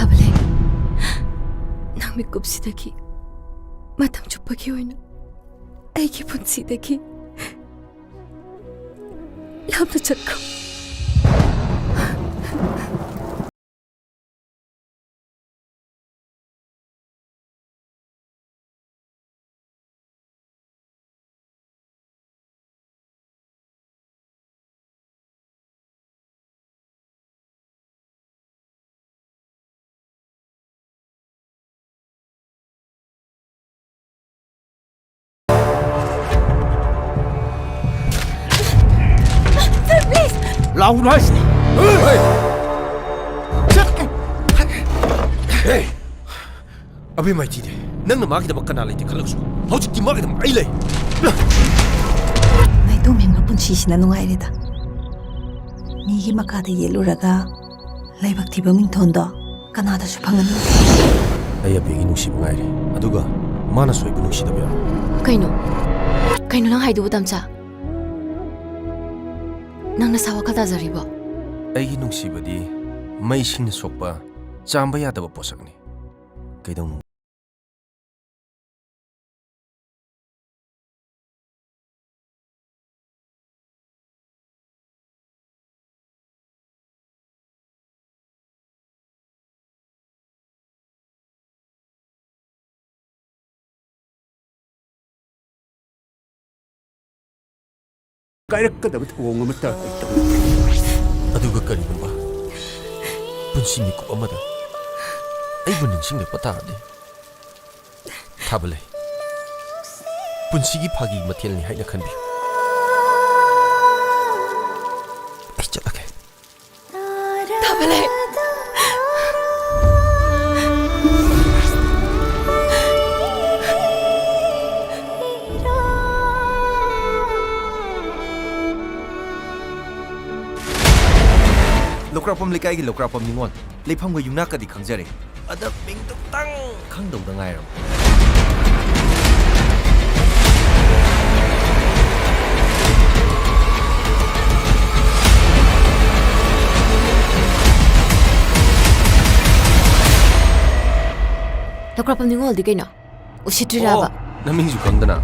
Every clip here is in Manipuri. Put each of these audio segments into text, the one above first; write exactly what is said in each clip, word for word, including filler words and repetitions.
ꯊꯥꯕꯂꯩ, ꯅꯪ ꯃꯤꯀꯨꯞꯁꯤꯗꯒꯤ ꯃꯇꯝ ꯆꯨꯞꯄꯒꯤ ꯑꯣꯏꯅ ꯑꯩꯒꯤ ꯄꯨꯟꯁꯤꯗꯒꯤ ꯂꯥꯞꯅ ꯆꯠꯈ꯭ꯔꯣ꯫ Sir, please! ꯂꯥꯎꯒꯅꯨ ꯍꯥꯏꯁꯤꯅꯤ! ꯍꯦ! ꯑꯕꯦꯝꯃ ꯏꯆꯦꯗꯤ, ꯅꯪꯅ ꯃꯥꯒꯤꯗꯃꯛ ꯀꯅꯥ ꯂꯩꯇꯦ ꯈꯜꯂꯒꯁꯨ, ꯍꯧꯖꯤꯛꯇꯤ ꯃꯥꯒꯤꯗꯃꯛ ꯑꯩ ꯂꯩ꯫ ꯅꯥꯏꯇꯣꯝ ꯍꯤꯡꯕ ꯄꯨꯟꯁꯤꯁꯤꯅ ꯅꯨꯡꯉꯥꯏꯔꯦꯗ꯫ ꯃꯤꯒꯤ ꯃꯈꯥꯗ ꯌꯦꯠꯂꯨꯔꯒ ꯂꯥꯏꯕꯛ ꯊꯤꯕ ꯃꯤꯡꯊꯣꯟꯗꯣ ꯀꯅꯥꯗꯁꯨ ꯐꯪꯍꯟꯅꯤꯡꯗꯦ꯫ ꯑꯩ ꯑꯕꯤꯒꯤ ꯅꯨꯡꯁꯤꯕ ꯉꯥꯏꯔꯤ, ꯑꯗꯨꯒ ꯃꯥꯅ ꯁꯣꯏꯕ ꯅꯨꯡꯁꯤꯗꯕ ꯌꯥꯎ꯫ ꯀꯩꯅꯣ? ꯀꯩꯅꯣ ꯅꯪ ꯍꯥꯏꯗꯨꯕꯨ, ꯇꯝꯆꯥ? ꯅꯪ ꯅꯁꯥ ꯋꯥꯈꯜ ꯇꯥꯖꯔꯤꯕꯣ? ꯑꯩꯒꯤ ꯅꯨꯡꯁꯤꯕꯗꯤ ꯃꯩꯁꯤꯡꯅ ꯁꯣꯛꯄ ꯆꯥꯝꯕ ꯌꯥꯗꯕ ꯄꯣꯠꯁꯛꯅꯤ꯫ ꯀꯩꯗꯧꯅꯨꯡ ꯀꯥꯏꯔꯛꯀꯗꯕ ꯊꯧꯑꯣꯡ ꯑꯃꯠꯇ ꯑꯩ ꯇꯧꯗꯦ꯫ ꯑꯗꯨꯒ ꯀꯔꯤꯒꯨꯝꯕ ꯄꯨꯟꯁꯤ ꯃꯤꯀꯨꯞ ꯑꯃꯗ ꯑꯩꯕꯨ ꯅꯤꯡꯁꯤꯡꯂꯛꯄ ꯇꯥꯔꯗꯤ? ꯊꯥꯕꯂꯩ, ꯄꯨꯟꯁꯤꯒꯤ ꯐꯥꯒꯤ ꯃꯊꯦꯜꯅꯤ ꯍꯥꯏꯅ ꯈꯟꯕꯤꯌꯨ꯫ ꯑꯩ ꯆꯠꯂꯒꯦ꯫ ꯊꯥꯕꯂꯩ! ꯂꯧꯀ꯭ꯔꯥꯛꯄꯝ ꯂꯩꯀꯥꯏꯒꯤ ꯂꯧꯀ꯭ꯔꯥꯛꯄꯝ ꯅꯤꯉꯣꯜ꯫ ꯂꯩꯐꯝꯒ ꯌꯨꯝꯅꯥꯛꯀꯗꯤ ꯈꯪꯖꯔꯦ꯫ ꯑꯗ ꯃꯤꯡꯗꯨꯇꯪ ꯈꯪꯗꯧꯗ ꯉꯥꯏꯔꯕ꯫ ꯂꯧꯀ꯭ꯔꯥꯛꯄꯝ ꯅꯤꯉꯣꯜꯗꯤ ꯀꯩꯅꯣ? ꯎꯁꯤꯠꯇ꯭ꯔꯤꯔꯕ? ꯑꯣ, ꯅꯃꯤꯡꯁꯨ ꯈꯪꯗꯅ꯫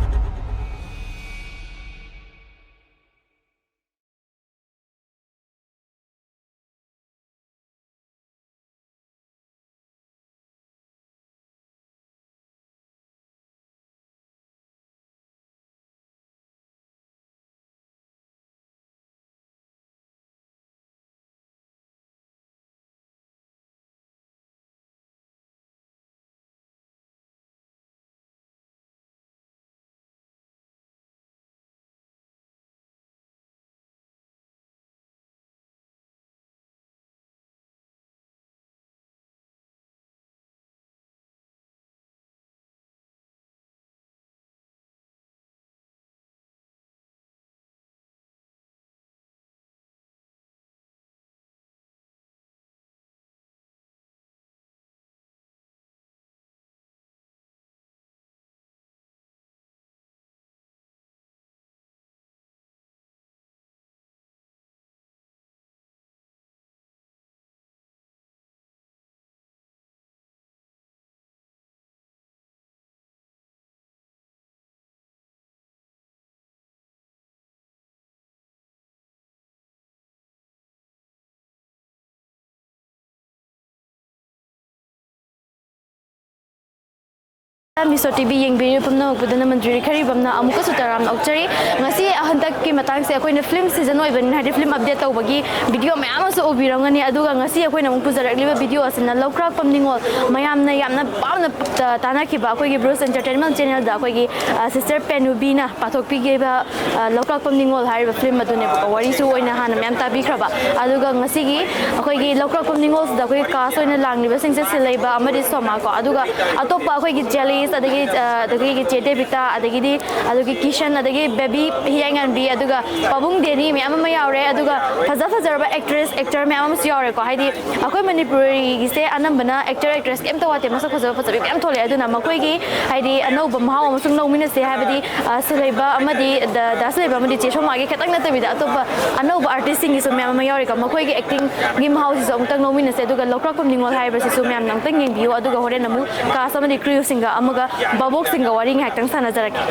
ꯃꯤꯁꯣ ꯇꯤ ꯚꯤ ꯌꯦꯡꯕꯤꯔꯤꯕ ꯄꯨꯝꯅꯃꯛꯄꯨꯗ ꯅꯃꯟ ꯖꯨꯔꯤ ꯈꯔꯤꯕꯝꯅ ꯑꯃꯨꯛꯀꯁꯨ ꯇꯔꯥꯝꯅ ꯑꯣꯛꯆꯔꯤ꯫ ꯉꯁꯤ ꯍꯟꯗꯛꯀꯤ ꯃꯇꯥꯡꯁꯦ ꯑꯩꯈꯣꯏꯅ ꯐꯤꯂꯝ ꯁꯤꯖꯟ ꯑꯣꯏꯕꯅꯤꯅ, ꯍꯥꯏꯗꯤ ꯐꯤꯂꯝ ꯑꯞꯗꯦꯠ ꯇꯧꯕꯒꯤ ꯚꯤꯗꯤꯑꯣ ꯃꯌꯥꯝ ꯑꯃꯁꯨ ꯎꯕꯤꯔꯝꯒꯅꯤ꯫ ꯑꯗꯨꯒ ꯉꯁꯤ ꯑꯩꯈꯣꯏꯅ ꯑꯃꯨꯛ ꯄꯨꯖꯔꯛꯂꯤꯕ ꯚꯤꯗꯤꯑꯣ ꯑꯁꯤꯅ ꯂꯧꯀ꯭ꯔꯥꯛꯄꯝ ꯅꯤꯉꯣꯜ, ꯃꯌꯥꯝꯅ ꯌꯥꯝꯅ ꯄꯥꯝꯅ ꯇ-, ꯇꯥꯅꯈꯤꯕ ꯑꯩꯈꯣꯏꯒꯤ ꯕ꯭ꯔꯨꯁ ꯑꯦꯟꯇꯔꯇꯦꯟꯃꯦꯟ ꯆꯦꯅꯦꯜꯗ ꯑꯩꯈꯣꯏꯒꯤ, ꯑ, ꯁꯤꯁꯇꯔ ꯄꯦꯅꯨꯕꯤꯅ ꯄꯥꯊꯣꯛꯄꯤꯈꯤꯕ ꯑ, ꯂꯧꯀ꯭ꯔꯥꯛꯄꯝ ꯅꯤꯉꯣꯜ ꯍꯥꯏꯔꯤꯕ ꯐꯤꯂꯝ ꯑꯗꯨꯅꯦꯕꯀꯣ꯫ ꯋꯥꯔꯤꯁꯨ ꯑꯣꯏꯅ ꯍꯥꯟꯅ ꯃꯌꯥꯝ ꯇꯥꯕꯤꯈ꯭ꯔꯕ꯫ ꯑꯗꯨꯒ ꯉꯁꯤꯒꯤ ꯑꯩꯈꯣꯏꯒꯤ ꯂꯧꯀ꯭ꯔꯥꯛꯄꯝ ꯅꯤꯉꯣꯜꯁꯤꯗ ꯑꯩꯈꯣꯏꯒꯤ ꯀꯥꯁ ꯑꯣꯏꯅ ꯂꯥꯡꯂꯤꯕꯁꯤꯡꯁꯦ ꯁꯤꯂꯩꯕ ꯑꯃꯗꯤ ꯁꯣꯃꯥ ꯀꯣ꯫ ꯑꯗꯨꯒ ꯑꯇꯣꯞꯄ ꯑꯩꯈꯣꯏꯒꯤ ꯖꯦꯂꯤ ꯑꯗꯒꯤ ꯑ, ꯑꯗꯒꯤ ꯆꯦ ꯗꯦꯕꯤꯇꯥ, ꯑꯗꯒꯤꯗꯤ ꯑꯗꯨꯒꯤ ꯀꯤꯁꯟ, ꯑꯗꯒꯤ ꯕꯦꯕꯤ ꯍꯤꯌꯥꯏꯉꯟꯕꯤ, ꯑꯗꯨꯒ ꯄꯥꯕꯨꯡ ꯗꯦꯅꯤ, ꯃꯌꯥꯝ ꯑꯃ ꯌꯥꯎꯔꯦ꯫ ꯑꯗꯨꯒ ꯐꯖ ꯐꯖꯔꯕ ꯑꯦꯛꯇ꯭ꯔꯦꯁ ꯑꯦꯛꯇꯔ ꯃꯌꯥꯝ ꯑꯃꯁꯨ ꯌꯥꯎꯔꯦꯀꯣ꯫ ꯍꯥꯏꯗꯤ ꯑꯩꯈꯣꯏ ꯃꯅꯤꯄꯨꯔꯤꯒꯤꯁꯦ ꯑꯅꯝꯕꯅ ꯑꯦꯛꯇꯔ ꯑꯦꯛꯇ꯭ꯔꯦꯁ ꯀꯩꯝꯇ ꯋꯥꯠꯇꯦ, ꯃꯁꯛ ꯐꯖꯕ ꯐꯖꯕꯤ ꯃꯌꯥꯝ ꯊꯣꯛꯂꯛꯑꯦ꯫ ꯑꯗꯨꯅ ꯃꯈꯣꯏꯒꯤ ꯍꯥꯏꯗꯤ ꯑꯅꯧꯕ ꯃꯍꯥꯎ ꯑꯃꯁꯨ ꯂꯧꯃꯤꯟꯅꯁꯦ꯫ ꯍꯥꯏꯕꯗꯤ ꯑ, ꯁꯤꯂꯩꯕ ꯑꯃꯗꯤ ꯗ- ꯗꯥ ꯁꯤꯂꯩꯕ ꯑꯃꯗꯤ ꯆꯦ ꯁꯣꯃꯥꯒꯤ ꯈꯛꯇꯪ ꯅꯠꯇꯕꯤꯗ ꯑꯇꯣꯞꯄ ꯑꯅꯧꯕ ꯑꯥꯔꯇꯤꯁꯁꯤꯡꯒꯤꯁꯨ ꯃꯌꯥꯝ ꯑꯃ ꯌꯥꯎꯔꯦꯀꯣ꯫ ꯃꯈꯣꯏꯒꯤ ꯑꯦꯛꯇꯤꯡꯒꯤ ꯃꯍꯥꯎꯁꯤꯁꯨ ꯑꯃꯨꯛꯇꯪ ꯂꯧꯃꯤꯟꯅꯁꯦ꯫ ꯑꯗꯨꯒ ꯂꯧꯀ꯭ꯔꯥꯛꯄꯝ ꯅꯤꯉꯣꯜ ꯍꯥꯏꯔꯤꯕꯁꯤꯁꯨ ꯃꯌꯥꯝꯅ ꯑꯃꯨꯛꯇꯪ ꯌꯦꯡꯕꯤꯌꯨ꯫ ꯑꯗꯨꯒ ꯍꯣꯔꯦꯟ ꯑꯃꯨꯛ ꯀꯥꯁ ꯑꯃꯗꯤ ꯀ꯭ꯔꯤꯌꯨꯁꯤꯡꯒ ꯑꯃꯒ ꯚꯥꯕꯣꯛꯁꯤꯡꯒ ꯋꯥꯔꯤ ꯉꯥꯏꯍꯥꯛꯇꯪ ꯁꯥꯟꯅꯖꯔꯛꯀꯦ꯫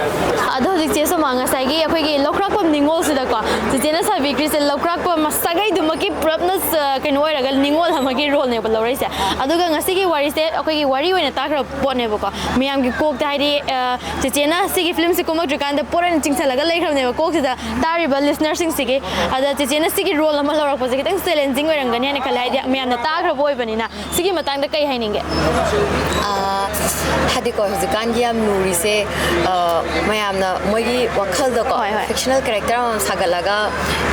ꯑꯗꯣ ꯍꯧꯖꯤꯛ ꯆꯦ ꯁꯣꯃꯥ, ꯉꯁꯥꯏꯒꯤ ꯑꯩꯈꯣꯏꯒꯤ ꯂꯧꯀ꯭ꯔꯥꯛꯄꯝ ꯅꯤꯉꯣꯜꯁꯤꯗꯀꯣ, ꯆꯦꯆꯦꯅ ꯁꯥꯕꯤꯈ꯭ꯔꯤꯁꯦ ꯂꯧꯀ꯭ꯔꯥꯛꯄꯝ ꯁꯥꯒꯩꯗꯨꯃꯛꯀꯤ ꯄꯨꯔꯞꯅ, ꯑ, ꯀꯩꯅꯣ ꯑꯣꯏꯔꯒ ꯅꯤꯉꯣꯜ ꯑꯃꯒꯤ ꯔꯣꯜꯅꯦꯕ ꯂꯧꯔꯛꯏꯁꯦ꯫ ꯑꯗꯨꯒ ꯉꯁꯤꯒꯤ ꯋꯥꯔꯤꯁꯦ ꯑꯩꯈꯣꯏꯒꯤ ꯋꯥꯔꯤ ꯑꯣꯏꯅ ꯇꯥꯈ꯭ꯔꯕ ꯄꯣꯠꯅꯦꯕꯀꯣ꯫ ꯃꯌꯥꯝꯒꯤ ꯀꯣꯛꯇ ꯍꯥꯏꯗꯤ, ꯑ, ꯆꯦꯆꯦꯅ ꯁꯤꯒꯤ ꯐꯤꯂꯝꯁꯦ ꯀꯨꯝꯃꯛꯇ꯭ꯔꯤꯀꯥꯟꯗ ꯄꯣꯠ ꯑꯣꯏꯅ ꯆꯤꯡꯁꯜꯂꯒ ꯂꯩꯈ꯭ꯔꯕꯅꯦꯕ ꯀꯣꯛꯁꯤꯗ ꯇꯥꯔꯤꯕ ꯂꯤꯁꯅꯔꯁꯤꯡꯁꯤꯒꯤ꯫ ꯑꯗ ꯆꯦꯆꯦꯅ ꯁꯤꯒꯤ ꯔꯣꯜ ꯑꯃ ꯂꯧꯔꯛꯄꯁꯦ ꯈꯤꯇꯪ ꯆꯦꯂꯦꯟꯖꯤꯡ ꯑꯣꯏꯔꯝꯒꯅꯤ ꯍꯥꯏꯅ ꯈꯜꯂꯦ, ꯍꯥꯏꯗꯤ ꯃꯌꯥꯝꯅ ꯇꯥꯈ꯭ꯔꯕ ꯑꯣꯏꯕꯅꯤꯅ꯫ ꯁꯤꯒꯤ ꯃꯇꯥꯡꯗ ꯀꯩ ꯍꯥꯏꯅꯤꯡꯒꯦ? ꯑꯥ, ꯍꯥꯏꯗꯤꯀꯣ, ꯍꯧꯖꯤꯛꯀꯥꯟꯒꯤ ꯌꯥꯝ ꯂꯨꯔꯤꯁꯦ, ꯑꯥ, ꯃꯌꯥꯝꯅ ꯃꯣꯏꯒꯤ ꯋꯥꯈꯜꯗꯀꯣ, ꯍꯣꯏ, ꯍꯣꯏ꯫ ꯐꯤꯛꯁꯅꯦꯜ ꯀꯦꯔꯦꯛꯇꯔ ꯑꯃꯃꯝ ꯁꯥꯒꯠꯂꯒ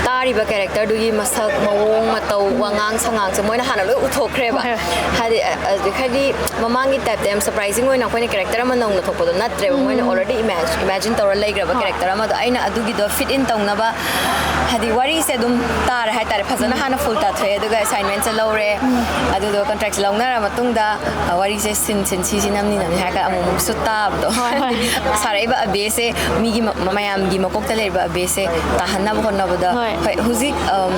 ꯇꯥꯔꯤꯕ ꯀꯦꯔꯦꯛꯇꯔꯗꯨꯒꯤ ꯃꯁꯛ, ꯃꯑꯣꯡ ꯃꯇꯧ, ꯋꯥꯉꯥꯡ ꯁꯉꯥꯡꯁꯦ ꯃꯣꯏꯅ ꯍꯥꯟꯅ ꯂꯣꯏ ꯎꯠꯊꯣꯛꯈ꯭ꯔꯦꯕ꯫ ꯍꯣꯏ, ꯍꯣꯏ꯫ ꯍꯥꯏꯗꯤ, ꯑ, ꯑ, ꯍꯥꯏꯗꯤ ꯃꯃꯥꯡꯒꯤ ꯇꯥꯏꯞꯇ ꯌꯥꯝ ꯁꯔꯄ꯭ꯔꯥꯏꯖꯤꯡ ꯑꯣꯏꯅ ꯑꯩꯈꯣꯏꯅ ꯀꯦꯔꯦꯛꯇꯔ ꯑꯃ ꯅꯧꯅ ꯊꯣꯛꯄꯗꯣ ꯅꯠꯇ꯭ꯔꯦꯕ꯫ ꯎꯝ꯫ ꯃꯣꯏꯅ already imagine, imagine ꯇꯧꯔ ꯂꯩꯈ꯭ꯔꯕ ꯍꯣꯏ꯫ ꯀꯦꯔꯦꯛꯇꯔ ꯑꯃꯗꯣ ꯑꯩꯅ ꯑꯗꯨꯒꯤꯗꯣ fit in ꯇꯧꯅꯕ, ꯍꯥꯏꯗꯤ ꯋꯥꯔꯤꯁꯦ ꯑꯗꯨꯝ ꯇꯥꯔꯦ ꯍꯥꯏꯇꯥꯔꯦ꯫ ꯐꯖꯅ ꯎꯝ꯫ ꯍꯥꯟꯅ ꯐꯨꯜ ꯇꯥꯊꯣꯛꯑꯦ, ꯑꯗꯨꯒ ꯑꯦꯁꯥꯏꯟꯃꯦꯟꯁꯦ ꯂꯧꯔꯦ꯫ ꯎꯝ꯫ ꯑꯗꯨꯗꯣ ꯀꯟꯇ꯭ꯔꯦꯛꯁꯦ ꯂꯧꯅꯔ ꯃꯇꯨꯡꯗ, ꯑ, ꯋꯥꯔꯤꯁꯦ ꯁꯤꯟ, ꯁꯤꯟ, ꯁꯤꯁꯤ ꯅꯝꯅꯤ, ꯅꯝꯅꯤ ꯍꯥꯏꯔꯒ ꯑꯃꯨꯛ ꯑꯃꯨꯛꯁꯨ ꯇꯥꯕꯗꯣ꯫ ꯍꯣꯏ, ꯍꯣꯏ꯫ ꯁꯥꯔꯛꯏꯕ ꯑꯕꯦꯁꯦ ꯃꯤꯒꯤ ꯃ-, ꯃꯌꯥꯝꯒꯤ ꯃꯀꯣꯛꯇ ꯂꯩꯔꯤꯕ ꯑꯕꯦꯁꯦ ꯇꯥꯍꯟꯅꯕ ꯍꯣꯠꯅꯕꯗ, ꯍꯣꯏ꯫ ꯍꯣꯏ, ꯍꯧꯖꯤꯛ, ꯑꯝ,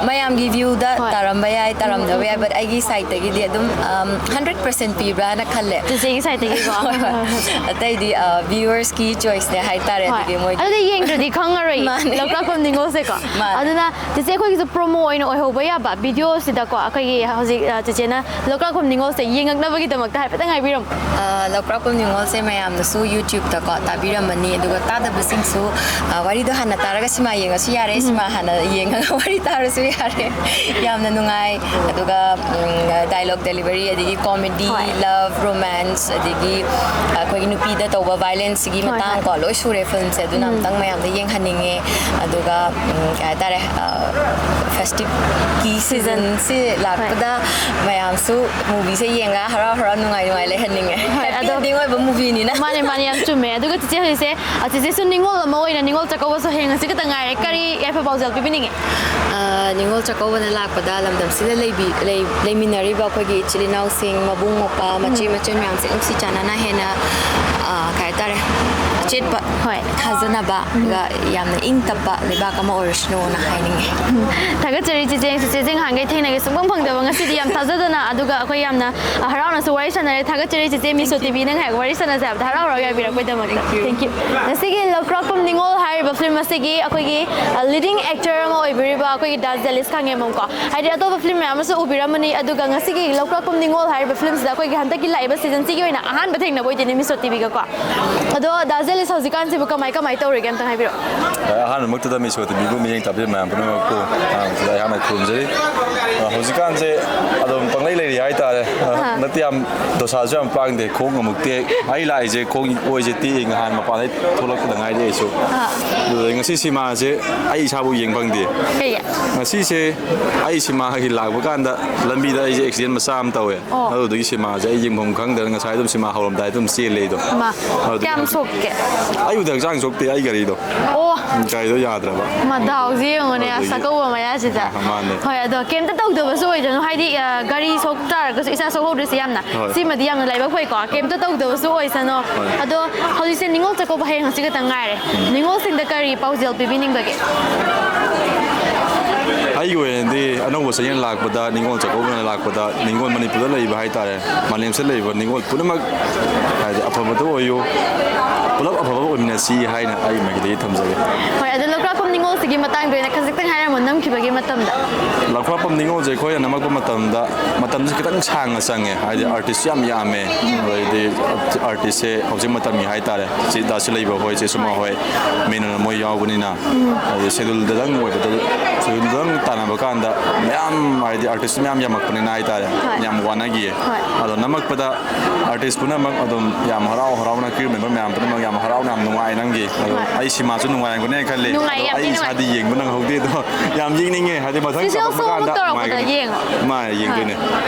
ꯃꯌꯥꯝꯒꯤ ꯚ꯭ꯌꯨꯗ ꯍꯣꯏ꯫ ꯇꯥꯔꯝꯕ ꯌꯥꯏ, ꯇꯥꯔꯝꯗꯕ ꯌꯥꯏ, but ꯑꯩꯒꯤ ꯁꯥꯏꯠꯇꯒꯤꯗꯤ ꯑꯗꯨꯝ, ꯑꯝ, ꯍꯟꯗ꯭ꯔꯦꯠ ꯄꯔꯁꯦꯟ ꯄꯤꯕ꯭ꯔꯥꯅ ꯈꯜꯂꯦ꯫ ꯆꯦꯆꯦꯒꯤ ꯁꯥꯏꯠꯇꯒꯤꯀꯣ꯫ ꯍꯣꯏ, ꯍꯣꯏ꯫ ꯍꯣꯏ, ꯍꯣꯏ꯫ ꯑꯇꯩꯗꯤ, ꯑ, ꯚ꯭ꯌꯨꯋꯔꯁꯀꯤ ꯆꯣꯏꯁꯅꯦ ꯍꯥꯏꯇꯥꯔꯦ, ꯍꯣꯏ꯫ ꯑꯗꯨꯗꯤ ꯃꯣꯏ ꯑꯗꯨꯗꯤ ꯌꯦꯡꯗ꯭ꯔꯗꯤ ꯈꯪꯉꯔꯣꯏ꯫ ꯃꯥꯅꯦ꯫ ꯂꯧꯀ꯭ꯔꯥꯛꯄꯝ ꯅꯤꯉꯣꯜꯁꯦꯀꯣ꯫ ꯃꯥꯅꯦ꯫ ꯑꯗꯨꯅ ꯆꯦꯆꯦ, ꯑꯩꯈꯣꯏꯒꯤꯁꯨ ꯄ꯭ꯔꯣꯃꯣ ꯑꯣꯏꯅ ꯑꯣꯏꯍꯧꯕ ꯌꯥꯕ ꯚꯤꯗꯤꯑꯣꯁꯤꯗꯀꯣ, ꯑꯩꯈꯣꯏꯒꯤ ꯍꯧꯖꯤꯛ, ꯑ, ꯆꯦꯆꯦꯅ ꯂꯧꯀ꯭ꯔꯥꯛꯄꯝ ꯅꯤꯉꯣꯜꯁꯦ ꯌꯦꯡꯉꯛꯅꯕꯒꯤꯗꯃꯛꯇ ꯍꯥꯏꯐꯦꯠꯇꯪ ꯍꯥꯏꯕꯤꯔꯝꯃꯨ꯫ ꯑ, ꯂꯧꯀ꯭ꯔꯥꯛꯄꯝ ꯅꯤꯉꯣꯜꯁꯦ ꯃꯌꯥꯝꯅꯁꯨ YouTube-ꯇꯀꯣ ꯇꯥꯕꯤꯔꯝꯃꯅꯤ, ꯑꯗꯨꯒ ꯇꯥꯗꯕꯁꯤꯡꯁꯨ, ꯑ, ꯋꯥꯔꯤꯗꯣ ꯍꯥꯟꯅ ꯇꯥꯔꯒ ꯁꯤꯃꯥ ꯌꯦꯡꯉꯁꯨ ꯌꯥꯔꯦ, ꯎꯝ꯫ ꯁꯤꯃꯥ ꯍꯥꯟꯅ ꯌꯦꯡꯉꯒ ꯋꯥꯔꯤ ꯇꯥꯔꯁꯨ ꯌꯥꯔꯦ꯫ ꯌꯥꯝꯅ ꯅꯨꯡꯉꯥꯏ꯫ ꯑꯗꯨꯒ, ꯎꯝ, dialogue delivery, ꯑꯗꯒꯤ comedy, ꯍꯣꯏ꯫ Love, romance, ꯑꯗꯒꯤ ꯑꯩꯈꯣꯏꯒꯤ ꯅꯨꯄꯤꯗ ꯇꯧꯕ violence-ꯁꯤꯒꯤ ꯍꯣꯏ, ꯃꯇꯥꯡ ꯍꯣꯏ꯫ ꯀꯣ, ꯂꯣꯏ ꯁꯨꯔꯦ ꯐꯤꯂꯝꯁꯦ꯫ ꯑꯗꯨꯅ ꯎꯝ꯫ ꯑꯝꯇꯪ ꯃꯌꯥꯝꯗ ꯌꯦꯡꯍꯟꯅꯤꯡꯉꯦ꯫ ꯑꯗꯨꯒ, ꯎꯝ, ꯀꯩ ꯍꯥꯏꯇꯥꯔꯦ, ꯑ, festive-ꯀꯤ season꯫ Season-ꯁꯤ ꯍꯣꯏ꯫ ꯂꯥꯛꯄꯗ ꯃꯌꯥꯝꯁꯨ movie-ꯁꯦ ꯌꯦꯡꯉꯒ ꯍꯔꯥꯎ ꯍꯔꯥꯎ ꯅꯨꯡꯉꯥꯏ ꯅꯨꯡꯉꯥꯏ ꯂꯩꯍꯟꯅꯤꯡꯉꯦ꯫ ꯍꯣꯏ, ꯑꯗꯣ ꯍꯦꯄꯤ ꯑꯣꯏꯕ ꯃꯨꯚꯤꯅꯤꯅ꯫ ꯃꯥꯅꯦ, ꯃꯥꯅꯦ, ꯌꯥꯝ ꯆꯨꯝꯃꯦ꯫ ꯑꯗꯨꯒ ꯆꯤꯆꯦ ꯍꯧꯖꯤꯛꯁꯦ, ꯑ, ꯆꯤꯆꯦꯁꯨ ꯅꯤꯉꯣꯜ ꯑꯃ ꯑꯣꯏꯅ ꯅꯤꯉꯣꯜ ꯆꯥꯛꯀꯧꯕꯁꯨ ꯍꯌꯦꯡ ꯍꯪꯆꯤꯠ ꯈꯛꯇ ꯉꯥꯏꯔꯦ꯫ ꯀꯔꯤ ꯌꯥꯏꯐ ꯄꯥꯎꯖꯦꯜ ꯄꯤꯕꯤꯅꯤꯡꯉꯤ? ꯑ, ꯅꯤꯉꯣꯜ ꯆꯥꯛꯀꯧꯕꯅ ꯂꯥꯛꯄꯗ ꯂꯝꯗꯝꯁꯤꯗ ꯂꯩꯕꯤ-, ꯂꯩ-, ꯂꯩꯃꯤꯟꯅꯔꯤꯕ ꯑꯩꯈꯣꯏꯒꯤ ꯏꯆꯤꯜ ꯏꯅꯥꯎꯁꯤꯡ, ꯃꯕꯨꯡ ꯃꯧꯄ꯭ꯋꯥ, ꯃꯆꯦ ꯃꯆꯟ ꯃꯌꯥꯝꯁꯦ ꯅꯨꯡꯁꯤ ꯆꯥꯟꯅꯅ ꯍꯦꯟꯅ, ꯑ, ꯀꯩ ꯍꯥꯏꯇꯥꯔꯦ, ꯑꯆꯦꯠꯄ ꯍꯣꯏ꯫ ꯊꯥꯖꯅꯕ, ꯑꯗꯨꯒ ꯌꯥꯝꯅ ꯏꯪ ꯇꯞꯄ ꯂꯩꯕꯥꯛ ꯑꯃ ꯑꯣꯏꯔꯁꯅꯨꯅ ꯍꯥꯏꯅꯤꯡꯉꯤ꯫ ꯊꯥꯒꯠꯆꯔꯤ ꯆꯤꯆꯦ꯫ ꯆꯤꯆꯦꯁꯦ ꯉꯍꯥꯟꯈꯩ ꯊꯦꯡꯅꯒꯦ ꯁꯨꯡꯐꯪ ꯐꯪꯗꯕ, ꯉꯁꯤꯗꯤ ꯌꯥꯝ ꯊꯥꯖꯗꯅ, ꯑꯗꯨꯒ ꯑꯩꯈꯣꯏ ꯌꯥꯝꯅ, ꯑ, ꯍꯔꯥꯎꯅꯁꯨ ꯋꯥꯔꯤ ꯁꯥꯟꯅꯔꯦ꯫ ꯊꯥꯒꯠꯆꯔꯤ ꯆꯤꯆꯦ, ꯃꯤꯁꯣ ꯇꯤ ꯚꯤ ꯅꯪ ꯉꯥꯏꯍꯥꯛ ꯋꯥꯔꯤ ꯁꯥꯟꯅꯁꯦ ꯍꯥꯏꯕꯗ ꯍꯔꯥꯎ ꯍꯔꯥꯎ ꯌꯥꯕꯤꯔꯛꯄꯩꯗꯃꯛꯇ꯫ Thank you. Thank you. ꯉꯁꯤꯒꯤ ꯂꯧꯀ꯭ꯔꯥꯛꯄꯝ ꯅꯤꯉꯣꯜ ꯍꯥꯏꯔꯤꯕ ꯐꯤꯂꯝ ꯑꯁꯤꯒꯤ ꯑꯩꯈꯣꯏꯒꯤ, ꯑ, ꯂꯤꯗꯤꯡ ꯑꯦꯛꯇꯔ ꯑꯃ ꯑꯣꯏꯕꯤꯔꯤꯕ ꯑꯩꯈꯣꯏꯒꯤ ꯗꯥ ꯖꯦꯂꯤꯁ ꯈꯥꯉꯦꯝꯕꯝꯀꯣ, ꯍꯥꯏꯗꯤ ꯑꯇꯣꯞꯄ ꯐꯤꯂꯝ ꯃꯌꯥꯝ ꯑꯃꯁꯨ ꯎꯕꯤꯔꯝꯃꯅꯤ, ꯑꯗꯨꯒ ꯉꯁꯤꯒꯤ ꯂꯧꯀ꯭ꯔꯥꯛꯄꯝ ꯅꯤꯉꯣꯜ ꯍꯥꯏꯔꯤꯕ ꯐꯤꯂꯝꯁꯤꯗ ꯑꯩꯈꯣꯏꯒꯤ ꯍꯟꯗꯛꯀꯤ ꯂꯥꯛꯏꯕ ꯁꯤꯖꯟꯁꯤꯒꯤ ꯑꯣꯏꯅ ꯑꯍꯥꯟꯕ ꯊꯦꯡꯅꯕ ꯑꯣꯏꯗꯣꯏꯅꯦ ꯃꯤꯁꯣ ꯇꯤ ꯚꯤꯒꯀꯣ꯫ ꯑꯗꯣ ꯗꯥ ꯖꯦꯂꯤꯁ ꯍꯧꯖꯤꯛꯀꯥꯟꯁꯤꯕꯨ ꯀꯃꯥꯏ ꯀꯃꯥꯏ ꯇꯧꯔꯤꯒꯦ ꯑꯝꯇꯪ ꯍꯥꯏꯕꯤꯔꯛꯑꯣ꯫ ꯑꯍꯥꯟꯕꯃꯛꯇꯗ ꯃꯤꯁꯣ ꯇꯤ ꯚꯤꯕꯨ ꯃꯤꯠꯌꯦꯡ ꯇꯥꯕꯤꯕ ꯃꯌꯥꯝ ꯄꯨꯝꯅꯃꯛꯄꯨ ꯑꯍꯥꯟꯕꯗ ꯑꯩꯍꯥꯛꯅ ꯈꯨꯔꯨꯝꯖꯔꯤ꯫ ꯑ, ꯍꯧꯖꯤꯛꯀꯥꯟꯁꯦ ꯑꯗꯨꯝ ꯄꯪꯂꯩ ꯂꯩꯔꯤ ꯍꯥꯏꯇꯥꯔꯦ꯫ ꯑ, ꯑꯍꯥ꯫ ꯅꯠꯇꯦ, ꯌꯥꯝ ꯗꯣꯁꯥꯁꯨ ꯌꯥꯝ ꯄꯥꯡꯗꯦ, ꯈꯣꯡ ꯑꯃꯨꯛ ꯇꯦꯛ꯫ ꯑꯩ ꯂꯥꯛꯏꯁꯦ ꯈꯣꯡ ꯑꯣꯏꯁꯦ ꯇꯦꯛꯏ, ꯅꯍꯥꯟ ꯃꯄꯥꯟꯗꯩ ꯊꯣꯛꯂꯛꯄꯗ ꯉꯥꯏꯔꯤ ꯑꯩꯁꯨ꯫ ꯑꯍꯥ꯫ ꯑꯗꯨꯗꯩ ꯉꯁꯤ ꯁꯤꯃꯥꯁꯦ ꯑꯩ ꯏꯁꯥꯕꯨ ꯌꯦꯡ ꯐꯪꯗꯦ꯫ ꯀꯩꯒꯤ? ꯉꯁꯤꯁꯦ ꯑꯩ ꯁꯤꯃꯥꯒꯤ ꯂꯥꯛꯄ ꯀꯥꯟꯗ ꯂꯝꯕꯤꯗ ꯑꯩꯁꯦ ꯑꯦꯛꯁꯤꯗꯦꯟ ꯃꯆꯥ ꯑꯃ ꯇꯧꯋꯦ꯫ ꯑꯣ꯫ ꯑꯗꯨꯗꯨꯒꯤ ꯁꯤꯃꯥꯁꯦ ꯑꯩ ꯌꯦꯡꯐꯝ ꯈꯪꯗꯅ ꯉꯁꯥꯏ ꯑꯗꯨꯝ ꯁꯤꯃꯥ ꯍꯧꯔꯝꯗꯥꯏ ꯑꯗꯨꯝ ꯆꯦꯜꯂꯦ ꯑꯩꯗꯣ꯫ ꯃꯥ, ꯑꯗꯨꯗꯤ ꯀꯌꯥꯝ ꯁꯣꯛꯀꯦ? ꯑꯩꯕꯨꯗꯤ ꯍꯛꯆꯥꯡ ꯁꯣꯛꯇꯦ, ꯑꯩ ꯒꯥꯔꯤꯗꯣ꯫ ꯑꯣ꯫ ꯒꯥꯔꯤꯗꯣ ꯌꯥꯗ꯭ꯔꯕ꯫ ꯃꯗꯥꯎꯁꯦ ꯌꯦꯡꯉꯨꯅꯦ, ꯑꯗꯨꯗꯒꯤ ꯆꯥꯛꯀꯧꯕ ꯃꯌꯥꯁꯤꯗ꯫ ꯃꯥꯅꯦ꯫ ꯍꯣꯏ, ꯑꯗꯣ ꯀꯩꯝꯇ ꯇꯧꯗꯕꯁꯨ ꯑꯣꯏꯖꯅꯨ, ꯍꯥꯏꯗꯤ, ꯑ, ꯒꯥꯔꯤ ꯁꯣꯛ ꯇꯥꯔꯒꯁꯨ ꯏꯁꯥ ꯁꯣꯛꯍꯧꯗ꯭ꯔꯤꯁꯦ ꯌꯥꯝꯅ꯫ ꯍꯣꯏ꯫ ꯁꯤꯃꯗꯤ ꯌꯥꯝꯅ ꯂꯥꯏꯕꯛ ꯐꯩꯀꯣ, ꯀꯩꯝꯇ ꯇꯧꯗꯕꯁꯨ ꯑꯣꯏꯁꯅꯨ꯫ ꯍꯣꯏ꯫ ꯑꯗꯣ ꯍꯧꯖꯤꯛꯁꯦ ꯅꯤꯉꯣꯜ ꯆꯥꯛꯀꯧꯕ ꯍꯌꯦꯡ ꯍꯪꯆꯤꯠ ꯈꯛꯇ ꯉꯥꯏꯔꯦ꯫ ꯎꯝ꯫ ꯅꯤꯉꯣꯜꯁꯤꯡꯗ ꯀꯔꯤ ꯄꯥꯎꯖꯦꯜ ꯄꯤꯕꯤꯅꯤꯡꯕꯒꯦ? ꯑꯩꯒꯤ ꯑꯣꯏꯅꯗꯤ ꯑꯅꯧꯕ ꯆꯍꯤ ꯂꯥꯛꯄꯗ, ꯅꯤꯉꯣꯜ ꯆꯥꯛꯀꯧꯕꯅ ꯂꯥꯛꯄꯗ, ꯅꯤꯉꯣꯜ ꯃꯅꯤꯄꯨꯔꯗ ꯂꯩꯕ ꯍꯥꯏꯇꯥꯔꯦ, ꯃꯥꯂꯦꯝꯁꯤꯗ ꯂꯩꯕ ꯅꯤꯉꯣꯜ ꯄꯨꯝꯅꯃꯛ, ꯍꯥꯏꯗꯤ, ꯑꯐꯕꯗ ꯑꯣꯏꯌꯨ, ꯄꯨꯂꯞ ꯑꯐꯕ ꯑꯣꯏꯃꯤꯟꯅꯁꯤ ꯍꯥꯏꯅ ꯑꯩꯒꯤ ꯃꯥꯏꯀꯩꯗꯒꯤ ꯊꯝꯖꯒꯦ꯫ ꯍꯣꯏ, ꯑꯗꯣ ꯂꯧꯀ꯭ꯔꯥꯛꯄꯝ ꯅꯤꯉꯣꯜꯁꯤꯒꯤ ꯃꯇꯥꯡꯗ ꯑꯣꯏꯅ ꯈꯖꯤꯛꯇꯪ ꯍꯥꯏꯔꯝꯃꯣ, ꯅꯝꯈꯤꯕꯒꯤ ꯃꯇꯝꯗ꯫ ꯂꯧꯀ꯭ꯔꯥꯛꯄꯝ ꯅꯤꯉꯣꯜꯁꯦ ꯑꯩꯈꯣꯏꯅ ꯅꯝꯃꯛꯄ ꯃꯇꯝꯗ ꯃꯇꯝꯁꯦ ꯈꯤꯇꯪ ꯁꯥꯡꯅ ꯆꯪꯉꯦ, ꯍꯥꯏꯗꯤ, ꯎꯝ꯫ ꯑꯥꯔꯇꯤꯁ ꯌꯥꯝ ꯌꯥꯝꯃꯦ, ꯑꯗꯩꯗꯤ ꯑꯥꯔꯇꯤꯁꯁꯦ ꯍꯧꯖꯤꯛ ꯃꯇꯝꯒꯤ ꯍꯥꯏꯇꯥꯔꯦ, ꯁꯤ ꯗꯥ ꯁꯤꯂꯩꯕ ꯍꯣꯏ, ꯆꯦ ꯁꯨꯃꯥ ꯍꯣꯏ, ꯃꯦꯅꯟ ꯃꯣꯏ ꯌꯥꯎꯕꯅꯤꯅ, ꯎꯝ꯫ ꯍꯥꯏꯗꯤ, ꯁꯦꯗꯨꯜꯗꯗꯪ ꯑꯣꯏꯕꯗ, ꯁꯦꯗꯨꯜꯗꯪ ꯇꯥꯟꯅꯕ ꯀꯥꯟꯗ ꯃꯌꯥꯝ, ꯍꯥꯏꯗꯤ, ꯑꯥꯔꯇꯤꯁ ꯃꯌꯥꯝ ꯌꯥꯝꯃꯛꯄꯅꯤꯅ ꯍꯥꯏꯇꯥꯔꯦ, ꯍꯣꯏ꯫ ꯌꯥꯝ ꯋꯥꯅꯈꯤꯌꯦ꯫ ꯍꯣꯏ꯫ ꯑꯗꯣ ꯅꯝꯃꯛꯄꯗ ꯑꯥꯔꯇꯤꯁ ꯄꯨꯝꯅꯃꯛ ꯑꯗꯨꯝ ꯌꯥꯝ ꯍꯔꯥꯎ ꯍꯔꯥꯎꯅ, ꯀ꯭ꯔꯤꯌꯨ ꯃꯦꯝꯕꯔ ꯃꯌꯥꯝ ꯄꯨꯝꯅꯃꯛ ꯌꯥꯝ ꯍꯔꯥꯎꯅ, ꯌꯥꯝ ꯅꯨꯡꯉꯥꯏ ꯅꯪꯒꯤ꯫ ꯑꯗꯣ ꯍꯣꯏ꯫ ꯑꯩ ꯁꯤꯃꯥꯁꯨ ꯅꯨꯡꯉꯥꯏꯔꯝꯒꯅꯤ ꯍꯥꯏꯅ ꯈꯜꯂꯤ꯫ ꯅꯨꯡꯉꯥꯏ, ꯑꯗꯣ ꯌꯥꯝ ꯑꯩ ꯊꯤ ꯏꯁꯥꯒꯤ ꯍꯥꯏꯗꯤ ꯌꯦꯡꯕ ꯅꯪꯍꯧꯗꯦ ꯑꯗꯣ꯫ ꯌꯥꯝ ꯌꯦꯡꯅꯤꯡꯉꯦ, ꯍꯥꯏꯗꯤ ꯃꯊꯪ ꯁꯤꯁꯨ ꯆꯥꯎꯈꯠꯄ ꯁꯣ ꯑꯃꯨꯛ ꯀꯥꯟꯗ ꯇꯧꯔꯛꯄꯗ ꯅꯨꯡꯉꯥꯏꯒꯅꯤ꯫ ꯌꯦꯡꯉꯣ꯫ ꯃꯥ ꯌꯦꯡꯗꯣꯏꯅꯦ꯫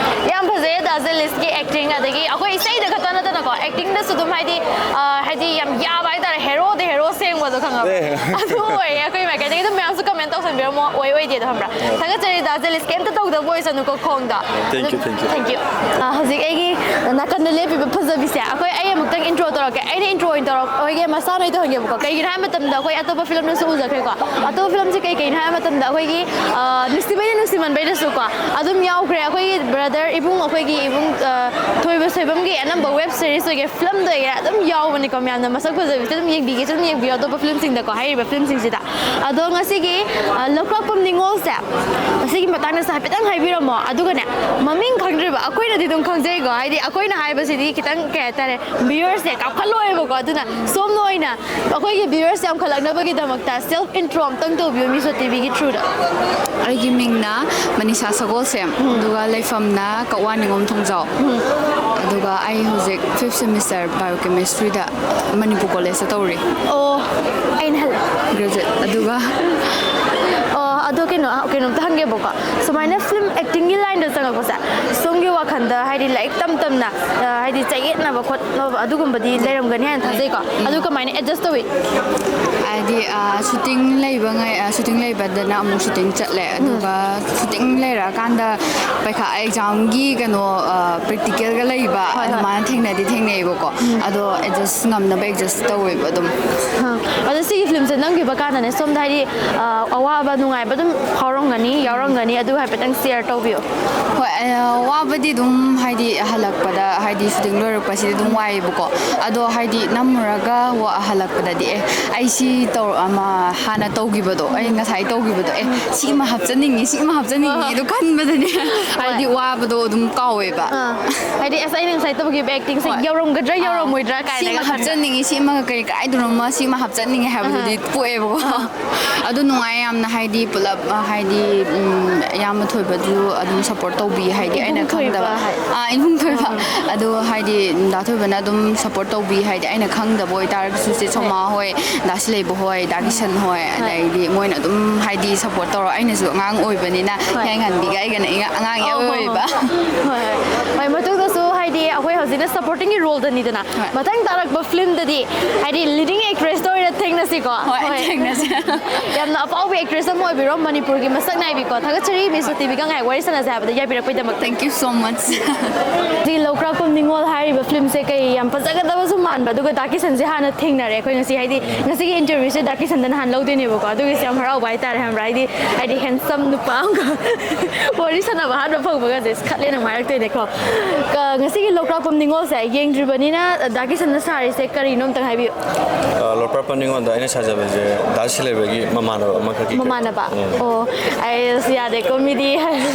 ꯌꯥꯝ ꯐꯖꯩ ꯗꯥ ꯖꯦꯂꯤꯁꯀꯤ ꯑꯦꯛꯇꯤꯡ, ꯑꯗꯒꯤ ꯑꯩꯈꯣꯏ ꯏꯁꯩꯗ ꯈꯛꯇ ꯅꯠꯇꯅꯀꯣ, ꯑꯦꯛꯇꯤꯡꯗꯁꯨ ꯑꯗꯨꯝ ꯍꯥꯏꯗꯤ, ꯑ, ꯍꯥꯏꯗꯤ ꯌꯥꯝ ꯌꯥꯕ ꯍꯥꯏꯇꯥꯔꯦ, ꯍꯦꯔꯣꯗ ꯍꯦꯔꯣ ꯁꯦꯡꯕꯗꯣ ꯈꯪꯉꯕ? ꯑꯦ꯫ ꯑꯗꯨ ꯑꯣꯏꯌꯦ ꯑꯩꯈꯣꯏ ꯃꯥꯏꯀꯩꯗꯒꯤ꯫ ꯑꯗꯨꯝ ꯃꯌꯥꯝꯁꯨ ꯀꯃꯦꯟ ꯇꯧꯁꯟꯕꯤꯔꯝꯃꯣ, ꯑꯣꯏ ꯑꯣꯏꯗꯦꯗꯣ ꯈꯪꯕ꯭ꯔꯥ? ꯊꯥꯒꯠꯆꯔꯤ ꯗꯥ ꯖꯦꯂꯤꯁ, ꯀꯩꯝꯇ ꯇꯧꯗꯕ ꯑꯣꯏꯁꯅꯨꯀꯣ ꯈꯣꯡꯗ꯫ Thank you, thank you꯫ Thank you꯫ ꯑ, ꯍꯧꯖꯤꯛ ꯑꯩꯒꯤ ꯅꯥꯀꯟꯗ ꯂꯦꯞꯄꯤꯕ ꯐꯖꯕꯤꯁꯦ, ꯑꯩꯈꯣꯏ, ꯑꯩ ꯑꯃꯨꯛꯇꯪ ꯏꯟꯇ꯭ꯔꯣ ꯇꯧꯔꯛꯀꯦ꯫ ꯑꯩꯅ ꯏꯟꯇ꯭ꯔꯣ ꯑꯣꯏꯅ ꯇꯧꯔꯛꯑꯣꯏꯒꯦ, ꯃꯁꯥꯅ ꯑꯣꯏꯅ ꯇꯧꯍꯟꯒꯦꯕꯀꯣ꯫ ꯀꯩꯒꯤꯅꯣ ꯍꯥꯏꯕ ꯃꯇꯝꯗ ꯑꯩꯈꯣꯏ ꯑꯇꯣꯞꯄ ꯐꯤꯂꯝꯗꯁꯨ ꯎꯖꯈ꯭ꯔꯦꯀꯣ꯫ ꯑꯇꯣꯞꯄ ꯐꯤꯂꯝꯁꯦ ꯀꯩ ꯀꯩꯅꯣ ꯍꯥꯏꯕ ꯃꯇꯝꯗ ꯑꯩꯈꯣꯏꯒꯤ, ꯑ, ꯅꯨꯡꯁꯤꯕꯩꯅ ꯅꯨꯡꯁꯤꯃꯟꯕꯩꯗꯁꯨꯀꯣ ꯑꯗꯨꯝ ꯌꯥꯎꯈ꯭ꯔꯦ꯫ ꯑꯩꯈꯣꯏꯒꯤ ꯕ꯭ꯔꯗꯔ ꯏꯕꯨꯡ, ꯑꯩꯈꯣꯏꯒꯤ ꯏꯕꯨꯡ, ꯑ, ꯊꯣꯏꯕ ꯁꯣꯏꯕꯝꯒꯤ ꯑꯅꯝꯕ ꯋꯦꯕ ꯁꯤꯔꯤꯁ ꯑꯣꯏꯒꯦꯔꯥ, ꯐꯤꯂꯝꯗ ꯑꯣꯏꯒꯦꯔꯥ ꯑꯗꯨꯝ ꯌꯥꯎꯕꯅꯤꯀꯣ꯫ ꯃꯌꯥꯝꯅ ꯃꯁꯛ ꯐꯖꯕꯁꯦ ꯑꯗꯨꯝ ꯌꯦꯡꯕꯤꯒꯦꯁꯨ ꯑꯗꯨꯝ ꯌꯦꯡꯕꯤꯌꯣ ꯑꯇꯣꯞꯄ ꯐꯤꯂꯝꯁꯤꯡꯗꯀꯣ, ꯍꯥꯏꯔꯤꯕ ꯐꯤꯂꯝꯁꯤꯡꯁꯤꯗ꯫ ꯑꯗꯣ ꯉꯁꯤꯒꯤ, ꯑ, ꯂꯧꯀ꯭ꯔꯥꯛꯄꯝ ꯅꯤꯉꯣꯜꯁꯦ, ꯑꯁꯤꯒꯤ ꯃꯇꯥꯡꯗꯁꯨ ꯍꯥꯏꯐꯦꯠꯇꯪ ꯍꯥꯏꯕꯤꯔꯝꯃꯣ꯫ ꯑꯗꯨꯒꯅꯦ, ꯃꯃꯤꯡ ꯈꯪꯗ꯭ꯔꯤꯕ ꯑꯩꯈꯣꯏꯅꯗꯤ ꯑꯗꯨꯝ ꯈꯪꯖꯩꯀꯣ, ꯍꯥꯏꯗꯤ ꯑꯩꯈꯣꯏꯅ ꯍꯥꯏꯕꯁꯤꯗꯤ ꯈꯤꯇꯪ, ꯀꯩ ꯍꯥꯏꯇꯥꯔꯦ, ꯚ꯭ꯌꯨꯋꯔꯁꯦ ꯀꯥꯞꯈꯠꯂꯣꯏꯕꯀꯣ꯫ ꯑꯗꯨꯅ ꯁꯣꯝꯅ ꯑꯣꯏꯅ ꯑꯩꯈꯣꯏꯒꯤ ꯚ꯭ꯌꯨꯋꯔꯁ ꯌꯥꯝꯈꯠꯂꯛꯅꯕꯒꯤꯗꯃꯛꯇ ꯁꯦꯜꯐ ꯏꯟꯇ꯭ꯔꯣ ꯑꯝꯇꯪ ꯇꯧꯕꯤꯌꯨ ꯃꯤꯁꯣ ꯇꯤꯚꯤꯒꯤ ꯊ꯭ꯔꯨꯗ꯫ ꯑꯩꯒꯤ ꯃꯤꯡꯅ ꯃꯅꯤꯁꯥ ꯁꯒꯣꯜꯁꯦꯝ, ꯑꯗꯨꯒ ꯂꯩꯐꯝꯅ ꯀꯛꯋꯥ ꯅꯤꯉꯣꯝ ꯊꯣꯡꯖꯥꯎ꯫ ꯑꯗꯨꯒ ꯑꯩ ꯍꯧꯖꯤꯛ ꯐꯤꯐ ꯁꯦꯃꯤꯁꯇꯔ ꯕꯥꯏꯑꯣꯀꯦꯃꯤꯁꯇ꯭ꯔꯤꯗ ꯃꯅꯤꯄꯨꯔ ꯀꯣꯂꯦꯖꯇ ꯇꯧꯔꯤ꯫ ꯑꯣ, ꯑꯩꯅ ꯍꯜꯂꯦ꯫ ꯒ꯭ꯔꯦꯖꯨꯑꯦꯠ꯫ ꯑꯗꯨꯒ ꯑꯣ, ꯑꯗꯣ ꯀꯩꯅꯣ, ꯀꯩꯅꯣꯝꯇ ꯍꯪꯒꯦꯕꯀꯣ꯫ ꯁꯨꯃꯥꯏꯅ ꯐꯤꯂꯝ ꯑꯦꯛꯇꯤꯡꯒꯤ ꯂꯥꯏꯟꯗ ꯆꯪꯉꯛꯄꯁꯦ, ꯁꯣꯝꯒꯤ ꯋꯥꯈꯜꯗ ꯍꯥꯏꯗꯤ ꯂꯥꯏꯔꯤꯛ ꯇꯝ ꯇꯝꯅ, ꯑ, ꯍꯥꯏꯗꯤ ꯆꯌꯦꯠꯅꯕ ꯈꯣꯠꯅꯕ ꯑꯗꯨꯒꯨꯝꯕꯗꯤ ꯂꯩꯔꯝꯒꯅꯤ ꯍꯥꯏꯅ ꯊꯥꯖꯩꯀꯣ꯫ ꯑꯗꯨ ꯀꯃꯥꯏꯅ ꯑꯦꯗꯖꯁ ꯇꯧꯏ? ꯍꯥꯏꯗꯤ, ꯑ, ꯁꯨꯇꯤꯡ ꯂꯩꯕ ꯉꯩ-, ꯑ, ꯁꯨꯇꯤꯡ ꯂꯩꯕꯗꯅ ꯑꯃꯨꯛ ꯁꯨꯇꯤꯡ ꯆꯠꯂꯦ, ꯑꯗꯨꯒ ꯁꯨꯇꯤꯡ ꯂꯩꯔꯛꯑꯀꯥꯟꯗ ꯄꯩꯈꯥ ꯑꯦꯛꯖꯥꯝꯒꯤ ꯀꯩꯅꯣ, ꯑ, ꯄ꯭ꯔꯦꯛꯇꯤꯀꯦꯜꯒ ꯂꯩꯕ, ꯍꯣꯏ, ꯍꯣꯏ꯫ ꯑꯗꯨꯃꯥꯏꯅ ꯊꯦꯡꯅꯗꯤ ꯊꯦꯡꯅꯩꯕꯀꯣ꯫ ꯑꯗꯣ ꯑꯦꯗꯖꯁ ꯉꯝꯅꯕ ꯑꯦꯗꯖꯁ ꯇꯧꯋꯦꯕ ꯑꯗꯨꯝ꯫ ꯑ, ꯑꯗꯣ ꯁꯤꯒꯤ ꯐꯤꯂꯝꯁꯦ ꯅꯝꯈꯤꯕ ꯀꯥꯟꯗꯅꯦ, ꯁꯣꯝꯗ ꯍꯥꯏꯗꯤ, ꯑ, ꯑꯋꯥꯕ ꯅꯨꯡꯉꯥꯏꯕ ꯑꯗꯨꯝ ꯐꯥꯎꯔꯝꯒꯅꯤ, ꯌꯥꯎꯔꯝꯒꯅꯤ, ꯑꯗꯨ ꯍꯥꯏꯐꯦꯠꯇꯪ ꯁꯤꯌꯔ ꯇꯧꯕꯤꯌꯣ꯫ ꯍꯣꯏ, ꯑ, ꯋꯥꯕꯗꯤ ꯑꯗꯨꯝ ꯍꯥꯏꯗꯤ ꯍꯜꯂꯛꯄꯗ, ꯍꯥꯏꯗꯤ ꯁꯨꯇꯤꯡ ꯂꯣꯏꯔꯛꯄꯁꯤꯗꯤ ꯑꯗꯨꯝ ꯋꯥꯏꯌꯦꯕꯀꯣ꯫ ꯑꯗꯣ ꯍꯥꯏꯗꯤ ꯅꯝꯃꯨꯔꯒ ꯋꯥ-, ꯍꯜꯂꯛꯄꯗꯗꯤ, "ꯑꯦ, ꯑꯩ ꯁꯤ ꯇꯧꯔ-, ꯑꯃ ꯍꯥꯟꯅ ꯇꯧꯈꯤꯕꯗꯣ, ꯑꯩ ꯉꯁꯥꯏ ꯇꯧꯈꯤꯕꯗꯣ, ꯑꯦ, ꯁꯤꯃ ꯍꯥꯞꯆꯟꯅꯤꯡꯉꯤ, ꯁꯤꯃ ꯍꯥꯞꯆꯟꯅꯤꯡꯉꯤ", ꯑꯗꯣ ꯈꯟꯕꯗꯅꯦ ꯍꯥꯏꯗꯤ ꯋꯥꯕꯗꯣ ꯑꯗꯨꯝ ꯀꯥꯎꯋꯦꯕ꯫ ꯑꯥ꯫ ꯍꯥꯏꯗꯤ, "ꯑꯁ, ꯑꯩꯅ ꯉꯁꯥꯏ ꯇꯧꯈꯤꯕ ꯑꯦꯛꯇꯤꯡꯁꯦ ꯍꯣꯏ꯫ ꯌꯧꯔꯝꯒꯗ꯭ꯔꯥ, ꯑꯥ꯫ ꯌꯧꯔꯝꯃꯣꯏꯗ꯭ꯔꯥ?" ꯀꯥꯏꯅꯒ ꯁꯤꯃ ꯈꯟꯕ꯫ ꯍꯥꯞꯆꯟꯅꯤꯡꯉꯤ, ꯁꯤꯃ ꯀꯩ ꯀꯥꯏꯗꯅꯣꯃ ꯁꯤꯃ ꯍꯥꯞꯆꯟꯅꯤꯡꯉꯤ ꯍꯥꯏꯕꯗꯨꯗꯤ ꯑꯥ꯫ ꯄꯣꯛꯑꯦꯕꯀꯣ꯫ ꯑꯥ꯫ ꯑꯗꯨ ꯅꯨꯡꯉꯥꯏ ꯌꯥꯝꯅ, ꯍꯥꯏꯗꯤ ꯄꯨꯂꯞ, ꯑ, ꯍꯥꯏꯗꯤ, ꯎꯝ, ꯏꯌꯥꯝꯕ ꯊꯣꯏꯕꯁꯨ ꯑꯗꯨꯝ ꯁꯞꯄꯣꯔꯠ ꯇꯧꯕꯤ, ꯍꯥꯏꯗꯤ ꯑꯩꯅ ꯈꯪꯗꯕ꯫ ꯑꯥ, ꯏꯟꯐꯨꯡ ꯊꯣꯏꯕ꯫ ꯑꯗꯣ ꯍꯥꯏꯗꯤ ꯗꯥ ꯊꯣꯏꯕꯅ ꯑꯗꯨꯝ ꯁꯞꯄꯣꯔꯠ ꯇꯧꯕꯤ, ꯍꯥꯏꯗꯤ ꯑꯩꯅ ꯈꯪꯗꯕ ꯑꯣꯏꯇꯥꯔꯒꯁꯨ ꯆꯦ ꯁꯣꯃꯥ ꯍꯣꯏ, ꯗꯥ ꯁꯤꯂꯩꯕ ꯍꯣꯏ, ꯗꯥ ꯀꯤꯁꯟ ꯍꯣꯏ, ꯑꯗꯩꯗꯤ ꯃꯣꯏꯅ ꯑꯗꯨꯝ ꯍꯥꯏꯗꯤ ꯁꯞꯄꯣꯔꯠ ꯇꯧꯔꯣ꯫ ꯑꯩꯅꯁꯨ ꯑꯉꯥꯡ ꯑꯣꯏꯕꯅꯤꯅ ꯍꯣꯏ꯫ ꯌꯥꯏꯉꯟꯕꯤꯒ ꯑꯩꯒꯅ ꯏꯉꯥ-, ꯑꯉꯥꯡ ꯏꯌꯥꯏ ꯑꯣꯏꯕ꯫ ꯍꯣꯏ, ꯍꯣꯏ꯫ ꯍꯣꯏ, ꯃꯇꯨꯡꯗꯁꯨ ꯍꯥꯏꯗꯤ ꯑꯩꯈꯣꯏ ꯍꯧꯖꯤꯛꯅ ꯁꯞꯄꯣꯔꯇꯤꯡꯒꯤ ꯔꯣꯜꯗꯅꯤꯗꯅ꯫ ꯍꯣꯏ꯫ ꯃꯊꯪ ꯇꯥꯔꯛꯄ ꯐꯤꯂꯝꯗꯗꯤ ꯍꯥꯏꯗꯤ ꯂꯤꯗꯤꯡ ꯑꯦꯛꯇ꯭ꯔꯦꯁꯇ ꯑꯣꯏꯅ ꯊꯦꯡꯅꯁꯤꯀꯣ꯫ ꯍꯣꯏ, ꯍꯣꯏ꯫ ꯊꯦꯡꯅꯁꯤ꯫ ꯌꯥꯝꯅ ꯑꯐꯥꯎꯕ ꯑꯦꯛꯇ꯭ꯔꯦꯁ ꯑꯃ ꯑꯣꯏꯕꯤꯔꯣ, ꯃꯅꯤꯄꯨꯔꯒꯤ ꯃꯁꯛ ꯅꯥꯏꯕꯤꯀꯣ꯫ ꯊꯥꯒꯠꯆꯔꯤ, ꯃꯤꯁ ꯇꯤ ꯚꯤꯒ ꯉꯥꯏ ꯋꯥꯔꯤ ꯁꯥꯟꯅꯁꯦ ꯍꯥꯏꯕꯗ ꯌꯥꯕꯤꯔꯛꯄꯩꯗꯃꯛꯇ꯫ Thank you so much꯫ ꯁꯤ ꯂꯧꯀ꯭ꯔꯥꯛꯄꯝ ꯅꯤꯉꯣꯜ ꯍꯥꯏꯔꯤꯕ ꯐꯤꯂꯝꯁꯦ ꯀꯩ ꯌꯥꯝ ꯐꯖꯒꯗꯕꯁꯨ ꯃꯥꯟꯕ, ꯑꯗꯨꯒ ꯗꯥ ꯀꯤꯁꯟꯁꯦ ꯍꯥꯟꯅ ꯊꯦꯡꯅꯔꯦ ꯑꯩꯈꯣꯏ ꯉꯁꯤ꯫ ꯍꯥꯏꯗꯤ ꯉꯁꯤꯒꯤ ꯏꯟꯇꯔꯚ꯭ꯌꯨꯁꯦ ꯗꯥ ꯀꯤꯁꯟꯗ ꯅꯍꯥꯟ ꯂꯧꯗꯣꯏꯅꯦꯕꯀꯣ, ꯑꯗꯨꯒꯤꯁꯨ ꯌꯥꯝ ꯍꯔꯥꯎꯕ ꯍꯥꯏꯇꯥꯔꯦ, ꯈꯪꯕ꯭ꯔꯥ? ꯍꯥꯏꯗꯤ, ꯍꯥꯏꯗꯤ ꯍꯦꯟꯁꯝ ꯅꯨꯄꯥ ꯑꯃꯒ ꯋꯥꯔꯤ ꯁꯥꯟꯅꯕ ꯑꯍꯥꯟꯕ ꯐꯪꯕꯒꯁꯦ ꯈꯠꯂꯦ ꯅꯨꯡꯉꯥꯏꯔꯛꯇꯣꯏꯅꯦꯀꯣ꯫ ꯀ-, ꯉꯁꯤꯒꯤ ꯂꯧꯀ꯭ꯔꯥꯛꯄꯝ ꯅꯤꯉꯣꯜꯁꯦ ꯌꯦꯡꯗ꯭ꯔꯤꯕꯅꯤꯅ ꯗꯥ ꯀꯤꯁꯟꯅ ꯁꯥꯔꯤꯁꯦ ꯀꯔꯤꯅꯣ ꯑꯝꯇꯪ ꯍꯥꯏꯕꯤꯌꯨ꯫ ꯑ, ꯂꯧꯀ꯭ꯔꯥꯛꯄꯝ ꯅꯤꯉꯣꯜꯗ ꯑꯩꯅ ꯁꯥꯖꯕꯁꯦ ꯗꯥ ꯁꯤꯂꯩꯕꯒꯤ ꯃꯃꯥꯟꯅꯕ ꯑꯃꯈꯛꯀꯤ character꯫ ꯃꯃꯥꯟꯅꯕ? ꯎꯝ꯫ ꯑꯣ, ꯑꯩ ꯑꯁ ꯌꯥꯗꯦꯀꯣ, ꯃꯤꯗꯤ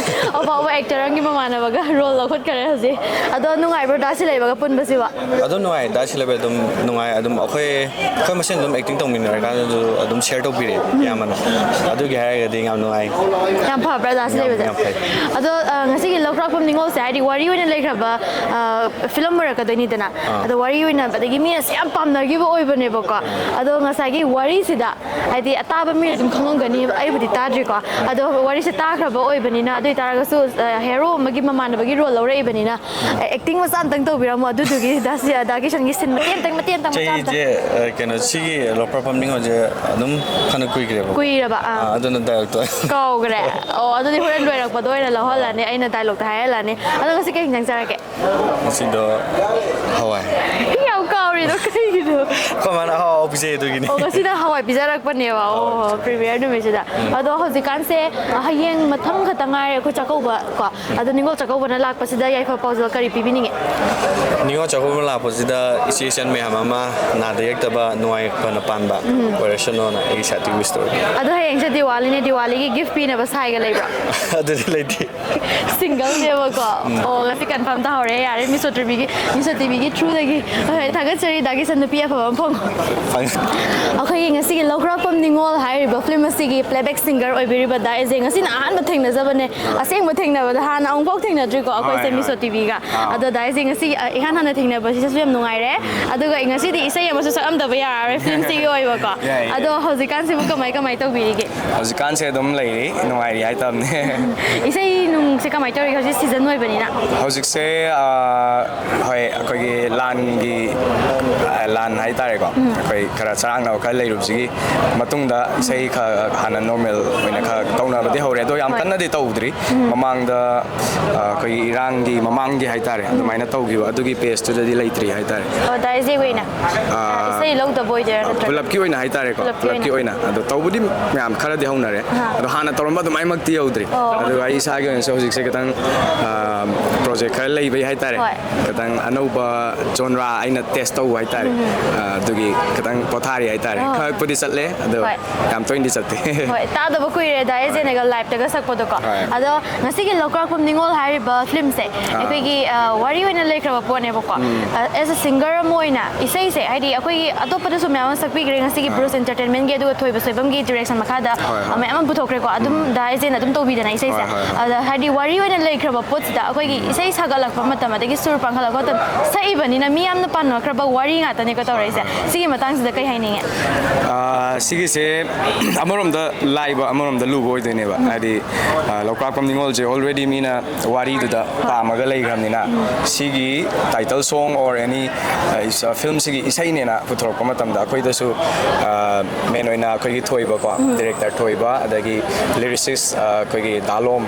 ꯑꯐꯥꯎꯕ ꯑꯦꯛꯇꯔ ꯑꯃꯒꯤ ꯃꯃꯥꯟꯅꯕꯒ ꯔꯣꯜ ꯂꯧꯈꯠꯈꯔꯦ ꯍꯧꯖꯤꯛ꯫ ꯑꯗꯣ ꯅꯨꯡꯉꯥꯏꯕ꯭ꯔꯣ ꯗꯥ ꯁꯤꯂꯩꯕꯒ ꯄꯨꯟꯕꯁꯤꯕꯣ? ꯑꯗꯨꯝ ꯅꯨꯡꯉꯥꯏ, ꯗꯥ ꯁꯤꯂꯩꯕ ꯑꯗꯨꯝ ꯅꯨꯡꯉꯥꯏ꯫ ꯑꯗꯨꯝ ꯑꯩꯈꯣꯏ, ꯑꯩꯈꯣꯏ ꯃꯁꯦꯟ ꯑꯗꯨꯝ ꯑꯦꯛꯇꯤꯡ ꯇꯧꯃꯤꯟꯅꯔꯀꯥꯟꯗꯁꯨ ꯑꯗꯨꯝ ꯁꯤꯌꯔ ꯇꯧꯕꯤꯔꯛꯑꯦ ꯑꯌꯥꯝꯕꯅ꯫ ꯑꯗꯨꯒꯤ ꯍꯥꯏꯔꯒꯗꯤ ꯌꯥꯝ ꯅꯨꯡꯉꯥꯏ꯫ ꯌꯥꯝ ꯐꯕ꯭ꯔꯥ ꯗꯥ ꯌꯥꯝ, ꯁꯤꯂꯩꯕꯁꯦ? ꯌꯥꯝ ꯐꯩ꯫ ꯑꯗꯣ, ꯑ, ꯉꯁꯤꯒꯤ ꯂꯧꯀ꯭ꯔꯥꯛꯄꯝ ꯅꯤꯉꯣꯜꯁꯦ ꯍꯥꯏꯗꯤ ꯋꯥꯔꯤ ꯑꯣꯏꯅ ꯂꯩꯈ꯭ꯔꯕ, ꯑ, ꯐꯤꯂꯝ ꯑꯣꯏꯔꯛꯀꯗꯣꯏꯅꯤꯗꯅ꯫ ꯑꯥ꯫ ꯑꯗꯣ ꯋꯥꯔꯤ ꯑꯣꯏꯅ ꯑꯗꯒꯤ ꯃꯤꯅꯁꯨ ꯌꯥꯝ ꯄꯥꯝꯅꯈꯤꯕ ꯑꯣꯏꯕꯅꯦꯕꯀꯣ꯫ ꯑꯗꯣ ꯉꯁꯥꯏꯒꯤ ꯋꯥꯔꯤꯁꯤꯗ ꯍꯥꯏꯗꯤ ꯑꯇꯥꯕ ꯃꯤꯅ ꯑꯗꯨꯝ ꯈꯪꯉꯝꯒꯅꯤ, ꯑꯩꯕꯨꯗꯤ ꯇꯥꯗ꯭ꯔꯤꯀꯣ꯫ ꯑꯗꯣ ꯋꯥꯔꯤꯁꯦ ꯇꯥꯈ꯭ꯔꯕ ꯑꯣꯏꯕꯅꯤꯅ, ꯑꯗꯨ ꯑꯣꯏꯇꯥꯔꯒꯁꯨ, ꯑ, ꯍꯦꯔꯣ ꯑꯃꯒꯤ ꯃꯃꯥꯟꯅꯕꯒꯤ ꯔꯣꯜ ꯂꯧꯔꯛꯏꯕꯅꯤꯅ, ꯑꯦꯛꯇꯤꯡ ꯃꯆꯥ ꯑꯝꯇꯪ ꯇꯧꯕꯤꯔꯝꯃꯣ ꯑꯗꯨꯗꯨꯒꯤ ꯗꯥ ꯁꯤ-, ꯗꯥ ꯀꯤꯁꯟꯒꯤ ꯁꯤꯟ ꯃꯇꯦꯛ ꯑꯝꯇꯪ, ꯃꯇꯦꯛ ꯑꯝꯇꯪ ꯃꯆꯥ ꯑꯝꯇꯪ꯫ ꯆꯍꯤꯁꯦ, ꯑ, ꯀꯩꯅꯣ, ꯁꯤꯒꯤ ꯂꯧꯀ꯭ꯔꯥꯛꯄꯝ ꯅꯤꯉꯣꯜꯁꯦ ꯑꯗꯨꯝ ꯐꯅ ꯀꯨꯏꯈ꯭ꯔꯦꯕꯀꯣ꯫ ꯀꯨꯏꯔꯕ? ꯑꯥ꯫ ꯑꯥ, ꯑꯗꯨꯅ ꯗꯥꯏꯔꯦꯛꯇꯣ ꯀꯥꯎꯈ꯭ꯔꯦ꯫ ꯑꯣ, ꯑꯗꯨꯗꯤ ꯍꯣꯔꯦꯟ ꯂꯣꯏꯔꯛꯄꯗ ꯑꯣꯏꯅ ꯂꯧꯍꯜꯂꯅꯤ, ꯑꯩꯅ ꯗꯥꯏꯂꯣꯛꯇ ꯍꯥꯏꯍꯜꯂꯅꯤ꯫ ꯑꯗꯣ ꯉꯁꯤ ꯀꯩ ꯍꯤꯟꯖꯥꯡ ꯆꯥꯔꯛꯀꯦ? ꯉꯁꯤꯗꯣ ꯍꯋꯥꯏ꯫ ꯌꯥꯝ ꯀꯥꯎꯔꯤꯗꯣ ꯀꯩꯒꯤꯅꯣ? ꯑꯩꯈꯣꯏ ꯃꯥꯅ ꯑꯍꯥꯎ ꯑꯍꯥꯎ ꯄꯤꯖꯩ ꯑꯗꯨꯒꯤꯅꯤ꯫ ꯑꯣ, ꯉꯁꯤꯅ ꯍꯋꯥꯏ ꯄꯤꯖꯔꯛꯄꯅꯦꯕ꯫ ꯑꯣ, ꯍꯋꯥꯏ ꯄꯤꯖꯔꯛꯄ꯫ ꯄ꯭ꯔꯤꯃꯤꯌꯔ ꯅꯨꯃꯤꯠꯁꯤꯗ꯫ ꯎꯝ꯫ ꯑꯗꯣ ꯍꯧꯖꯤꯛꯀꯥꯟꯁꯦ, ꯑ, ꯍꯌꯦꯡ ꯃꯊꯪ ꯈꯛꯇ ꯉꯥꯏꯔꯦ ꯑꯩꯈꯣꯏ ꯆꯥꯛꯀꯧꯕ ꯀꯣ꯫ ꯎꯝ꯫ ꯑꯗꯣ ꯅꯤꯉꯣꯜ ꯆꯥꯛꯀꯧꯕꯅ ꯂꯥꯛꯄꯁꯤꯗ ꯌꯥꯏꯐ ꯄꯥꯎꯖꯦꯜ ꯀꯔꯤ ꯄꯤꯕꯤꯅꯤꯡꯉꯤ? ꯅꯤꯉꯣꯜ ꯆꯥꯛꯀꯧꯕ ꯂꯥꯛꯄꯁꯤꯗ ꯏꯆꯦ ꯏꯆꯟ ꯃꯌꯥꯝ ꯑꯃ ꯅꯥꯗ ꯌꯦꯛꯇꯕ ꯅꯨꯡꯉꯥꯏ ꯐꯅ ꯄꯥꯟꯕ ꯑꯣꯏꯔꯁꯅꯨꯅ ꯑꯩꯒꯤ ꯁꯥꯏꯠꯇꯒꯤ ꯋꯤꯁ ꯇꯧꯔꯤ꯫ ꯑꯗꯣ ꯍꯌꯦꯡꯁꯦ ꯗꯤꯋꯥꯂꯤꯅꯦ, ꯗꯤꯋꯥꯂꯤꯒꯤ ꯒꯤꯐ ꯄꯤꯅꯕ ꯁꯥꯏꯒ ꯂꯩꯕ꯭ꯔꯥ? ꯑꯗꯨꯗꯤ ꯂꯩꯇꯦ꯫ ꯁꯤꯡꯒꯜꯅꯦꯕꯀꯣ꯫ ꯑꯣ, ꯉꯁꯤ ꯀꯟꯐꯥꯔꯝ ꯇꯥꯍꯧꯔꯦ꯫ ꯌꯥꯔꯦ, ꯃꯤꯁꯣ ꯇꯤꯚꯤꯒꯤ, ꯃꯤꯁꯣ ꯇꯤꯚꯤꯒꯤ ꯊ꯭ꯔꯨꯗꯒꯤ꯫ ꯍꯣꯏ, ꯊꯥꯒꯠꯆꯔꯤ ꯗꯥꯒꯤ ꯁꯟ, ꯅꯨꯄꯤ ꯑꯐꯕ ꯑꯃ ꯐꯪꯉꯣ꯫ ꯑꯩꯈꯣꯏꯒꯤ ꯉꯁꯤꯒꯤ ꯂꯧꯀ꯭ꯔꯥꯛꯄꯝ ꯅꯤꯉꯣꯜ ꯍꯥꯏꯔꯤꯕ ꯐꯤꯂꯝ ꯑꯁꯤꯒꯤ ꯄ꯭ꯂꯦꯕꯦꯛ ꯁꯤꯡꯒꯔ ꯑꯣꯏꯕꯤꯔꯤꯕ ꯗꯥ ꯑꯦꯖꯦ ꯉꯁꯤꯅ ꯑꯍꯥꯟꯕ ꯊꯦꯡꯅꯖꯕꯅꯦ꯫ ꯑꯁꯦꯡꯕ ꯊꯦꯡꯅꯕꯗ ꯍꯥꯟꯅ ꯑꯃꯨꯛꯐꯥꯎ ꯊꯦꯡꯅꯗ꯭ꯔꯤꯀꯣ ꯑꯩꯈꯣꯏꯁꯦ꯫ ꯍꯣꯏ, ꯍꯣꯏ꯫ ꯃꯤꯁꯣ ꯇꯤꯚꯤꯒ꯫ ꯑꯥ꯫ ꯑꯗꯣ ꯗꯥ ꯑꯦꯖꯦ ꯉꯁꯤ, ꯑ, ꯏꯍꯥꯟ ꯍꯥꯟꯅ ꯊꯦꯡꯅꯕꯁꯤꯗꯁꯨ ꯌꯥꯝ ꯅꯨꯡꯉꯥꯏꯔꯦ꯫ ꯑꯗꯨꯒ ꯉꯁꯤꯗꯤ ꯏꯁꯩ ꯑꯃꯁꯨ ꯁꯛꯑꯝꯗꯕ ꯌꯥꯔꯔꯣꯏ ꯐꯤꯂꯝꯁꯤꯒꯤ ꯑꯣꯏꯕꯀꯣ꯫ ꯌꯥꯏ, ꯌꯥꯏ꯫ ꯑꯗꯣ ꯍꯧꯖꯤꯛꯀꯥꯟꯁꯤꯕꯨ ꯀꯃꯥꯏ ꯀꯃꯥꯏ ꯇꯧꯕꯤꯔꯤꯒꯦ? ꯍꯧꯖꯤꯛꯀꯥꯟꯁꯦ ꯑꯗꯨꯝ ꯂꯩꯔꯤ, ꯅꯨꯡꯉꯥꯏꯔꯤ ꯍꯥꯏꯇꯥꯕꯅꯦ꯫ ꯏꯁꯩ ꯅꯨꯡꯁꯦ ꯀꯃꯥꯏ ꯇꯧꯔꯤꯒꯦ ꯍꯧꯖꯤꯛ ꯁꯤꯖꯟ ꯑꯣꯏꯕꯅꯤꯅ? ꯍꯧꯖꯤꯛꯁꯦ, ꯑ, ꯍꯣꯏ, ꯑꯩꯈꯣꯏꯒꯤ ꯂꯥꯟꯒꯤ, ꯑ, ꯂꯥꯟ ꯍꯥꯏꯇꯥꯔꯦꯀꯣ꯫ ꯑꯩꯈꯣꯏ ꯈꯔ ꯆꯔꯥꯡꯅꯕ ꯈꯔ ꯂꯩꯔꯨꯕꯁꯤꯒꯤ ꯃꯇꯨꯡꯗ ꯏꯁꯩ ꯈꯔ ꯍꯥꯟꯅ ꯅꯣꯔꯃꯦꯜ ꯑꯣꯏꯅ ꯈꯔ ꯇꯧꯅꯕꯗꯤ ꯍꯧꯔꯦ, ꯑꯗꯣ ꯌꯥꯝ ꯍꯣꯏ꯫ ꯀꯟꯅꯗꯤ ꯇꯧꯗ꯭ꯔꯤ꯫ ꯃꯃꯥꯡꯗ, ꯑ, ꯑꯩꯈꯣꯏꯒꯤ ꯏꯔꯥꯡꯒꯤ ꯃꯃꯥꯡꯒꯤ ꯍꯥꯏꯇꯥꯔꯦ, ꯑꯗꯨꯃꯥꯏꯅ ꯇꯧꯈꯤꯕ, ꯑꯗꯨꯒꯤ ꯄꯦꯖꯇꯨꯗꯗꯤ ꯂꯩꯇ꯭ꯔꯤ ꯍꯥꯏꯇꯥꯔꯦ꯫ ꯑꯣ, ꯗꯥ ꯑꯦꯖꯦꯒꯤ ꯑꯣꯏꯅ? ꯑꯥ, ꯏꯁꯩ ꯂꯧꯗꯕ ꯑꯣꯏꯗꯣꯏꯔꯥ ꯅꯠꯇ꯭ꯔꯒ? ꯄꯨꯂꯞꯀꯤ ꯑꯣꯏꯅ ꯍꯥꯏꯇꯥꯔꯦꯀꯣ꯫ ꯄꯨꯂꯞꯀꯤ ꯄꯨꯂꯞꯀꯤ ꯑꯣꯏꯅ꯫ ꯑꯣꯏꯅ꯫ ꯑꯗꯣ ꯇꯧꯕꯗꯤ ꯃꯌꯥꯝ ꯈꯔꯗꯤ ꯍꯧꯅꯔꯦ꯫ ꯑꯍꯥ꯫ ꯑꯗꯣ ꯍꯥꯟꯅ ꯇꯧꯔꯝꯕ ꯑꯗꯨꯃꯥꯏꯃꯛꯇꯤ ꯌꯧꯗ꯭ꯔꯤ꯫ ꯑꯣ꯫ ꯑꯗꯨꯒ ꯑꯩ ꯏꯁꯥꯒꯤ ꯑꯣꯏꯅꯁꯨ ꯍꯧꯖꯤꯛꯁꯦ ꯈꯤꯇꯪ, ꯑꯥ, ꯄ꯭ꯔꯣꯖꯦꯛ ꯈꯔ ꯂꯩꯕꯩ ꯍꯥꯏꯇꯥꯔꯦ꯫ ꯍꯣꯏ꯫ ꯈꯤꯇꯪ ꯑꯅꯧꯕ ꯖꯣꯟꯔꯥ ꯑꯩꯅ ꯇꯦꯁ ꯇꯧꯕ ꯍꯥꯏꯇꯥꯔꯦ꯫ ꯑꯥ, ꯑꯗꯨꯒꯤ ꯈꯤꯇꯪ ꯄꯣꯊꯥꯔꯤ ꯍꯥꯏꯇꯥꯔꯦ꯫ ꯑꯣ꯫ ꯈꯔꯄꯨꯗꯤ ꯆꯠꯂꯦ, ꯑꯗꯣ ꯍꯣꯏ꯫ ꯌꯥꯝ ꯇꯣꯏꯅꯗꯤ ꯆꯠꯇꯦ꯫ ꯍꯣꯏ, ꯇꯥꯗꯕ ꯀꯨꯏꯔꯦ ꯗꯥ ꯑꯦꯖꯦꯅꯒ ꯂꯥꯏꯞꯇꯒ ꯁꯛꯄꯗꯣꯀꯣ꯫ ꯍꯣꯏ꯫ ꯑꯗꯣ ꯉꯁꯤꯒꯤ ꯂꯧꯀ꯭ꯔꯥꯛꯄꯝ ꯅꯤꯉꯣꯜ ꯍꯥꯏꯔꯤꯕ ꯐꯤꯂꯝꯁꯦ ꯑꯩꯈꯣꯏꯒꯤ, ꯑ, ꯋꯥꯔꯤ ꯑꯣꯏꯅ ꯂꯩꯈ꯭ꯔꯕ ꯄꯣꯠꯅꯦꯕꯀꯣ꯫ ꯑꯦꯁ ꯑꯦ ꯁꯤꯡꯒꯔ ꯑꯃ ꯑꯣꯏꯅ ꯏꯁꯩꯁꯦ, ꯍꯥꯏꯗꯤ ꯑꯩꯈꯣꯏꯒꯤ ꯑꯇꯣꯞꯄꯗꯁꯨ ꯃꯌꯥꯝ ꯑꯃ ꯁꯛꯄꯤꯈ꯭ꯔꯦ ꯉꯁꯤꯒꯤ ꯕ꯭ꯔꯨꯁ ꯑꯦꯟꯇꯔꯇꯦꯟꯃꯦꯟꯒꯤ, ꯑꯗꯨꯒ ꯊꯣꯏꯕ ꯁꯣꯏꯕꯝꯒꯤ ꯗꯤꯔꯦꯛꯁꯟ ꯃꯈꯥꯗ, ꯍꯣꯏ, ꯍꯣꯏ꯫ ꯑ, ꯃꯌꯥꯝ ꯑꯃ ꯄꯨꯊꯣꯛꯈ꯭ꯔꯦꯀꯣ꯫ ꯑꯗꯨꯝ ꯗꯥ ꯑꯦꯖꯦꯅ ꯑꯗꯨꯝ ꯇꯧꯕꯤꯗꯅ ꯏꯁꯩꯁꯦ꯫ ꯍꯣꯏ, ꯍꯣꯏ, ꯍꯣꯏ꯫ ꯑꯗ ꯍꯥꯏꯗꯤ ꯋꯥꯔꯤ ꯑꯣꯏꯅ ꯂꯩꯈ꯭ꯔꯕ ꯄꯣꯠꯁꯤꯗ ꯑꯩꯈꯣꯏꯒꯤ ꯏꯁꯩ ꯁꯥꯒꯠꯂꯛꯄ ꯃꯇꯝ ꯑꯗꯒꯤ ꯁꯨꯔ ꯄꯥꯟꯈꯠꯂꯛꯄ ꯃꯇꯝ ꯁꯛꯏꯕꯅꯤꯅ ꯃꯤ ꯌꯥꯝꯅ ꯄꯥꯝꯅꯈ꯭ꯔꯕ ꯋꯥꯔꯤ ꯉꯥꯛꯇꯅꯦꯀꯣ ꯇꯧꯔꯛꯏꯁꯦ꯫ ꯁꯤꯒꯤ ꯃꯇꯥꯡꯁꯤꯗ ꯀꯩ ꯍꯥꯏꯅꯤꯡꯉꯦ? ꯑꯥ, ꯁꯤꯒꯤꯁꯦ ꯑꯃꯔꯣꯝꯗ ꯂꯥꯏꯕ, ꯑꯃꯔꯣꯝꯗ ꯂꯨꯕ ꯑꯣꯏꯗꯣꯏꯅꯦꯕ꯫ ꯍꯥꯏꯗꯤ, ꯑꯥ, ꯂꯧꯀ꯭ꯔꯥꯛꯄꯝ ꯅꯤꯉꯣꯜꯁꯦ already ꯃꯤꯅ ꯋꯥꯔꯤꯗꯨꯗ ꯄꯥꯝꯃꯒ ꯂꯩꯈ꯭ꯔꯕꯅꯤꯅ, ꯁꯤꯒꯤ title song or any, ꯑꯥ, ꯏꯁ-, ꯑꯥ, ꯐꯤꯂꯝꯁꯤꯒꯤ ꯏꯁꯩꯅꯦꯅ ꯄꯨꯊꯣꯔꯛꯄ ꯃꯇꯝꯗ ꯑꯩꯈꯣꯏꯗꯁꯨ, ꯑꯥ, ꯃꯦꯟ ꯑꯣꯏꯅ ꯑꯩꯈꯣꯏꯒꯤ ꯊꯣꯏꯕꯀꯣ, ꯗꯤꯔꯦꯛꯇꯔ ꯊꯣꯏꯕ, ꯑꯗꯒꯤ ꯂꯤꯔꯤꯁꯤꯁ, ꯑꯥ, ꯑꯩꯈꯣꯏꯒꯤ ꯗꯥꯂꯣꯝ,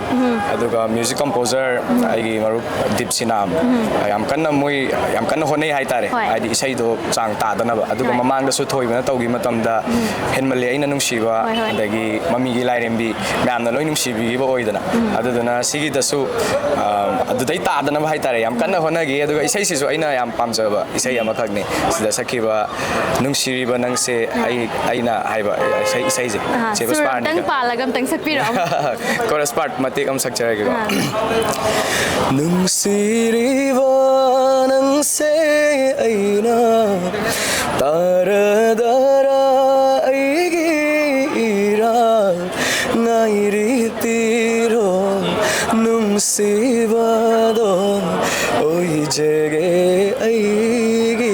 ꯑꯗꯨꯒ ꯃ꯭ꯌꯨꯖꯤꯛ ꯀꯝꯄꯣꯖꯔ ꯑꯩꯒꯤ ꯃꯔꯨꯞ ꯗꯤꯞ ꯁꯤꯅꯥꯝ, ꯌꯥꯝ ꯀꯟꯅ ꯃꯣꯏ ꯌꯥꯝ ꯀꯟꯅ ꯍꯣꯠꯅꯩ ꯍꯥꯏꯇꯥꯔꯦ꯫ ꯍꯣꯏ꯫ ꯍꯥꯏꯗꯤ ꯏꯁꯩꯗꯣ ꯆꯥꯡ ꯇꯥꯗꯅꯕ, ꯑꯗꯨꯒ ꯍꯣꯏ꯫ ꯃꯃꯥꯡꯗꯁꯨ ꯊꯣꯏꯕꯅ ꯇꯧꯈꯤꯕ ꯃꯇꯝꯗ ꯍꯦꯟꯃꯜꯂꯤ ꯑꯩꯅ ꯅꯨꯡꯁꯤꯕ, ꯍꯣꯏ, ꯍꯣꯏ꯫ ꯑꯗꯒꯤ ꯃꯃꯤꯒꯤ ꯂꯥꯏꯔꯦꯝꯕꯤ ꯃꯌꯥꯝꯅ ꯂꯣꯏ ꯅꯨꯡꯁꯤꯕꯤꯈꯤꯕ ꯑꯣꯏꯗꯅ, ꯑꯗꯨꯗꯨꯅ ꯁꯤꯒꯤꯗꯁꯨ, ꯑ, ꯑꯗꯨꯗꯩ ꯇꯥꯗꯅꯕ ꯍꯥꯏꯇꯥꯔꯦ, ꯌꯥꯝ ꯀꯟꯅ ꯍꯣꯠꯅꯈꯤ꯫ ꯑꯗꯨꯒ ꯏꯁꯩꯁꯤꯁꯨ ꯑꯩꯅ ꯌꯥꯝ ꯄꯥꯝꯖꯕ ꯏꯁꯩ ꯑꯃꯈꯛꯅꯤ꯫ ꯁꯤꯗ ꯁꯛꯈꯤꯕ "ꯅꯨꯡꯁꯤꯔꯤꯕ ꯅꯪꯁꯦ ꯑꯩ", ꯑꯩꯅ ꯍꯥꯏꯕ ꯏꯁꯩ, ꯏꯁꯩꯁꯦ, ꯑꯍꯥ, ꯁꯦꯕꯁ ꯁꯨꯔ ꯄꯥꯔꯅꯤꯒ꯫ ꯑꯝꯇꯪ ꯄꯥꯜꯂꯒ ꯑꯝꯇꯪ ꯁꯛꯄꯤꯔꯛꯑꯣ꯫ ꯀꯣꯔꯁ ꯄꯥꯔꯠ ꯃꯇꯦꯛ ꯑꯃ ꯁꯛꯆꯔꯒꯦꯀꯣ꯫ ꯑꯍꯥ꯫ ꯅꯨꯡꯁꯤꯔꯤꯕ ꯅꯪꯁꯦ ꯑꯩꯅ, ꯇꯥꯔꯗꯔꯥ ꯑꯩꯒꯤ ꯏꯔꯥꯜ, ꯉꯥꯏꯔꯤ ꯄꯤꯔꯣ ꯅꯨꯡꯁꯤꯕꯗꯣ, ꯑꯣꯏꯖꯒꯦ ꯑꯩꯒꯤ꯫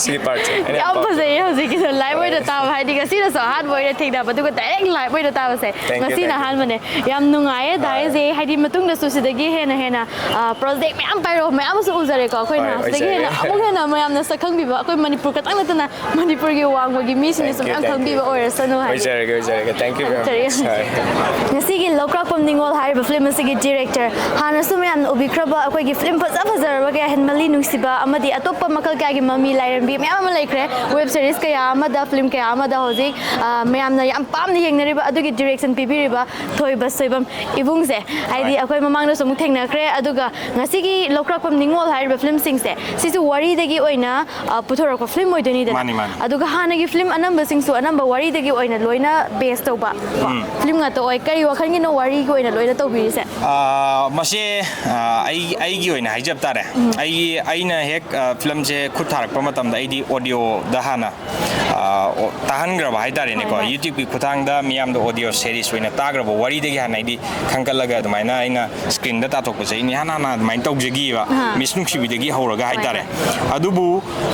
ꯁꯤꯒꯤ ꯄꯥꯔꯠꯁꯦ ꯑꯩꯅ ꯌꯥꯝ ꯄꯥꯝꯖꯕ꯫ ꯐꯖꯩꯌꯦ ꯍꯧꯖꯤꯛꯀꯤꯗꯣ, ꯂꯥꯏꯚ ꯑꯣꯏꯅ ꯍꯣꯏ꯫ ꯇꯥꯕ, ꯍꯥꯏꯗꯤ ꯉꯁꯤꯅꯁꯨ ꯑꯍꯥꯟꯕ ꯑꯣꯏꯅ ꯊꯦꯡꯅꯕ, ꯑꯗꯨꯒ ꯗꯥꯏꯔꯦꯛ ꯂꯥꯏꯚ ꯑꯣꯏꯅ ꯇꯥꯕꯁꯦ꯫ Thank you, ꯉꯁꯤꯅ thank you꯫ ꯑꯍꯥꯟꯕꯅꯦ꯫ ꯌꯥꯝ ꯅꯨꯡꯉꯥꯏꯌꯦ ꯍꯣꯏ꯫ ꯗꯥꯏꯁꯦ, ꯍꯥꯏꯗꯤ ꯃꯇꯨꯡꯗꯁꯨ ꯁꯤꯗꯒꯤ ꯍꯦꯟꯅ ꯍꯦꯟꯅ, ꯑ, ꯄ꯭ꯔꯣꯖꯦꯛ ꯃꯌꯥꯝ ꯄꯥꯏꯔꯛꯑꯣ, ꯃꯌꯥꯝ ꯑꯃꯁꯨ ꯎꯖꯔꯦꯀꯣ ꯑꯩꯈꯣꯏꯅ꯫ ꯍꯣꯏ, ꯁꯤꯗꯒꯤ ꯑꯣꯏꯖꯔꯦ꯫ ꯍꯦꯟꯅ ꯑꯃꯨꯛ ꯍꯦꯟꯅ ꯃꯌꯥꯝꯅ ꯁꯛ ꯈꯪꯕꯤꯕ, ꯑꯩꯈꯣꯏ ꯃꯅꯤꯄꯨꯔ ꯈꯛꯇꯪ ꯅꯠꯇꯅ ꯃꯅꯤꯄꯨꯔꯒꯤ ꯋꯥꯡꯃꯒꯤ ꯃꯤꯁꯤꯡꯅꯁꯨ Thank you, ꯃꯌꯥꯝ thank you, ꯈꯪꯕꯤꯕ thank you꯫ ꯑꯣꯏꯔꯁꯅꯨ ꯍꯥꯏꯗꯤ꯫ ꯑꯣꯏꯖꯔꯒꯦ, ꯑꯣꯏꯖꯔꯒꯦ꯫ Thank you very much꯫ ꯊꯥꯒꯠꯆꯔꯤ꯫ ꯍꯣꯏ꯫ ꯉꯁꯤꯒꯤ ꯂꯧꯀ꯭ꯔꯥꯛꯄꯝ ꯅꯤꯉꯣꯜ ꯍꯥꯏꯔꯤꯕ ꯐꯤꯂꯝ ꯑꯁꯤꯒꯤ ꯗꯤꯔꯦꯛꯇꯔ, ꯍꯥꯟꯅꯁꯨ ꯃꯌꯥꯝꯅ ꯎꯕꯤꯈ꯭ꯔꯕ ꯑꯩꯈꯣꯏꯒꯤ ꯐꯤꯂꯝ ꯐꯖ ꯐꯖꯔꯕ ꯀꯌꯥ, ꯍꯦꯟꯃꯜꯂꯤ ꯅꯨꯡꯁꯤꯕ ꯑꯃꯗꯤ ꯑꯇꯣꯞꯄ ꯃꯈꯜ ꯀꯌꯥꯒꯤ ꯃꯃꯤ ꯂꯥꯏꯔꯦꯝꯕꯤ ꯃꯌꯥꯝ ꯑꯃ ꯂꯩꯈ꯭ꯔꯦ, ꯋꯦꯕ ꯁꯤꯔꯤꯁ ꯀꯌꯥ ꯑꯃꯗ, ꯐꯤꯂꯝ ꯀꯌꯥ ꯑꯃꯗ ꯍꯧꯖꯤꯛ, ꯑ, ꯃꯌꯥꯝꯅ ꯌꯥꯝ ꯄꯥꯝꯅ ꯌꯦꯡꯅꯔꯤꯕ ꯑꯗꯨꯒꯤ ꯗꯤꯔꯦꯛꯁꯟ ꯄꯤꯕꯤꯔꯤꯕ ꯊꯣꯏꯕ ꯁꯣꯏꯕꯝ ꯏꯕꯨꯡꯁꯦ, ꯍꯥꯏꯗꯤ ꯍꯣꯏ꯫ ꯑꯩꯈꯣꯏ ꯃꯃꯥꯡꯗꯁꯨ ꯑꯃꯨꯛ ꯊꯦꯡꯅꯈ꯭ꯔꯦ, ꯑꯗꯨꯒ ꯉꯁꯤꯒꯤ ꯂꯧꯀ꯭ꯔꯥꯛꯄꯝ ꯅꯤꯉꯣꯜ ꯍꯥꯏꯔꯤꯕ ꯐꯤꯂꯝꯁꯤꯡꯁꯦ ꯁꯤꯁꯨ ꯋꯥꯔꯤꯗꯒꯤ ꯑꯣꯏꯅ, ꯑ, ꯄꯨꯊꯣꯔꯛꯄ ꯐꯤꯂꯝ ꯑꯣꯏꯗꯣꯏꯅꯤꯗꯅ꯫ ꯃꯥꯅꯤ, ꯃꯥꯅꯤ꯫ ꯑꯗꯨꯒ ꯍꯥꯟꯅꯒꯤ ꯐꯤꯂꯝ ꯑꯅꯝꯕꯁꯤꯡꯁꯨ ꯑꯅꯝꯕ ꯋꯥꯔꯤꯗꯒꯤ ꯑꯣꯏꯅ ꯂꯣꯏꯅ ꯕꯦꯁ ꯇꯧꯕ ꯀꯣ, ꯎꯝ꯫ ꯐꯤꯂꯝ ꯉꯥꯛꯇ ꯑꯣꯏ꯫ ꯀꯔꯤ ꯋꯥꯈꯜꯒꯤꯅꯣ ꯋꯥꯔꯤꯒꯤ ꯑꯣꯏꯅ ꯂꯣꯏꯅ ꯇꯧꯕꯤꯔꯤꯁꯦ? ꯑꯥ, ꯃꯁꯦ, ꯑꯥ, ꯑꯩ, ꯑꯩꯒꯤ ꯑꯣꯏꯅ ꯍꯥꯏꯖꯕ ꯇꯥꯔꯦ꯫ ꯎꯝ꯫ ꯑꯩꯒꯤ, ꯑꯩꯅ ꯍꯦꯛ, ꯑꯥ, ꯐꯤꯂꯝꯁꯦ ꯈꯨꯠ ꯊꯥꯔꯛꯄ ꯃꯇꯝꯗ ꯑꯩꯗꯤ ꯑꯣꯗꯤꯑꯣꯗ ꯍꯥꯟꯅ, ꯑꯥ, ꯑꯣ, ꯇꯥꯍꯟꯈ꯭ꯔꯕ ꯍꯥꯏꯇꯥꯔꯦꯅꯦꯀꯣ꯫ ꯍꯣꯏ, ꯍꯣꯏ꯫ YouTube-ꯀꯤ ꯈꯨꯠꯊꯥꯡꯗ ꯃꯤꯌꯥꯝꯗ ꯑꯣꯗꯤꯑꯣ ꯁꯦꯔꯤꯁ ꯑꯣꯏꯅ ꯇꯥꯈ꯭ꯔꯕ ꯋꯥꯔꯤꯗꯒꯤ ꯍꯥꯟꯅ ꯑꯩꯗꯤ ꯈꯟꯒꯠꯂꯒ ꯑꯗꯨꯃꯥꯏꯅ ꯑꯩꯅ ꯁ꯭ꯀ꯭ꯔꯤꯟꯗ ꯇꯥꯊꯣꯛꯄꯁꯦ ꯑꯩꯅ ꯏꯍꯥꯟ ꯍꯥꯟꯅ ꯑꯗꯨꯃꯥꯏꯅ ꯇꯧꯖꯈꯤꯑꯕ꯫ ꯑꯍꯥ꯫ ꯃꯤꯁ ꯅꯨꯡꯁꯤꯕꯤꯗꯒꯤ ꯍꯧꯔꯒ ꯍꯣꯏ, ꯍꯥꯏꯇꯥꯔꯦ꯫ ꯍꯣꯏ꯫ ꯑꯗꯨꯕꯨ,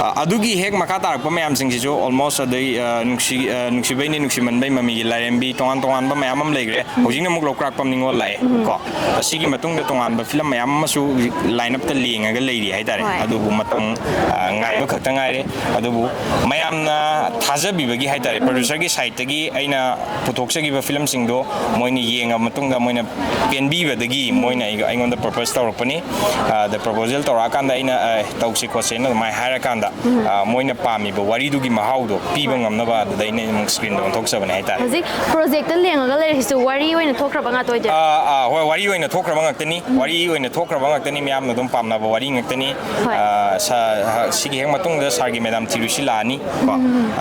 ꯑ, ꯑꯗꯨꯒꯤ ꯍꯦꯛ ꯃꯈꯥ ꯇꯥꯔꯛꯄ ꯃꯌꯥꯝꯁꯤꯡꯁꯤꯁꯨ almost ꯑꯗꯩ, ꯑ, ꯅꯨꯡꯁꯤ-, ꯑ, ꯅꯨꯡꯁꯤꯕꯩꯅꯤ ꯅꯨꯡꯁꯤꯃꯟꯕꯩ ꯃꯃꯤꯒꯤ ꯂꯥꯏꯔꯦꯝꯕꯤ ꯇꯣꯉꯥꯟ ꯇꯣꯉꯥꯟꯕ ꯃꯌꯥꯝ ꯑꯃ ꯂꯩꯈ꯭ꯔꯦ꯫ ꯎꯝ꯫ ꯍꯧꯖꯤꯛꯅ ꯑꯃꯨꯛ ꯂꯧꯀ꯭ꯔꯥꯛꯄꯝ ꯅꯤꯉꯣꯜ ꯂꯥꯛꯑꯦ ꯎꯝ꯫ ꯀꯣ꯫ ꯑꯁꯤꯒꯤ ꯃꯇꯨꯡꯗ ꯇꯣꯉꯥꯟꯕ ꯐꯤꯂꯝ ꯃꯌꯥꯝ ꯑꯃꯁꯨ ꯍꯧꯖꯤꯛ ꯂꯥꯏꯟ ꯑꯞꯇ ꯂꯦꯡꯉꯒ ꯂꯩꯔꯤ ꯍꯥꯏꯇꯥꯔꯦ꯫ ꯍꯣꯏ꯫ ꯑꯗꯨꯕꯨ ꯃꯇꯝ, ꯑ, ꯉꯥꯏꯕ ꯈꯛꯇ ꯉꯥꯏꯔꯦ꯫ ꯑꯗꯨꯕꯨ ꯃꯌꯥꯝꯅ ꯊꯥꯖꯕꯤꯕꯒꯤ ꯍꯥꯏꯇꯥꯔꯦ, ꯄ꯭ꯔꯣꯗ꯭ꯌꯨꯁꯔꯒꯤ ꯁꯥꯏꯠꯇꯒꯤ ꯑꯩꯅ ꯄꯨꯊꯣꯛꯆꯈꯤꯕ ꯐꯤꯂꯝꯁꯤꯡꯗꯣ ꯃꯣꯏꯅ ꯌꯦꯡꯉꯕ ꯃꯇꯨꯡꯗ ꯃꯣꯏꯅ ꯄꯦꯟꯕꯤꯕꯗꯒꯤ ꯃꯣꯏꯅ ꯑꯩ-, ꯑꯩꯉꯣꯟꯗ ꯄ꯭ꯔꯣꯄꯣꯁ ꯇꯧꯔꯛꯄꯅꯤ꯫ ꯑꯗ ꯄ꯭ꯔꯣꯄꯣꯖꯦꯜ ꯇꯧꯔꯛꯑꯀꯥꯟꯗ ꯑꯩꯅ, "ꯑ, ꯇꯧꯁꯤ ꯈꯣꯠꯁꯤꯅ" ꯑꯗꯨꯃꯥꯏꯅ ꯍꯥꯏꯔꯀꯥꯟꯗ, ꯑ, ꯃꯣꯏꯅ ꯄꯥꯝꯃꯤꯕ ꯋꯥꯔꯤꯗꯨꯒꯤ ꯃꯍꯥꯎꯗꯣ ꯄꯤꯕ ꯉꯝꯅꯕ ꯑꯗꯨꯗ ꯑꯩꯅ ꯑꯃꯨꯛ ꯁ꯭ꯀ꯭ꯔꯤꯟꯗ ꯑꯣꯟꯊꯣꯛꯆꯕꯅꯦ ꯍꯥꯏꯇꯥꯔꯦ꯫ ꯍꯧꯖꯤꯛ ꯄ꯭ꯔꯣꯖꯦꯛꯇ ꯂꯦꯡꯉꯒ ꯂꯩꯔꯤꯁꯤꯁꯨ ꯋꯥꯔꯤ ꯑꯣꯏꯅ ꯊꯣꯛꯈ꯭ꯔꯕ ꯉꯥꯛꯇ ꯑꯣꯏꯗꯣꯏꯔꯥ? ꯑꯥ, ꯑꯥ, ꯍꯣꯏ, ꯋꯥꯔꯤ ꯑꯣꯏꯅ ꯊꯣꯛꯈ꯭ꯔꯕ ꯉꯥꯛꯇꯅꯤ꯫ ꯋꯥꯔꯤ ꯑꯣꯏꯅ ꯊꯣꯛꯈ꯭ꯔꯕ ꯉꯥꯛꯇꯅꯤ, ꯃꯌꯥꯝꯅ ꯑꯗꯨꯝ ꯄꯥꯝꯅꯕ ꯋꯥꯔꯤ ꯉꯥꯛꯇꯅꯤ꯫ ꯍꯣꯏ꯫ ꯑꯥ, ꯁꯥ-, ꯍ-, ꯁꯤꯒꯤ ꯍꯦꯛ ꯃꯇꯨꯡꯗ ꯁꯥꯔꯒꯤ ꯃꯦꯗꯥꯝ ꯊꯤꯔꯨꯁꯤ ꯂꯥꯛꯑꯅꯤ ꯀꯣ꯫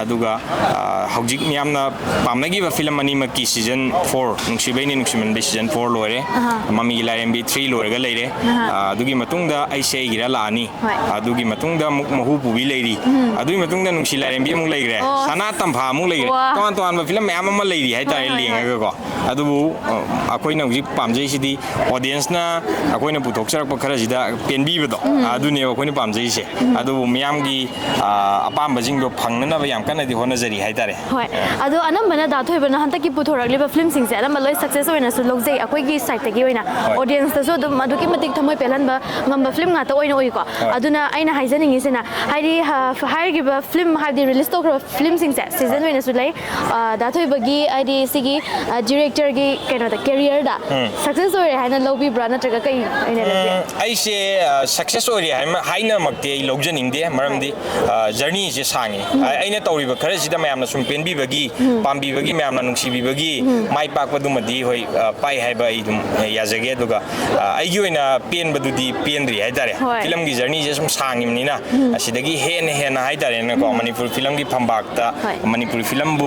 ꯑꯗꯨꯒ, ꯑꯥ, ꯍꯧꯖꯤꯛ ꯃꯌꯥꯝꯅ ꯄꯥꯝꯅꯈꯤꯕ ꯐꯤꯂꯝ ꯑꯅꯤꯃꯛꯀꯤ ꯁꯤꯖꯟ ꯐꯣꯔ, ꯅꯨꯡꯁꯤꯕꯩꯅꯦ ꯅꯨꯡꯁꯤꯃꯟꯕꯩ ꯁꯤꯖꯟ ꯐꯣꯔ ꯂꯣꯏꯔꯦ꯫ ꯑꯍꯥ꯫ ꯃꯃꯤꯒꯤ ꯂꯥꯏꯔꯦꯝꯕꯤ ꯊ꯭ꯔꯤ ꯂꯣꯏꯔꯒ ꯂꯩꯔꯦ꯫ ꯑꯍꯥ꯫ ꯑꯥ, ꯑꯗꯨꯒꯤ ꯃꯇꯨꯡꯗ ꯑꯩꯁꯦ ꯑꯩꯒꯤꯔ ꯂꯥꯛꯑꯅꯤ꯫ ꯍꯣꯏ꯫ ꯑꯗꯨꯒꯤ ꯃꯇꯨꯡꯗ ꯑꯃꯨꯛ ꯃꯍꯨ ꯄꯨꯕꯤ ꯂꯩꯔꯤ꯫ ꯑꯗꯨꯒꯤ ꯃꯇꯨꯡꯗ ꯅꯨꯡꯁꯤ ꯂꯥꯏꯔꯦꯝꯕꯤ ꯑꯃꯨꯛ ꯂꯩꯈ꯭ꯔꯦ꯫ ꯑꯣ꯫ ꯁꯅꯥ ꯇꯝꯐꯥ ꯑꯃꯨꯛ ꯂꯩꯈ꯭ꯔꯦ꯫ ꯋꯥ꯫ ꯇꯣꯉꯥꯟ ꯇꯣꯉꯥꯟꯕ ꯐꯤꯂꯝ ꯃꯌꯥꯝ ꯑꯃ ꯂꯩꯔꯤ ꯍꯥꯏꯇꯥꯔꯦ, ꯍꯣꯏ, ꯍꯣꯏ, ꯍꯣꯏ꯫ ꯂꯦꯡꯉꯒꯀꯣ꯫ ꯑꯗꯨꯕꯨ, ꯑ, ꯑꯩꯈꯣꯏꯅ ꯍꯧꯖꯤꯛ ꯄꯥꯝꯖꯩꯁꯤꯗꯤ ꯑꯣꯗꯤꯌꯟꯁꯅ ꯑꯩꯈꯣꯏꯅ ꯄꯨꯊꯣꯛꯆꯔꯛꯄ ꯈꯔꯁꯤꯗ ꯄꯦꯟꯕꯤꯕꯗꯣ, ꯑꯗꯨꯅꯦꯕ ꯑꯩꯈꯣꯏꯅ ꯄꯥꯝꯖꯩꯁꯦ꯫ ꯑꯗꯨꯕꯨ ꯃꯤꯌꯥꯝꯒꯤ, ꯑ, ꯑꯄꯥꯝꯕꯁꯤꯡꯗꯣ ꯐꯪꯅꯅꯕ ꯌꯥꯝ ꯀꯟꯅꯗꯤ ꯍꯣꯠꯅꯖꯔꯤ ꯍꯥꯏꯇꯥꯔꯦ꯫ ꯍꯣꯏ꯫ ꯑꯗꯣ ꯑꯅꯝꯕꯅ ꯗꯥ ꯊꯣꯏꯕꯅ ꯍꯟꯗꯛꯀꯤ ꯄꯨꯊꯣꯔꯛꯂꯤꯕ ꯐꯤꯂꯝꯁꯤꯡꯁꯦ ꯑꯅꯝꯕ ꯂꯣꯏ ꯁꯛꯁꯦꯁ ꯑꯣꯏꯅꯁꯨ ꯂꯧꯖꯩ ꯑꯩꯈꯣꯏꯒꯤ ꯁꯥꯏꯠꯇꯒꯤ ꯑꯣꯏꯅ꯫ ꯍꯣꯏ꯫ ꯑꯣꯗꯤꯌꯟꯁꯇꯁꯨ ꯑꯗꯨꯝ ꯑꯗꯨꯛꯀꯤ ꯃꯇꯤꯛ ꯊꯃꯣꯏ ꯄꯦꯜꯍꯟꯕ ꯉꯝꯕ ꯐꯤꯂꯝ ꯉꯥꯛꯇ ꯑꯣꯏꯅ ꯎꯏꯀꯣ꯫ ꯍꯣꯏ꯫ ꯑꯗꯨꯅ ꯑꯩꯅ ꯍꯥꯏꯖꯅꯤꯡꯉꯤꯁꯤꯅ, ꯍꯥꯏꯗꯤ, ꯍ-, ꯍꯥꯏꯔꯤꯕ ꯐꯤꯂꯝ, ꯍꯥꯏꯕꯗꯤ ꯔꯤꯂꯤꯁ ꯇꯧꯈ꯭ꯔꯕ ꯐꯤꯂꯝꯁꯤꯡꯁꯦ ꯁꯤꯖꯟ ꯑꯣꯏꯅꯁꯨ ꯂꯩ꯫ ꯑ, ꯗꯥ ꯊꯣꯏꯕꯒꯤ ꯍꯥꯏꯗꯤ ꯁꯤꯒꯤ, ꯑ, ꯗꯤꯔꯦꯛꯇꯔꯒꯤ ꯀꯩꯅꯣꯗ, ꯀꯦꯔꯤꯌꯔꯗ ꯎꯝ꯫ ꯁꯛꯁꯦꯁ ꯑꯣꯏꯔꯦ ꯍꯥꯏꯅ ꯂꯧꯕꯤꯕ꯭ꯔꯥ, ꯅꯠꯇ꯭ꯔꯒ ꯀꯩ ꯑꯣꯏꯅ ꯂꯩꯒꯦ? ꯎꯝ, ꯑꯩꯁꯦ, ꯑ, ꯁꯛꯁꯦꯁ ꯑꯣꯏꯔꯦ ꯍꯥꯏꯃ-, ꯍꯥꯏꯅꯃꯛꯇꯤ ꯑꯩ ꯂꯧꯖꯅꯤꯡꯗꯦ꯫ ꯃꯔꯝꯗꯤ, ꯑ, ꯖꯔꯅꯤꯁꯦ ꯁꯥꯡꯉꯤ꯫ ꯑ, ꯑꯩꯅ ꯇꯧꯔꯤꯕ ꯈꯔꯁꯤꯗ ꯃꯌꯥꯝꯅ ꯁꯨꯝ ꯄꯦꯟꯕꯤꯕꯒꯤ, ꯄꯥꯝꯕꯤꯕꯒꯤ, ꯃꯌꯥꯝꯅ ꯅꯨꯡꯁꯤꯕꯤꯕꯒꯤ ꯃꯥꯏ ꯄꯥꯛꯄꯗꯨꯃꯗꯤ ꯍꯣꯏ, ꯑ, ꯄꯥꯏ ꯍꯥꯏꯕ ꯑꯩ ꯑꯗꯨꯝ, ꯑ, ꯌꯥꯖꯒꯦ꯫ ꯑꯗꯨꯒ, ꯑ, ꯑꯩꯒꯤ ꯑꯣꯏꯅ ꯄꯦꯟꯕꯗꯨꯗꯤ ꯄꯦꯟꯗ꯭ꯔꯤ ꯍꯥꯏꯇꯥꯔꯦ꯫ ꯍꯣꯏ꯫ ꯐꯤꯂꯝꯒꯤ ꯖꯔꯅꯤꯁꯦ ꯁꯨꯝ ꯁꯥꯡꯉꯤꯕꯅꯤꯅ, ꯑꯁꯤꯗꯒꯤ ꯍꯦꯟꯅ ꯍꯦꯟꯅ ꯍꯥꯏꯇꯥꯔꯦꯅꯦꯀꯣ, ꯃꯅꯤꯄꯨꯔ ꯐꯤꯂꯝꯒꯤ ꯐꯝꯄꯥꯛꯇ ꯍꯣꯏ꯫ ꯃꯅꯤꯄꯨꯔꯤ ꯐꯤꯂꯝꯕꯨ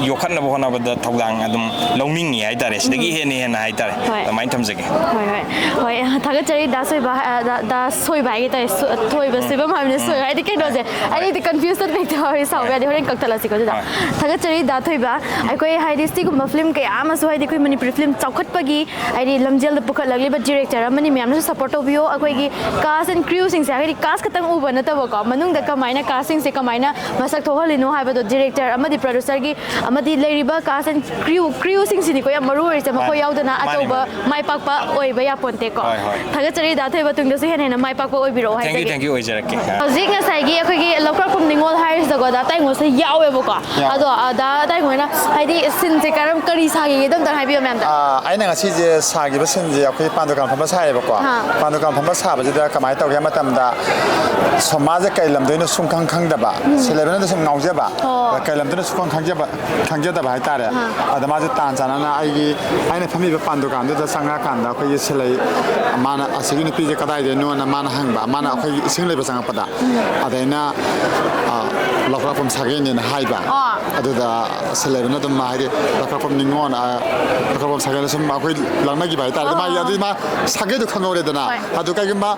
ꯌꯣꯛꯈꯠꯅꯕ ꯍꯣꯠꯅꯕꯗ ꯊꯧꯗꯥꯡ ꯑꯗꯨꯝ ꯂꯧꯅꯤꯡꯉꯤ ꯍꯥꯏꯇꯥꯔꯦ꯫ ꯁꯤꯗꯒꯤ ꯍꯦꯟꯅ ꯍꯦꯟꯅ ꯍꯥꯏꯇꯥꯔꯦ꯫ ꯍꯣꯏ꯫ ꯑꯗꯨꯃꯥꯏꯅ ꯊꯝꯖꯒꯦ꯫ ꯍꯣꯏ, ꯍꯣꯏ꯫ ꯍꯣꯏ, ꯊꯥꯒꯠꯆꯔꯤ ꯗꯥ ꯁꯣꯏꯕ, ꯑ, ꯗꯥ, ꯗꯥ ꯁꯣꯏꯕ ꯍꯥꯏꯒꯦ ꯇꯧꯔꯦ꯫ ꯁꯣ-, ꯊꯣꯏꯕ, ꯁꯣꯏꯕꯝ ꯍꯥꯏꯕꯅꯤ, ꯁꯣꯏꯕ ꯍꯥꯏꯗꯤ ꯀꯩꯅꯣꯁꯦ꯫ ꯑꯩꯗꯤ ꯀꯟꯐ꯭ꯌꯨꯁ ꯆꯠꯄ ꯍꯦꯛꯇ ꯌꯥꯎꯋꯦ, ꯁꯥꯎꯕ ꯌꯥꯗꯦ, ꯍꯣꯔꯦꯟ ꯀꯛꯊꯠꯂꯁꯤꯀꯣ ꯑꯗꯨꯗ꯫ ꯍꯣꯏ꯫ ꯊꯥꯒꯠꯆꯔꯤ ꯗꯥ ꯊꯣꯏꯕ꯫ ꯑꯩꯈꯣꯏ ꯍꯥꯏꯗꯤ ꯁꯤꯒꯨꯝꯕ ꯐꯤꯂꯝ ꯀꯌꯥ ꯑꯃꯁꯨ ꯍꯥꯏꯗꯤ ꯑꯩꯈꯣꯏ ꯃꯅꯤꯄꯨꯔꯤ ꯐꯤꯂꯝ ꯆꯥꯎꯈꯠꯄꯒꯤ ꯍꯥꯏꯗꯤ ꯂꯝꯖꯦꯜꯗ ꯄꯨꯈꯠꯂꯛꯂꯤꯕ ꯗꯤꯔꯦꯛꯇꯔ ꯑꯃꯅꯤ, ꯃꯌꯥꯝꯅꯁꯨ ꯁꯞꯄꯣꯔꯠ ꯇꯧꯕꯤꯌꯣ꯫ ꯑꯩꯈꯣꯏꯒꯤ ꯀꯥꯁ ꯑꯦꯟ ꯀ꯭ꯔꯤꯌꯨꯁꯤꯡꯁꯦ ꯍꯥꯏꯗꯤ ꯀꯥꯁ ꯈꯛꯇꯪ ꯎꯕ ꯅꯠꯇꯕꯀꯣ, ꯃꯅꯨꯡꯗ ꯀꯃꯥꯏꯅ ꯀꯥꯁꯁꯤꯡꯁꯦ ꯀꯃꯥꯏꯅ ꯃꯁꯛ ꯊꯣꯛꯍꯜꯂꯤꯅꯣ ꯍꯥꯏꯕꯗꯣ ꯗꯤꯔꯦꯛꯇꯔ ꯑꯃꯗꯤ ꯄ꯭ꯔꯣꯗ꯭ꯌꯨꯁꯔꯒꯤ ꯑꯃꯗꯤ ꯂꯩꯔꯤꯕ ꯀꯥꯁ ꯑꯦꯟ ꯀ꯭ꯔꯤꯌꯨ, ꯀ꯭ꯔꯤꯌꯨꯁꯤꯡꯁꯤꯅꯤꯀꯣ ꯌꯥꯝ ꯃꯔꯨ ꯑꯣꯏꯔꯤꯁꯦ, ꯃꯈꯣꯏ ꯃꯥꯅꯤ, ꯌꯥꯎꯗꯅ ꯃꯥꯅꯤ, ꯑꯆꯧꯕ ꯃꯥꯅꯤ꯫ ꯃꯥꯏ ꯄꯥꯛꯄ ꯑꯣꯏꯕ ꯌꯥꯄꯣꯟꯇꯦꯀꯣ꯫ ꯍꯣꯏ, ꯍꯣꯏ꯫ ꯊꯥꯒꯠꯆꯔꯤ ꯗꯥ ꯊꯣꯏꯕ, ꯇꯨꯡꯗꯁꯨ ꯍꯦꯟꯅ ꯍꯦꯟꯅ ꯃꯥꯏ ꯄꯥꯛꯄ ꯑꯣꯏꯕꯤꯔꯛꯑꯣ ꯊꯦꯡꯀ꯭ꯌꯨ, ꯍꯥꯏꯖꯒꯦ꯫ ꯊꯦꯡꯀ꯭ꯌꯨ ꯑꯣꯏꯖꯔꯛꯀꯦ꯫ ꯍꯧꯖꯤꯛ ꯉꯁꯥꯏꯒꯤ ꯑꯩꯈꯣꯏ ꯂꯧꯀ꯭ꯔꯥꯛꯄꯝ ꯅꯤꯉꯣꯜ ꯍꯥꯏꯔꯤꯁꯤꯗꯀꯣ, ꯗꯥ ꯇꯥꯏꯉꯣꯁꯦ ꯌꯥꯎꯋꯦꯕꯀꯣ꯫ ꯌꯥꯎꯋꯦ꯫ ꯑꯗꯣ, ꯑ, ꯗꯥ ꯇꯥꯏꯉꯣꯅ ꯍꯥꯏꯗꯤ ꯁꯤꯟꯁꯦ ꯀꯔꯝ, ꯀꯔꯤ ꯁꯥꯈꯤꯒꯦꯗꯣ ꯑꯝꯇꯪ ꯍꯥꯏꯕꯤꯌꯣ ꯃꯌꯥꯝꯗ꯫ ꯑꯥ, ꯑꯩꯅ ꯉꯁꯤꯁꯦ ꯁꯥꯈꯤꯕ ꯁꯤꯟꯁꯦ ꯑꯩꯈꯣꯏ ꯄꯥꯟ ꯗꯨꯀꯥꯟ ꯐꯝꯕ ꯁꯥꯏꯌꯦꯕꯀꯣ꯫ ꯑꯥ꯫ ꯄꯥꯟ ꯗꯨꯀꯥꯟ ꯐꯝꯕ ꯁꯥꯕꯁꯤꯗ ꯀꯃꯥꯏꯅ ꯇꯧꯒꯦ ꯍꯥꯏ ꯃꯇꯝꯗ, ꯁꯣꯃꯥꯁꯦ ꯀꯩ ꯂꯝꯗꯣꯏꯅꯣ ꯁꯨꯡꯈꯪ ꯈꯪꯗꯕ, ꯎꯝ꯫ ꯁꯦꯂꯦꯕꯅꯗꯤ ꯁꯨꯝ ꯉꯥꯎꯖꯕ, ꯑꯣ꯫ ꯀꯩ ꯂꯝꯗꯣꯏꯅꯣ ꯁꯨꯡꯈꯪ ꯈꯪꯖꯕ, ꯈꯪꯖꯗꯕ ꯍꯥꯏꯇꯥꯔꯦ꯫ ꯑꯥ꯫ ꯑꯗ ꯃꯥꯁꯦ ꯇꯥꯟ ꯆꯥꯟꯅꯅ ꯑꯩꯒꯤ, ꯑꯩꯅ ꯐꯝꯃꯤꯕ ꯄꯥꯟ ꯗꯨꯀꯥꯟꯗꯨꯗ ꯆꯪꯉꯛꯑꯀꯥꯟꯗ ꯑꯩꯈꯣꯏꯒꯤ ꯁꯤꯂꯩ, ꯃꯥꯅ "ꯑꯁꯤꯒꯤ ꯅꯨꯄꯤꯁꯦ ꯀꯗꯥꯏꯗꯩꯅꯣꯅ?" ꯃꯥꯅ ꯍꯪꯕ, ꯃꯥꯅ ꯑꯩꯈꯣꯏꯒꯤ ꯏꯁꯤꯡ ꯂꯩꯕ ꯆꯪꯉꯛꯄꯗ꯫ ꯑꯗ ꯑꯩꯅ, ꯑ, "ꯂꯧꯀ꯭ꯔꯥꯛꯄꯝ ꯁꯥꯒꯩꯅꯦꯅ" ꯍꯥꯏꯕ꯫ ꯑꯥ꯫ ꯑꯗꯨꯗ ꯁꯤꯂꯩꯕꯅ ꯑꯗꯨꯝ ꯍꯥꯏꯗꯤ, "ꯂꯧꯀ꯭ꯔꯥꯛꯄꯝ ꯅꯤꯉꯣꯜ, ꯑ, ꯂꯧꯀ꯭ꯔꯥꯛꯄꯝ ꯁꯥꯒꯩꯅ" ꯁꯨꯝ ꯑꯩꯈꯣꯏ ꯂꯛꯅꯈꯤꯕ ꯍꯥꯏꯇꯥꯔꯦ꯫ ꯑꯗꯨ ꯃꯥꯒꯤ, ꯑꯥ꯫ ꯑꯗꯨꯗꯤ ꯃꯥ ꯁꯥꯒꯩꯗꯣ ꯈꯪꯍꯧꯔꯦꯗꯅ꯫ ꯍꯣꯏ꯫ ꯑꯗꯨ ꯀꯩꯒꯨꯝꯕ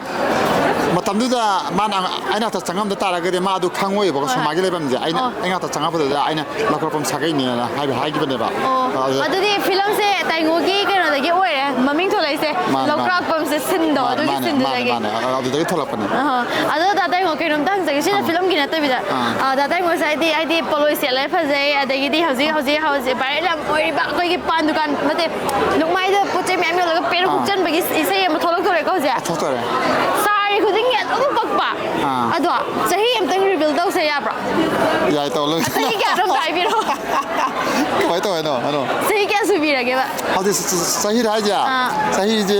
ꯃꯇꯝꯗꯨꯗ ꯃꯥꯅ ꯑꯩ ꯅꯥꯛꯇ ꯆꯪꯉꯝꯗ ꯇꯥꯔꯒꯗꯤ ꯃꯥ ꯑꯗꯨ ꯈꯪꯉꯣꯏꯕꯀꯣ, ꯍꯣꯏ, ꯍꯣꯏ꯫ ꯁꯣꯃꯥꯒꯤ ꯂꯩꯐꯝꯁꯦ꯫ ꯑꯩꯅ, ꯑꯣ꯫ ꯑꯩ ꯅꯥꯛꯇ ꯆꯪꯉꯛꯄꯗꯨꯗ ꯑꯩꯅ "ꯂꯧꯀ꯭ꯔꯥꯛꯄꯝ ꯁꯥꯒꯩꯅꯦꯅ" ꯍꯥꯏꯕ ꯍꯥꯏꯈꯤꯕꯅꯦꯕ꯫ ꯑꯣ, ꯑꯗꯨꯗ ꯑꯗꯨꯗꯤ ꯐꯤꯂꯝꯁꯦ ꯇꯥꯏꯉꯣꯒꯤ ꯀꯩꯅꯣꯗꯒꯤ ꯑꯣꯏꯔꯦ ꯃꯃꯤꯡ ꯊꯣꯂꯛꯏꯁꯦ, ꯃꯥꯅꯦ, ꯃꯥꯅꯦ꯫ "ꯂꯧꯀ꯭ꯔꯥꯛꯄꯝꯁꯦ" ꯁꯤꯟꯗꯣ, ꯃꯥꯅꯦ, ꯑꯗꯨꯒꯤ ꯃꯥꯅꯦ, ꯁꯤꯟꯗꯨꯗꯒꯤ꯫ ꯃꯥꯅꯦ, ꯃꯥꯅꯦ꯫ ꯑ-, ꯑꯗꯨꯗꯒꯤ ꯊꯣꯛꯂꯛꯄꯅꯦ꯫ ꯑꯍ꯫ ꯑꯗꯣ ꯗꯥ ꯇꯥꯏꯉꯣ, ꯀꯩꯅꯣꯝꯇ ꯍꯪꯖꯒꯦ, ꯁꯤꯅ ꯑꯥ꯫ ꯐꯤꯂꯝꯒꯤ ꯅꯠꯇꯕꯤꯗ꯫ ꯑꯥ꯫ ꯑ, ꯗꯥ ꯇꯥꯏꯉꯣꯁꯦ ꯍꯥꯏꯗꯤ, ꯍꯥꯏꯗꯤ ꯄꯣꯠꯂꯣꯏ ꯁꯦꯠꯂꯦ ꯐꯖꯩ, ꯑꯗꯒꯤꯗꯤ ꯍꯧꯖꯤꯛ, ꯍꯧꯖꯤꯛ, ꯍꯧꯖꯤꯛ viral ꯌꯥꯝ ꯑꯣꯏꯔꯤꯕ ꯑꯩꯈꯣꯏꯒꯤ ꯄꯥꯟ ꯗꯨꯀꯥꯟ, ꯅꯠꯇꯦ, ꯂꯨꯛꯃꯥꯏꯗ ꯄꯣꯠ ꯆꯩ ꯃꯌꯥꯝ ꯌꯣꯜꯂꯒ ꯄꯦꯔꯨꯛ ꯑꯥ꯫ ꯍꯨꯛꯆꯟꯕꯒꯤ ꯏꯁꯩ ꯑꯃ ꯊꯣꯛꯂꯛꯇꯣꯔꯦꯀꯣ ꯍꯧꯖꯤꯛ꯫ ꯊꯣꯛꯇꯣꯔꯦ꯫ ꯆꯥꯔꯤ ꯈꯨꯗꯤꯡꯒꯤ ꯑꯗꯨꯝ ꯄꯛꯄ꯫ ꯑꯥ꯫ ꯑꯗꯣ ꯆꯍꯤ ꯑꯝꯇꯪ reveal ꯇꯧꯁꯦ ꯌꯥꯕ꯭ꯔꯣ? ꯌꯥꯏ, ꯇꯧ ꯂꯣꯏ꯫ ꯆꯍꯤ ꯀꯌꯥꯅꯣ ꯑꯝꯇ ꯍꯥꯏꯕꯤꯔꯛꯑꯣ꯫ ꯀꯃꯥꯏ ꯇꯧꯋꯦ ꯍꯥꯏꯅꯣ? ꯍꯥꯏꯔꯣ꯫ ꯆꯍꯤ ꯀꯌꯥ ꯁꯨꯕꯤꯔꯒꯦꯕ? ꯍꯧꯖꯤꯛ ꯆ-, ꯆ-, ꯆꯍꯤꯔ ꯍꯥꯏꯁꯦ? ꯑꯥ꯫ ꯆꯍꯤꯁꯦ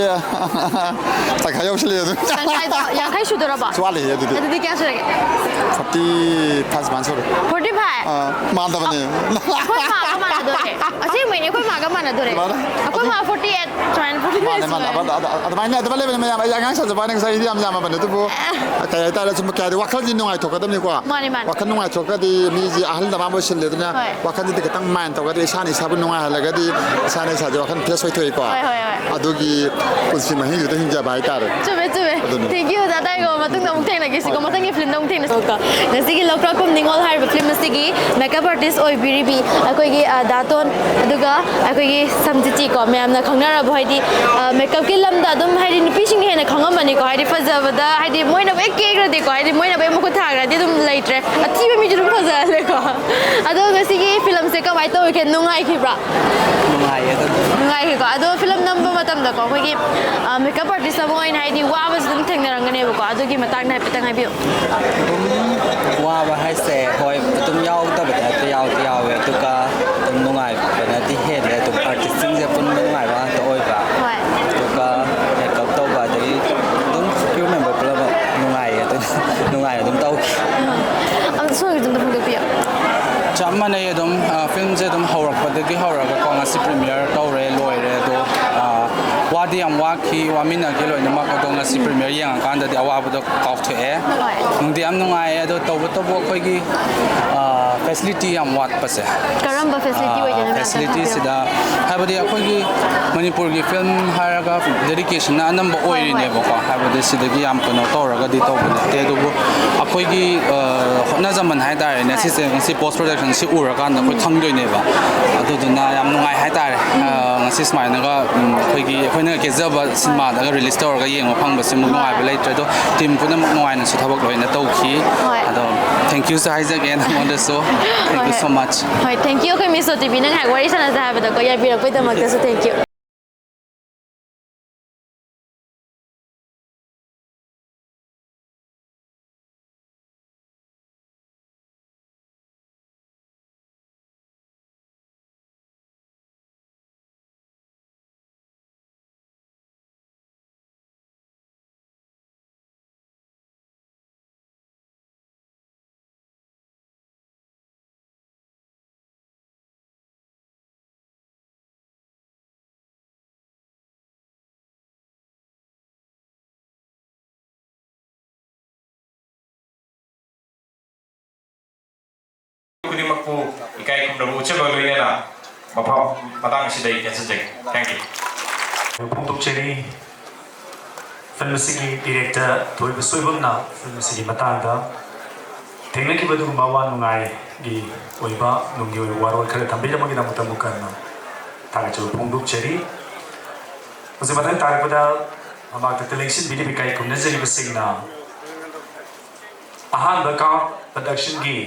ꯇꯪꯈꯥꯏ ꯌꯧꯁꯤꯜꯂꯛꯑꯦ ꯑꯗꯨꯝ꯫ ꯇꯪꯈꯥꯏꯗꯣ ꯌꯥꯡꯈꯩ ꯁꯨꯗꯣꯔꯕꯣ? ꯋꯥꯠꯂꯤꯌꯦ ꯑꯗꯨꯗꯤ꯫ ꯑꯗꯨꯗꯤ ꯀꯌꯥ ꯁꯨꯔꯒꯦ? Forty five ꯁꯨꯃꯥꯏꯅ ꯁꯨꯔꯦ꯫ Forty five? ꯑꯥ, ꯃꯥꯟꯗꯕꯅꯦ꯫ ꯑꯩꯈꯣꯏ ꯃꯥꯒ ꯃꯥꯟꯅꯗꯣꯔꯦ꯫ ꯑꯁꯦꯡꯕꯩꯅꯦ, ꯑꯩꯈꯣꯏ ꯃꯥꯒ ꯃꯥꯟꯅꯗꯣꯔꯦ꯫ ꯃꯥꯟꯅ-, ꯑꯩꯈꯣꯏ ꯃꯥ forty eight ꯁꯨꯃꯥꯏꯅ, forty five ꯃꯥꯅꯦ, ꯃꯥꯅꯦ꯫ ꯁꯨꯃꯥꯏꯅ꯫ ꯑꯗ-, ꯑꯗ-, ꯑꯗꯨꯃꯥꯏꯅ, ꯑꯗꯨꯃꯥꯏꯅ ꯂꯩꯕꯅꯦ ꯃꯌꯥꯝ꯫ ꯑꯩ ꯑꯉꯥꯡ ꯁꯥꯖꯕ ꯋꯥꯅꯤ, ꯉꯁꯥꯏ ꯑꯩꯗꯤ ꯌꯥꯝ ꯌꯥꯝꯃꯕꯅꯦ꯫ ꯑꯗꯨꯕꯨ, ꯑꯦ꯫ ꯀꯩ ꯍꯥꯏꯇꯥꯔꯦ, ꯁꯨꯝ ꯀꯩ ꯍꯥꯏꯗꯤ ꯋꯥꯈꯜꯁꯤ ꯅꯨꯡꯉꯥꯏꯊꯣꯛꯀꯗꯕꯅꯤꯀꯣ꯫ ꯃꯥꯅꯦ, ꯃꯥꯅꯦ꯫ ꯋꯥꯈꯜ ꯅꯨꯡꯉꯥꯏꯊꯣꯛꯈ꯭ꯔꯗꯤ ꯃꯤꯁꯤ ꯑꯍꯜ ꯂꯃꯟ ꯑꯣꯏꯁꯤꯜꯂꯦꯗꯅ꯫ ꯍꯣꯏ꯫ ꯋꯥꯈꯜꯁꯤꯗꯤ ꯈꯤꯇꯪ mind ꯇꯧꯔꯒꯗꯤ, ꯏꯁꯥꯅ ꯏꯁꯥꯕꯨ ꯅꯨꯡꯉꯥꯏꯍꯜꯂꯒꯗꯤ ꯏꯁꯥꯅ ꯏꯁꯥꯁꯦ ꯋꯥꯈꯜ fresh ꯑꯣꯏꯊꯣꯛꯏꯀꯣ꯫ ꯍꯣꯏ, ꯍꯣꯏ, ꯍꯣꯏ꯫ ꯑꯗꯨꯒꯤ ꯄꯨꯟꯁꯤ ꯃꯍꯤꯡꯗꯨꯗ ꯍꯤꯡꯖꯕ ꯍꯥꯏꯇꯥꯔꯦ꯫ ꯆꯨꯝꯃꯦ, ꯆꯨꯝꯃꯦ꯫ ꯑꯗꯨꯅꯤ꯫ Thank you, ꯗꯥ ꯇꯥꯏꯉꯣ꯫ ꯃꯇꯨꯡꯗ ꯑꯃꯨꯛ ꯊꯦꯡꯅꯈꯤꯁꯤꯀꯣ꯫ ꯍꯣꯏ꯫ ꯃꯊꯪꯒꯤ ꯐꯤꯂꯝꯗ ꯑꯃꯨꯛ ꯊꯦꯡꯅꯁꯤꯀꯣ꯫ ꯉꯁꯤꯒꯤ ꯂꯧꯀ꯭ꯔꯥꯛꯄꯝ ꯅꯤꯉꯣꯜ ꯍꯥꯏꯔꯤꯕ ꯐꯤꯂꯝ ꯑꯁꯤꯒꯤ makeup artist ꯑꯣꯏꯕꯤꯔꯤꯕꯤ ꯑꯩꯈꯣꯏꯒꯤ, ꯑ, ꯗꯥꯇꯣꯟ, ꯑꯗꯨꯒ ꯑꯩꯈꯣꯏꯒꯤ ꯁꯝꯖꯤꯠꯆꯤꯀꯣ, ꯃꯌꯥꯝꯅ ꯈꯪꯅꯔꯕ ꯍꯥꯏꯗꯤ, ꯑ, makeupꯀꯤ ꯂꯝꯗ ꯑꯗꯨꯝ ꯍꯥꯏꯗꯤ ꯅꯨꯄꯤꯁꯤꯡꯅ ꯍꯦꯟꯅ ꯈꯪꯉꯝꯃꯅꯤꯀꯣ, ꯍꯥꯏꯗꯤ ꯐꯖꯕꯗ, ꯍꯥꯏꯗꯤ ꯃꯣꯏꯅ ꯍꯦꯛ ꯀꯦꯈ꯭ꯔꯗꯤꯀꯣ, ꯍꯥꯏꯗꯤ ꯃꯣꯏꯅ ꯍꯦꯛ ꯃꯈꯨꯠ ꯊꯥꯈ꯭ꯔꯗꯤ ꯑꯗꯨꯝ ꯂꯩꯇ꯭ꯔꯦ, ꯑꯊꯤꯕ ꯃꯤꯁꯨ ꯑꯗꯨꯝ ꯐꯖꯍꯜꯂꯦꯀꯣ꯫ ꯑꯗꯣ ꯉꯁꯤꯒꯤ ꯐꯤꯂꯝꯁꯦ ꯀꯃꯥꯏꯅ ꯇꯧꯈꯤꯒꯦ? ꯅꯨꯡꯉꯥꯏꯈꯤꯕ꯭ꯔꯥ? ꯅꯨꯡꯉꯥꯏꯌꯦ ꯑꯗꯨꯝ꯫ ꯅꯨꯡꯉꯥꯏꯈꯤꯀꯣ꯫ ꯑꯗꯣ ꯐꯤꯂꯝ ꯅꯝꯕ ꯃꯇꯝꯗꯀꯣ, ꯑꯩꯈꯣꯏꯒꯤ, ꯑ, makeup artist ꯑꯃ ꯑꯣꯏꯅ ꯍꯥꯏꯗꯤ ꯋꯥꯕꯁꯨ ꯑꯗꯨꯝ ꯊꯦꯡꯅꯔꯝꯒꯅꯦꯕꯀꯣ꯫ ꯑꯗꯨꯒꯤ ꯃꯇꯥꯡꯗ ꯍꯥꯏꯐꯦꯠꯇꯪ ꯍꯥꯏꯕꯤꯌꯨ꯫ ꯑꯗꯨꯝ ꯋꯥꯕ ꯍꯥꯏꯁꯦ, ꯍꯣꯏ, ꯑꯗꯨꯝ ꯌꯥꯎꯗꯕꯗꯤ ꯅꯠꯇꯦ, ꯌꯥꯎꯗꯤ ꯌꯥꯎꯋꯦ, ꯑꯗꯨꯒ ꯑꯗꯨꯝ ꯅꯨꯡꯉꯥꯏꯕꯅꯗꯤ ꯍꯦꯜꯂꯦ꯫ ꯑꯗꯨꯝ ꯑꯥꯔꯇꯤꯁꯁꯤꯡꯁꯦ ꯄꯨꯟꯕ ꯅꯨꯡꯉꯥꯏꯕ ꯉꯥꯛꯇ ꯑꯣꯏꯕ꯫ ꯍꯣꯏ꯫ ꯑꯗꯨꯒ ꯃꯦꯀꯞ ꯇꯧꯕ, ꯑꯗꯒꯤ ꯑꯗꯨꯝ ꯀ꯭ꯔꯨ ꯃꯦꯝꯕꯔ ꯄꯨꯝꯅꯃꯛ ꯅꯨꯡꯉꯥꯏꯌꯦ꯫ ꯑꯗꯨꯅ ꯅꯨꯡꯉꯥꯏꯅ ꯑꯗꯨꯝ ꯇꯧꯈꯤ꯫ ꯑꯗꯣ ꯁꯣꯝꯒꯤꯁꯨ ꯑꯝꯇ ꯐꯣꯡꯗꯣꯛꯄꯤꯌꯨ꯫ ꯆꯞ ꯃꯥꯟꯅꯩ ꯑꯗꯨꯝ, ꯑ, ꯐꯤꯂꯝꯁꯦ ꯑꯗꯨꯝ ꯍꯧꯔꯛꯄꯗꯒꯤ ꯍꯧꯔꯒꯀꯣ, ꯉꯁꯤ ꯄ꯭ꯔꯤꯃꯤꯌꯔ ꯇꯧꯔꯦ, ꯂꯣꯏꯔꯦ꯫ ꯑꯗꯣ, ꯑ, ꯋꯥꯗꯤ ꯌꯥꯝ ꯋꯥꯈꯤ, ꯋꯥꯃꯤꯟꯅꯈꯤ ꯂꯣꯏꯅꯃꯛ꯫ ꯑꯗꯣ ꯉꯁꯤ ꯄ꯭ꯔꯤꯃꯤꯌꯔ ꯌꯦꯡꯉꯀꯥꯟꯗꯗꯤ ꯑꯋꯥꯕꯗꯣ ꯀꯥꯎꯊꯣꯛꯑꯦ꯫ ꯍꯣꯏ꯫ ꯅꯨꯡꯗꯤ ꯌꯥꯝ ꯅꯨꯡꯉꯥꯏꯌꯦ꯫ ꯑꯗꯣ ꯇꯧꯕꯇꯕꯨ ꯑꯩꯈꯣꯏꯒꯤ, ꯑ, ꯐꯦꯁꯤꯂꯤꯇꯤ ꯌꯥꯝ ꯋꯥꯠꯄꯁꯦ꯫ ꯀꯔꯝꯕ ꯐꯦꯁꯤꯂꯤꯇꯤ ꯑꯣꯏꯗꯣꯏꯅꯣ, ꯃꯌꯥꯝ ꯇꯪ ꯍꯥꯏꯕꯤꯔꯛꯑꯣ꯫ ꯐꯦꯁꯤꯂꯤꯇꯤꯁꯤꯗ ꯍꯥꯏꯕꯗꯤ ꯑꯩꯈꯣꯏꯒꯤ ꯃꯅꯤꯄꯨꯔꯒꯤ ꯐꯤꯂꯝ ꯍꯥꯏꯔꯒ ꯗꯦꯗꯤꯀꯦꯁꯟꯅ ꯑꯅꯝꯕ ꯍꯣꯏ, ꯍꯣꯏ꯫ ꯑꯣꯏꯔꯤꯅꯦꯕꯀꯣ꯫ ꯍꯥꯏꯕꯗꯤ ꯁꯤꯗꯒꯤ ꯌꯥꯝ ꯀꯩꯅꯣ ꯇꯧꯔꯒꯗꯤ ꯇꯧꯕ ꯅꯠꯇꯦ, ꯑꯗꯨꯕꯨ ꯑꯩꯈꯣꯏꯒꯤ, ꯑ, ꯍꯣꯠꯅꯖꯃꯟ ꯍꯥꯏꯇꯥꯔꯦꯅꯦ꯫ ꯍꯣꯏ꯫ ꯁꯤꯁꯦ ꯉꯁꯤ ꯄꯣꯁ ꯄ꯭ꯔꯣꯗꯛꯁꯟꯁꯤ ꯎꯔꯀꯥꯟꯗ ꯑꯩꯈꯣꯏ ꯈꯪꯗꯣꯏꯅꯦꯕ꯫ ꯑꯗꯨꯗꯨꯅ ꯌꯥꯝ ꯅꯨꯡꯉꯥꯏ ꯍꯥꯏꯇꯥꯔꯦ꯫ ꯑ, ꯉꯁꯤ ꯁꯨꯃꯥꯏꯅꯒ, ꯎꯝ, ꯑꯩꯈꯣꯏꯒꯤ, ꯑꯩꯈꯣꯏꯅ ꯀꯦꯖꯕ ꯁꯤꯅꯦꯃꯥꯗꯒ ꯔꯤꯂꯤꯁ ꯇꯧꯔꯒ ꯌꯦꯡꯕ ꯐꯪꯕꯁꯤꯃꯨꯛ ꯅꯨꯡꯉꯥꯏꯕ ꯂꯩꯇ꯭ꯔꯦ꯫ ꯑꯗꯣ ꯇꯤꯝ ꯄꯨꯝꯅꯃꯛ ꯅꯨꯡꯉꯥꯏꯅꯁꯨ ꯊꯕꯛ ꯂꯣꯏꯅ ꯇꯧꯈꯤ꯫ ꯍꯣꯏ꯫ ꯑꯗꯣ thank you ꯁꯨ ꯍꯥꯏꯖꯒꯦ ꯅꯉꯣꯟꯗꯁꯨ꯫ Thank you so much꯫ ꯍꯣꯏ, thank you꯫ ꯑꯩꯈꯣꯏ ꯃꯤꯁ ꯖꯣꯇꯤꯕꯤꯅ ꯉꯥꯏꯍꯥꯛ ꯋꯥꯔꯤ ꯁꯥꯟꯅꯁꯦ ꯍꯥꯏꯕꯗꯀꯣ, ꯌꯥꯕꯤꯔꯛꯄꯩꯗꯃꯛꯇꯁꯨ thank you꯫ ꯈꯨꯗꯤꯡꯃꯛꯄꯨ ꯏꯀꯥꯏ ꯈꯨꯝꯅꯕ ꯎꯠꯆꯕ ꯂꯣꯏꯅꯅ ꯃꯐꯝ ꯃꯇꯥꯡ ꯑꯁꯤꯗ ꯑꯩ ꯇꯦꯟꯖꯖꯒꯦ꯫ Thank you꯫ ꯐꯣꯡꯗꯣꯛꯆꯔꯤ꯫ ꯐꯤꯂꯝ ꯑꯁꯤꯒꯤ ꯗꯤꯔꯦꯛꯇꯔ ꯊꯣꯏꯕ ꯁꯣꯏꯕꯝꯅ ꯐꯤꯂꯝ ꯑꯁꯤꯒꯤ ꯃꯇꯥꯡꯗ ꯊꯦꯡꯅꯈꯤꯕ ꯑꯗꯨꯒꯨꯝꯕ ꯑꯋꯥ ꯅꯨꯡꯉꯥꯏꯒꯤ ꯑꯣꯏꯕ, ꯅꯨꯡꯒꯤ ꯑꯣꯏꯕ ꯋꯥꯔꯣꯜ ꯈꯔ ꯊꯝꯕꯤꯔꯝꯕꯒꯤꯗꯃꯛꯇ ꯑꯃꯨꯛ ꯍꯟꯅ ꯊꯥꯒꯠꯆꯕ ꯐꯣꯡꯗꯣꯛꯆꯔꯤ꯫ ꯍꯧꯖꯤꯛ ꯃꯊꯪ ꯇꯥꯔꯛꯄꯗ ꯃꯃꯥꯡꯗ ꯂꯦꯡꯁꯤꯟꯕꯤꯔꯤꯕ ꯏꯀꯥꯏ ꯈꯨꯝꯅꯖꯔꯤꯕꯁꯤꯡꯅ ꯑꯍꯥꯟꯕ ꯀꯥꯞ ꯄ꯭ꯔꯗꯛꯁꯟꯒꯤ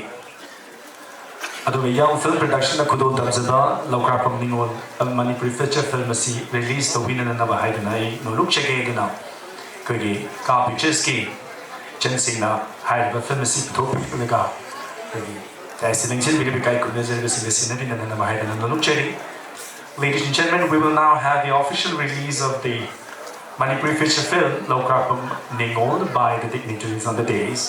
ꯑꯗꯨꯒ ꯌꯪ ꯐꯤꯜꯝ ꯄ꯭ꯔꯗꯛꯁꯟꯗ ꯈꯨꯗꯣꯜ ꯇꯝꯖꯕ ꯂꯧꯀ꯭ꯔꯥꯛꯄꯝ ꯅꯤꯉꯣꯜ ꯃꯅꯤꯄꯨꯔꯤ ꯐꯤꯆꯔ ꯐꯤꯜꯝ ꯑꯁꯤ ꯔꯤꯂꯤꯁ ꯇꯧꯕꯤꯅꯅꯕ ꯍꯥꯏꯗꯨꯅ ꯑꯩ ꯅꯣꯂꯨꯛꯆꯒꯦ꯫ ꯑꯗꯨꯅ ꯑꯩꯈꯣꯏꯒꯤ ꯀꯥ ꯄꯤꯛꯆꯔꯁꯀꯤ ꯏꯆꯟꯁꯤꯡꯅ ꯍꯥꯏꯔꯤꯕ ꯐꯤꯂꯝ ꯑꯁꯤ ꯄꯨꯊꯣꯛꯄꯤꯕꯗꯒ ꯑꯩꯈꯣꯏꯒꯤ ꯂꯥꯏꯁꯤ ꯅꯤꯡꯁꯤꯡꯕꯤꯔꯤꯕ ꯏꯀꯥꯏ ꯈꯨꯝꯅꯖꯔꯤꯕꯁꯤꯡ ꯑꯁꯤ ꯅꯝꯕꯤꯅꯅꯕ ꯍꯥꯏꯗꯅ ꯅꯣꯂꯨꯛꯆꯔꯤ꯫ Ladies and gentlemen, we will now have the official release of the Manipuri feature film Lokrakpam Ningol by the dignitaries on the dais.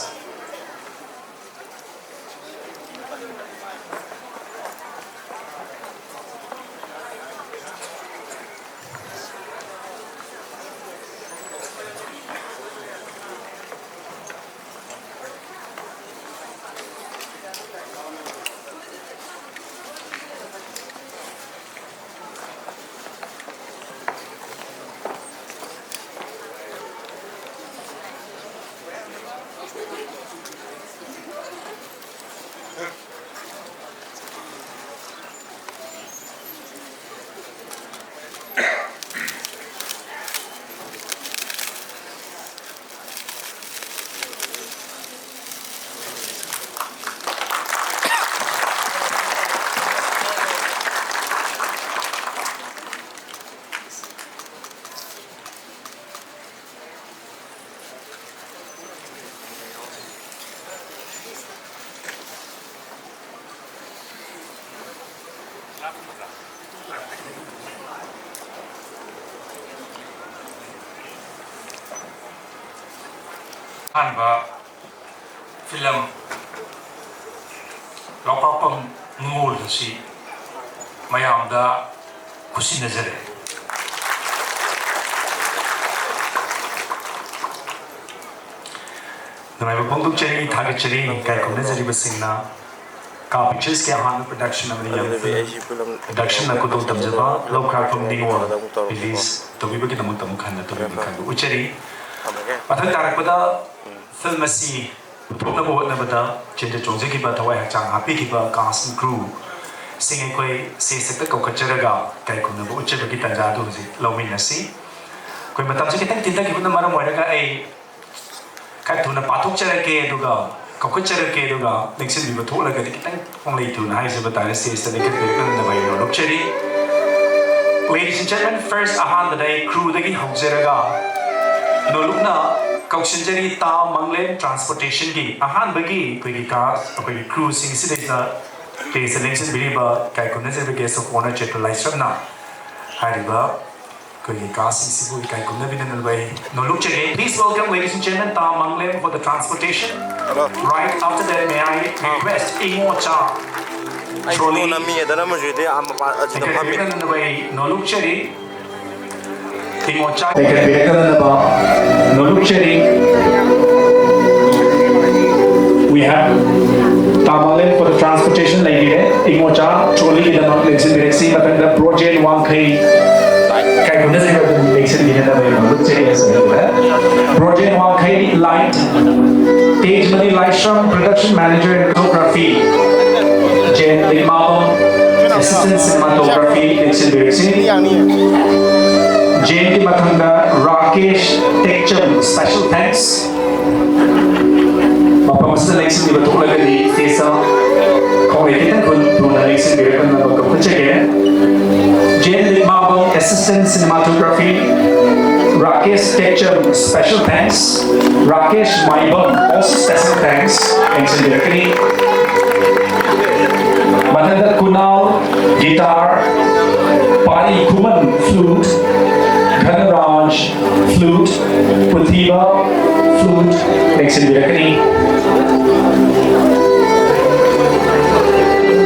ꯑꯍꯥꯟꯕ ꯐꯤꯂꯝ ꯂꯣꯛꯄꯥꯛꯄꯝ ꯅꯤꯉꯣꯜ ꯑꯁꯤ ꯃꯌꯥꯝꯗ ꯈꯨꯠꯁꯤꯟꯅꯖꯔꯦ꯫ ꯅꯨꯡꯉꯥꯏꯕ ꯐꯣꯡꯗꯣꯛꯆꯔꯤ, ꯊꯥꯒꯠꯆꯔꯤ꯫ ꯏꯀꯥꯏ ꯈꯨꯝꯅꯖꯔꯤꯕꯁꯤꯡꯅ ꯀꯥ ꯄꯤꯛꯆꯔꯁꯀꯤ ꯑꯍꯥꯟꯕ ꯄ꯭ꯔꯗꯛꯁꯟ ꯑꯃꯗꯤ ꯌꯥꯝ ꯑꯗꯨꯗꯤ ꯑꯩꯁꯤ ꯐꯤꯂꯝ ꯄ꯭ꯔꯗꯛꯁꯟꯅ ꯈꯨꯗꯣꯜ ꯇꯝꯖꯕ ꯂꯧꯈ꯭ꯔꯥꯛꯄꯝ ꯅꯤꯉꯣꯜ ꯔꯤꯂꯤꯖ ꯇꯧꯕꯤꯕꯒꯤꯗꯃꯛꯇ ꯑꯃꯨꯛ ꯍꯟꯅ ꯊꯥꯒꯠꯄ ꯈꯟꯕ ꯎꯠꯆꯔꯤ꯫ ꯊꯝꯃꯒꯦ꯫ ꯃꯊꯪ ꯇꯥꯔꯛꯄꯗ ꯐꯤꯂꯝ ꯑꯁꯤ ꯄꯨꯊꯣꯛꯅꯕ ꯍꯣꯠꯅꯕꯗ ꯆꯦꯟꯖ ꯆꯣꯡꯖꯈꯤꯕ, ꯊꯋꯥꯏ ꯍꯛꯆꯥꯡ ꯍꯥꯞꯄꯤꯈꯤꯕ ꯀꯥꯁ ꯑꯦꯟ ꯀ꯭ꯔꯨꯁꯤꯡ ꯑꯩꯈꯣꯏ ꯁꯦꯁꯇ ꯀꯧꯈꯠꯆꯔꯒ ꯏꯀꯥꯏ ꯈꯨꯝꯅꯕ ꯎꯠꯆꯕꯒꯤ ꯇꯥꯟꯖꯥ ꯑꯗꯨ ꯍꯧꯖꯤꯛ ꯂꯧꯃꯤꯟꯅꯁꯤ꯫ ꯑꯩꯈꯣꯏ ꯃꯇꯝꯁꯤ ꯈꯤꯇꯪ ꯊꯤꯟꯊꯈꯤꯕꯅ ꯃꯔꯝ ꯑꯣꯏꯔꯒ ꯑꯩ ꯈꯔ ꯊꯨꯅ ꯄꯥꯊꯣꯛꯆꯔꯛꯀꯦ, ꯑꯗꯨꯒ ꯀꯧꯈꯠꯆꯔꯛꯀꯦ, ꯑꯗꯨꯒ ꯅꯤꯡꯁꯤꯡꯕꯤꯕ ꯊꯣꯛꯂꯒꯗꯤ ꯈꯤꯇꯪ ꯈꯣꯡꯂꯩ ꯊꯨꯅ ꯍꯥꯏꯖꯕ ꯇꯥꯔꯦ, ꯁ꯭ꯇꯦꯖꯇ ꯂꯦꯡꯈꯠꯄꯤꯔꯛꯅꯅꯕ ꯑꯩ ꯅꯣꯂꯨꯛꯆꯔꯤ꯫ Ladies and gentlemen, first ꯑꯍꯥꯟꯕꯗ ꯑꯩ ꯀ꯭ꯔꯨꯗꯒꯤ ꯍꯧꯖꯔꯒ ꯅꯣꯂꯨꯛꯅ ꯀꯧꯁꯤꯟꯖꯔꯤ ꯇꯥ ꯃꯪꯂꯦꯝ ꯇ꯭ꯔꯥꯟꯁꯄꯣꯔꯇꯦꯁꯟꯒꯤ ꯑꯍꯥꯟꯕꯒꯤ ꯑꯩꯈꯣꯏꯒꯤ ꯀꯥꯁ, ꯑꯩꯈꯣꯏꯒꯤ ꯀ꯭ꯔꯨꯁꯤꯡ ꯑꯁꯤꯗꯩꯁꯤꯗ ꯁ꯭ꯇꯦꯖꯇ ꯂꯦꯡꯁꯤꯟꯕꯤꯔꯤꯕ ꯏꯀꯥꯏ ꯈꯨꯝꯅꯖꯔꯤꯕ ꯒꯦꯁ ꯑꯣꯐ ꯑꯣꯅꯔ ꯆꯦꯇ꯭ꯔ ꯂꯥꯏꯁ꯭ꯔꯝꯅ ꯍꯥꯏꯔꯤꯕ ꯑꯩꯈꯣꯏꯒꯤ ꯀꯥꯁꯤꯡꯁꯤꯕꯨ ꯏꯀꯥꯏ ꯈꯨꯝꯅꯕꯤꯅꯅꯕ ꯑꯩ ꯅꯣꯂꯨꯛꯆꯒꯦ꯫ Please welcome, ladies and gentlemen, ꯇꯥ ꯃꯪꯂꯦꯝ for the transportation. Right after that, may I request ꯏꯉꯣꯆꯥ ꯑꯩ ꯇ꯭ꯔꯣꯂꯤ ꯅꯣꯡꯅ ꯃꯤ ꯑꯗꯅ ꯑꯃꯁꯨ ꯏꯗꯦ, ꯑꯥ ꯃꯄꯥꯟ ꯑꯁꯤꯗ ꯐꯝꯃꯤ꯫ ꯏꯀꯥꯏ ꯈꯨꯝꯅꯕꯤꯅꯅꯕ ꯑꯩ ꯅꯣꯂꯨꯛꯆꯔꯤ꯫ ꯏꯉꯣꯆꯥ ꯏꯀꯥꯏ ꯈꯨꯝꯅꯕꯤꯅꯅꯕ ꯅꯣꯂꯨꯛꯆꯔꯤ꯫ We have ꯇꯥ ꯃꯪꯂꯦꯝ for the transportation ꯂꯩꯕꯤꯔꯦ꯫ ꯏꯉꯣꯆꯥ ꯇ꯭ꯔꯣꯂꯤꯒꯤꯗꯃꯛ ꯂꯦꯡꯁꯤꯟꯕꯤꯔꯛꯁꯤ꯫ ꯃꯊꯪꯗ ꯕ꯭ꯔꯣꯖꯦꯟ ꯋꯥꯡꯈꯩ ꯏꯀꯥꯏ ꯈꯨꯝꯅꯖꯔꯤꯕ ꯑꯗꯨꯝ ꯂꯦꯡꯁꯤꯟꯕꯤꯅꯅꯕ ꯑꯩ ꯅꯣꯂꯨꯛꯆꯔꯤ꯫ ꯕ꯭ꯔꯣꯖꯦꯟ ꯋꯥꯡꯈꯩ light, ꯇꯦꯖꯃꯅꯤ Laishram production manager and photography, Jain ꯂꯤꯛꯃꯥꯕꯝ assistant cinematography ꯂꯦꯡꯁꯤꯟꯕꯤꯔꯛꯁꯤ꯫ ꯖꯦꯟꯒꯤ ꯃꯊꯪꯗ ꯔꯥꯀꯦꯁ ꯇꯦꯛꯆꯝ, special thanks꯫ ꯃꯐꯝ ꯑꯁꯤꯗ ꯂꯦꯡꯁꯤꯟꯕꯤꯕ ꯊꯣꯛꯂꯒꯗꯤ ꯁ꯭ꯇꯦꯖꯇ ꯈꯣꯡꯂꯩ ꯈꯤꯇꯪ ꯈꯨꯟ ꯊꯨꯅ ꯂꯦꯡꯁꯤꯟꯕꯤꯔꯛꯅꯕ ꯀꯧꯈꯠꯆꯒꯦ꯫ ꯖꯦꯟ ꯂꯤꯛꯃꯥꯕꯝ assistant cinematography, Rakesh ꯇꯦꯛꯆꯝ special thanks, Rakesh ꯃꯥꯏꯕꯝ also special thanks ꯂꯦꯡꯁꯤꯟꯕꯤꯔꯛꯀꯅꯤ꯫ ꯃꯊꯪꯗ ꯀꯨꯅꯥꯜ guitar, ꯄꯥꯔꯤ ꯈꯨꯃꯟ flute, ꯙꯅꯔꯥꯖ flute, ꯄ꯭ꯔꯤꯊꯤꯕ flute ꯂꯦꯡꯁꯤꯟꯕꯤꯔꯛꯀꯅꯤ꯫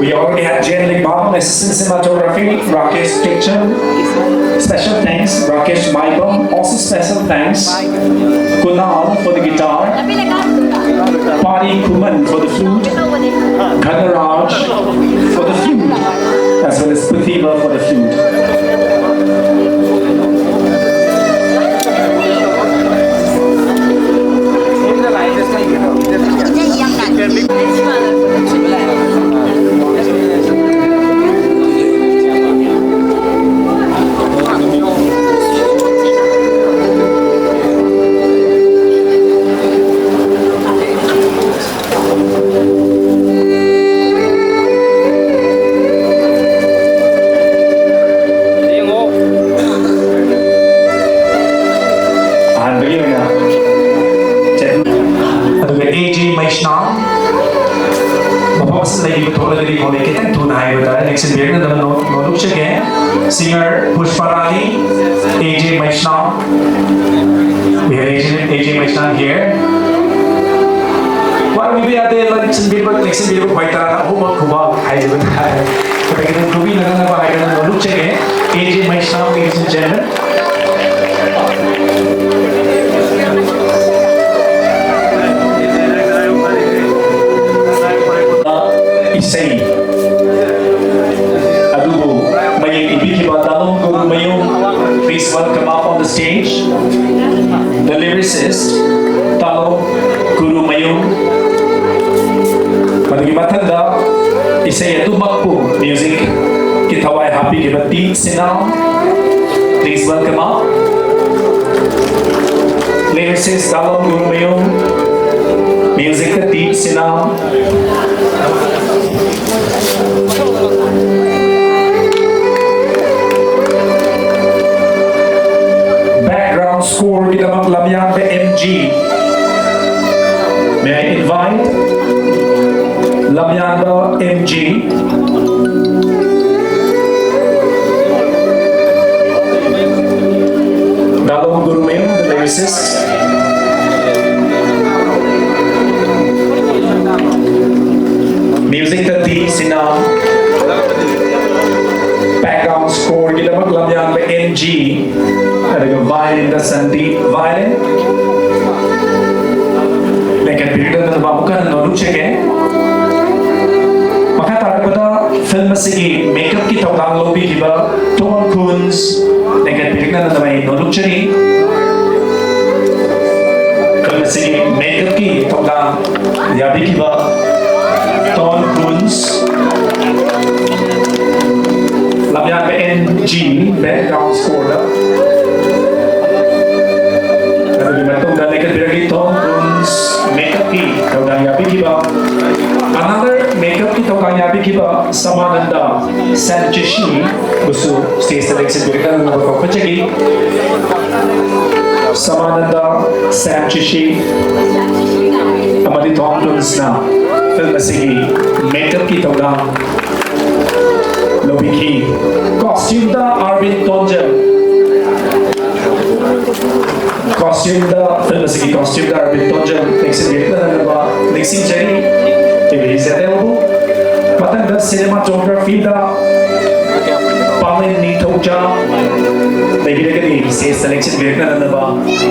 We already have Jen Limbam, assistant cinematography, Rakesh Kitchen, special thanks, Rakesh Maibam, also special thanks, Kunal for the guitar, Pari Kuman for the flute, Dhanaraj for the flute, as well as Pratibha for the flute. ꯂꯦꯡꯁꯤꯟꯕꯤꯔꯛꯅꯕ no-, ꯅꯣꯂꯨꯛꯆꯒꯦ꯫ Singer Pushpa Rani, A J Meishnam. We have A J, A J Meishnam here. ꯋꯥꯔꯝꯕꯤꯕ ꯌꯥꯗꯦ, ꯂꯦꯡꯁꯤꯟꯕꯤꯔꯛꯄ, ꯂꯦꯡꯁꯤꯟꯕꯤꯔꯛꯄ ꯈ꯭ꯋꯥꯏ ꯇꯔꯥꯅ ꯑꯍꯨꯝꯃꯛ ꯈꯨꯕꯥꯛ ꯍꯥꯏꯖꯕ ꯇꯥꯔꯦ꯫ ꯃꯇꯝꯒꯤ ꯈꯨꯕꯤ ꯅꯒꯅꯕ ꯍꯥꯏꯗꯨꯅ ꯅꯣꯂꯨꯛꯆꯒꯦ꯫ A J Meishnam, ladies and gentlemen. ꯏꯁꯩ ꯑꯗꯨꯕꯨ ꯃꯌꯦꯛ ꯏꯕꯤꯈꯤꯕ ꯗꯥꯂꯣꯡ Gurumayum, please welcome up on the stage the lyricist Dalong Gurumayum. ꯃꯗꯨꯒꯤ ꯃꯊꯪꯗ ꯏꯁꯩ ꯑꯗꯨꯃꯛꯄꯨ musicꯀꯤ ꯊꯋꯥꯏ ꯍꯥꯞꯄꯤꯈꯤꯕ T Sinam, please welcome up. Lyricist Dalong Gurumayum, musicꯇ ꯇꯤ ꯁꯤꯅꯥꯝ꯫ Background scoreꯒꯤꯗꯃꯛ Lamyanba M G. May I invite Lamyanba M G. Dalong Gurumayum, the lyricist. Musicꯇ ꯇꯤ ꯁꯤꯅꯥꯝ꯫ Background scoreꯒꯤꯗꯃꯛ ꯂꯝꯌꯥꯟꯕ M G꯫ ꯑꯗꯨꯒ violinꯗ ꯁꯟꯗꯤꯞ, violin꯫ ꯂꯦꯡꯈꯠꯄꯤꯔꯛꯅꯕ ꯑꯃꯨꯛꯀ ꯍꯟꯅ ꯅꯣꯂꯨꯛꯆꯒꯦ꯫ ꯃꯈꯥ ꯇꯥꯔꯛꯄꯗ film ꯑꯁꯤꯒꯤ makeupꯀꯤ ꯊꯧꯗꯥꯡ ꯂꯧꯕꯤꯈꯤꯕ ꯇꯣꯟ ꯈꯨꯟꯁ ꯂꯦꯡꯈꯠꯄꯤꯔꯛꯅꯕ ꯑꯩ ꯅꯣꯂꯨꯛꯆꯔꯤ꯫ Film ꯑꯁꯤꯒꯤ makeupꯀꯤ ꯊꯧꯗꯥꯡ ꯌꯥꯕꯤꯈꯤꯕ ꯇꯣꯟ ꯈꯨꯟꯁ, ꯂꯝꯌꯥꯟꯕ M G, background scoreꯗ꯫ ꯑꯗꯨꯒꯤ ꯃꯇꯨꯡꯗ ꯂꯦꯡꯈꯠꯄꯤꯔꯛꯂꯤ ꯇꯣꯟ ꯈꯨꯟꯁ makeupꯀꯤ ꯊꯧꯗꯥꯡ ꯌꯥꯕꯤꯈꯤꯕ, another makeupꯀꯤ ꯊꯧꯗꯥꯡ ꯌꯥꯕꯤꯈꯤꯕ ꯁꯃꯥꯅꯟꯗ ꯁꯦꯟꯆꯤꯁꯤ ꯕꯨꯁꯨ stageꯇ ꯂꯦꯡꯁꯤꯟꯕꯤꯔꯛꯅꯕ ꯈꯣꯠꯆꯈꯤ꯫ ꯁꯃꯥꯅꯟꯗ ꯁꯦꯟꯆꯤꯁꯤ ꯑꯃꯗꯤ ꯇꯣꯝ ꯈꯨꯟꯁꯅ film ꯑꯁꯤꯒꯤ makeupꯀꯤ ꯊꯧꯗꯥꯡ ꯃꯤꯈꯤ꯫ Costume ꯗ ꯑꯥꯔꯕꯤꯟ ꯇꯣꯟꯖꯝ꯫ Costume ꯗ, film ꯑꯁꯤꯒꯤ costume ꯗ ꯑꯥꯔꯕꯤꯟ ꯇꯣꯟꯖꯝ ꯂꯦꯡꯁꯤꯟꯕꯤꯔꯛꯅꯅꯕ ꯅꯤꯡꯁꯤꯡꯖꯔꯤ꯫ ꯇꯤꯚꯤ ꯁꯦꯇꯦꯜꯕꯨ꯫ ꯃꯊꯪꯗ cinematography ꯗ ꯄꯥꯡꯂꯦꯟ ꯅꯤꯡꯊꯧꯖꯥ ꯂꯩꯕꯤꯔꯒꯅꯤ꯫ Stage ꯇ ꯂꯦꯡꯁꯤꯟꯕꯤꯔꯛꯅꯅꯕ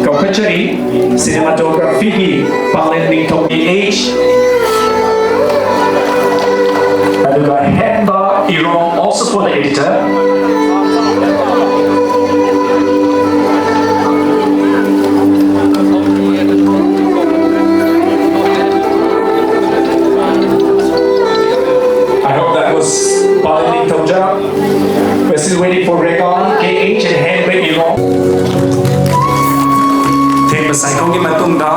ꯀꯧꯈꯠꯆꯔꯤ꯫ Cinematography ꯒꯤ ꯄꯥꯡꯂꯦꯟ ꯅꯤꯡꯊꯧ ꯄꯤ ꯑꯩꯆ꯫ ꯑꯗꯨꯒ ꯍꯦꯟꯕ ꯏꯔꯣꯝ, also for the editor. I hope that was Palini Toja. We're still waiting for Regan, K H, and Henry Iro. ꯊꯦꯡꯕ ꯁꯥꯏꯈꯣꯝꯒꯤ ꯃꯇꯨꯡꯗ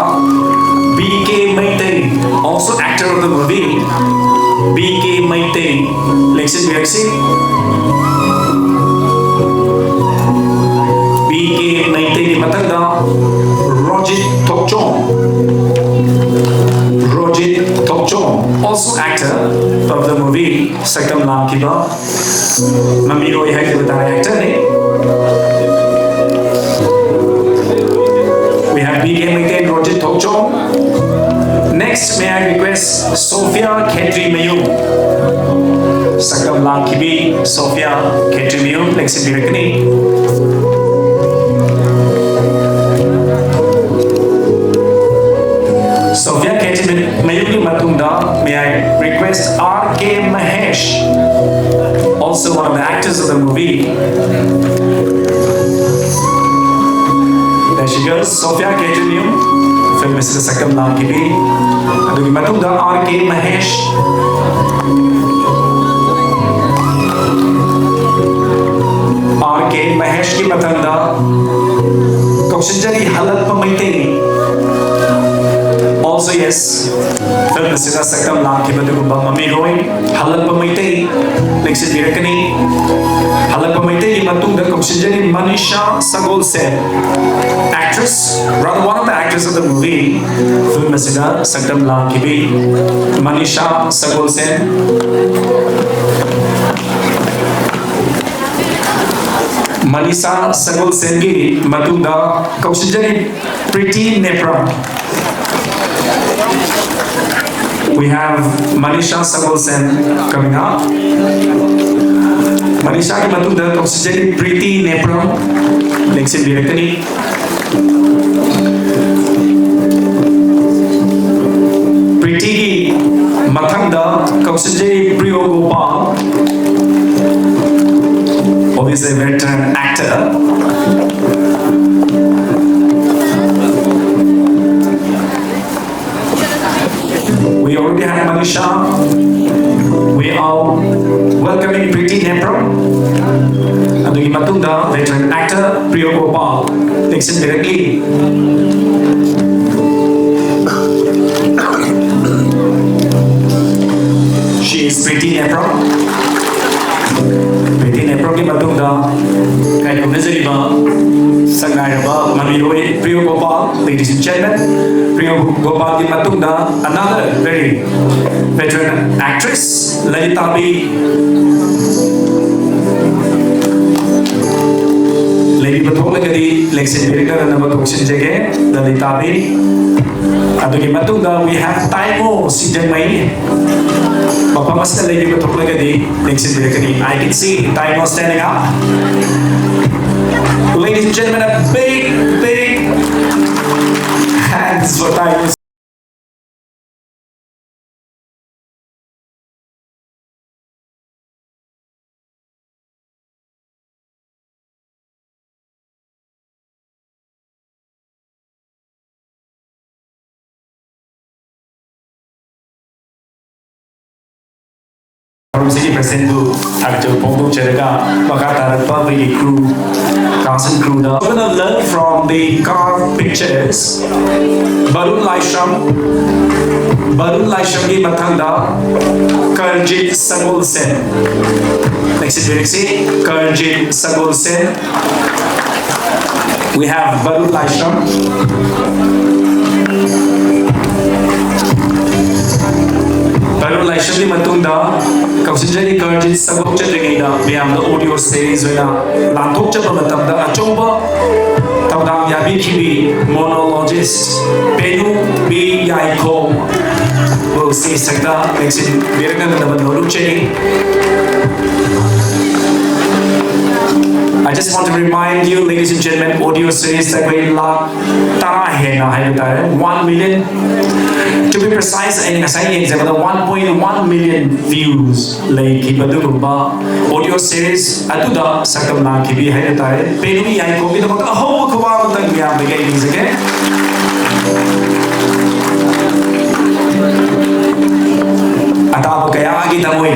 B K Meitei, also actor of the movie, B K Meitei, ꯂꯦꯡꯁꯤꯟꯕꯤꯔꯛꯁꯤ꯫ ꯕꯤ ꯀꯦ ꯃꯩꯇꯩꯒꯤ ꯃꯊꯪꯗ ꯔꯣꯖꯤꯠ ꯊꯣꯛꯆꯣꯝ, ꯔꯣꯖꯤꯠ ꯊꯣꯛꯆꯣꯝ, also actor of the movie, ꯁꯛꯇꯝ ꯂꯥꯡꯈꯤꯕ ꯃꯃꯤꯔꯣꯏ ꯍꯥꯏꯖꯕ ꯇꯥꯔꯦ, actor ꯅꯤ꯫ We have B K Meitei and Roger Thokchom. Next, may I request Sophia Khetrimayung, ꯁꯛꯇꯝ ꯂꯥꯡꯈꯤꯕꯤ Sophia Khetrimayung ꯂꯦꯡꯁꯤꯟꯕꯤꯔꯛꯀꯅꯤ꯫ Sophia Khetrimayung ꯒꯤ ꯃꯇꯨꯡꯗ, may I request R K Mahesh, also one of the actors of the movie. There she goes, Sophia Khetrimayung, film ꯑꯁꯤꯗ ꯁꯛꯇꯝ ꯂꯥꯡꯈꯤꯕꯤ꯫ ꯑꯗꯨꯒꯤ ꯃꯇꯨꯡꯗ R K Mahesh, R K Mahesh ꯀꯤ ꯃꯊꯪꯗ ꯀꯧꯁꯤꯟꯖꯔꯤ ꯍꯜꯂꯛꯄ ꯃꯩꯇꯩ꯫ Also, yes, film ꯑꯁꯤꯗ ꯁꯛꯇꯝ ꯂꯥꯡꯈꯤꯕ ꯑꯗꯨꯒꯨꯝꯕ ꯃꯃꯤꯔꯣꯏ ꯍꯜꯂꯛꯄ ꯃꯩꯇꯩ ꯂꯦꯡꯁꯤꯟꯕꯤꯔꯛꯀꯅꯤ꯫ ꯍꯜꯂꯛꯄ ꯃꯩꯇꯩꯒꯤ ꯃꯇꯨꯡꯗ ꯀꯧꯁꯤꯟꯖꯔꯤ ꯃꯅꯤꯁꯥ ꯁꯒꯣꯜꯁꯦꯟ, actress, rather one of the actors of the movie, film ꯑꯁꯤꯗ ꯁꯛꯇꯝ ꯂꯥꯡꯈꯤꯕꯤ ꯃꯅꯤꯁꯥ ꯁꯒꯣꯜꯁꯦꯟ꯫ ꯃꯅꯤꯁꯥ ꯁꯒꯣꯜꯁꯦꯟꯒꯤ ꯃꯇꯨꯡꯗ ꯀꯧꯁꯤꯟꯖꯔꯤ Preeti Nepram. We have Manisha Sagolsen coming up. ꯃꯅꯤꯁꯥꯒꯤ ꯃꯇꯨꯡꯗ ꯀꯧꯁꯤꯟꯖꯔꯤ ꯄ꯭ꯔꯤꯇꯤ ꯅꯦꯄ꯭ꯔꯝ ꯂꯦꯡꯁꯤꯟꯕꯤꯔꯛꯀꯅꯤ꯫ ꯄ꯭ꯔꯤꯇꯤꯒꯤ ꯃꯊꯪꯗ ꯀꯧꯁꯤꯟꯖꯔꯤ ꯄ꯭ꯔꯤꯌꯣ Gopal, who is a veteran actor. We already have Manisha. We are welcoming Priti Nepro. ꯑꯗꯨꯒꯤ ꯃꯇꯨꯡꯗ veteran actor Priyo Gopal ꯂꯦꯡꯁꯤꯟꯕꯤꯔꯛꯂꯤ꯫ She is Priti Nepro. Preeti ꯅꯦꯄ꯭ꯔꯝꯒꯤ ꯃꯇꯨꯡꯗ ꯀꯥꯏꯀꯨꯝꯅꯖꯔꯤꯕ ꯁꯛꯅꯥꯏꯔꯕ ꯃꯃꯤꯔꯣꯏ ꯄ꯭ꯔꯤꯌꯣ ꯒꯣꯄꯥꯜ, ladies and gentlemen, ꯄ꯭ꯔꯤꯌꯣ ꯒꯣꯄꯥꯜꯒꯤ ꯃꯇꯨꯡꯗ another very veteran actress, Lalitabi. ꯂꯩꯕꯤꯕ ꯊꯣꯛꯂꯒꯗꯤ ꯂꯦꯡꯁꯤꯟꯕꯤꯔꯛꯅꯅꯕ ꯇꯧꯁꯤꯟꯖꯒꯦ, ꯂꯂꯤꯇꯥꯕꯤ꯫ ꯑꯗꯨꯒꯤ ꯃꯇꯨꯡꯗ we have ꯇꯥꯏꯃꯣ ꯁꯤꯡꯖꯃꯩ꯫ ꯃꯐꯝ ꯑꯁꯤꯗ ꯂꯩꯕꯤꯕ ꯊꯣꯛꯂꯒꯗꯤ ꯂꯦꯡꯁꯤꯟꯕꯤꯔꯛꯀꯅꯤ꯫ I can see Taimo standing up. Ladies and gentlemen, a big, big hands for Taimo. ꯐꯣꯔꯝꯁꯤꯒꯤ ꯄ꯭ꯔꯁꯤꯗꯦꯟꯕꯨ ꯊꯥꯒꯠꯆꯕ ꯐꯣꯡꯗꯣꯛꯆꯔꯒ ꯃꯈꯥ ꯇꯥꯔꯛꯄ ꯑꯩꯈꯣꯏꯒꯤ crew, cast and crewꯗ. We're gonna learn from the carved pictures. Barun ꯂꯥꯏꯁ꯭ꯔꯝ, ꯕꯔꯨꯟ ꯂꯥꯏꯁ꯭ꯔꯝꯒꯤ ꯃꯊꯪꯗ ꯀꯔꯖꯤꯠ ꯁꯒꯣꯜꯁꯦꯟ꯫ Next ꯂꯤꯔꯤꯛꯁꯤ ꯀꯔꯖꯤꯠ ꯁꯒꯣꯜꯁꯦꯟ꯫ We have ꯕꯔꯨꯟ ꯂꯥꯏꯁ꯭ꯔꯝ꯫ ꯕꯔꯨꯟ ꯂꯥꯏꯁ꯭ꯔꯝꯒꯤ ꯃꯇꯨꯡꯗ ꯀꯧꯁꯤꯟꯖꯔꯤ ꯀꯔꯖꯤꯠ ꯁꯪꯒꯣꯝ ꯆꯠꯇ꯭ꯔꯤꯉꯩꯗ ꯃꯌꯥꯝꯗ audio series ꯑꯣꯏꯅ ꯂꯥꯟꯊꯣꯛꯆꯕ ꯃꯇꯝꯗ ꯑꯆꯧꯕ ꯊꯧꯗꯥꯡ ꯌꯥꯕꯤꯈꯤꯕꯤ monologist ꯄꯦꯅꯨ ꯕꯤ ꯌꯥꯏꯈꯣꯝꯕꯨ stage ꯁꯛꯇ ꯂꯦꯡꯁꯤꯟꯕꯤꯔꯛꯅꯅꯕ ꯅꯣꯂꯨꯛꯆꯔꯤ꯫ I just want to remind you, ladies and gentlemen, audio series ꯑꯩꯈꯣꯏ ꯂꯥꯈ ꯇꯔꯥ ꯍꯦꯟꯅ ꯍꯥꯏꯕ ꯇꯥꯔꯦ, one million, to be precise, ꯑꯩꯅ ꯉꯁꯥꯏ ꯌꯦꯡꯖꯕꯗ one point one million views ꯂꯩꯈꯤꯕ ꯑꯗꯨꯒꯨꯝꯕ audio series ꯑꯗꯨꯗ ꯁꯛꯇꯝ ꯂꯥꯡꯈꯤꯕꯤ ꯍꯥꯏꯕ ꯇꯥꯔꯦ꯫ ꯄꯦꯅꯨ ꯌꯥꯏꯈꯣꯝꯒꯤꯗꯃꯛꯇ ꯑꯍꯧꯕ ꯈꯨꯕꯥꯛ ꯑꯃꯇꯪ ꯃꯤꯌꯥꯝꯗ ꯌꯩꯅꯤꯡꯖꯒꯦ꯫ ꯑꯇꯥꯕ ꯀꯌꯥꯒꯤ ꯊꯃꯣꯏ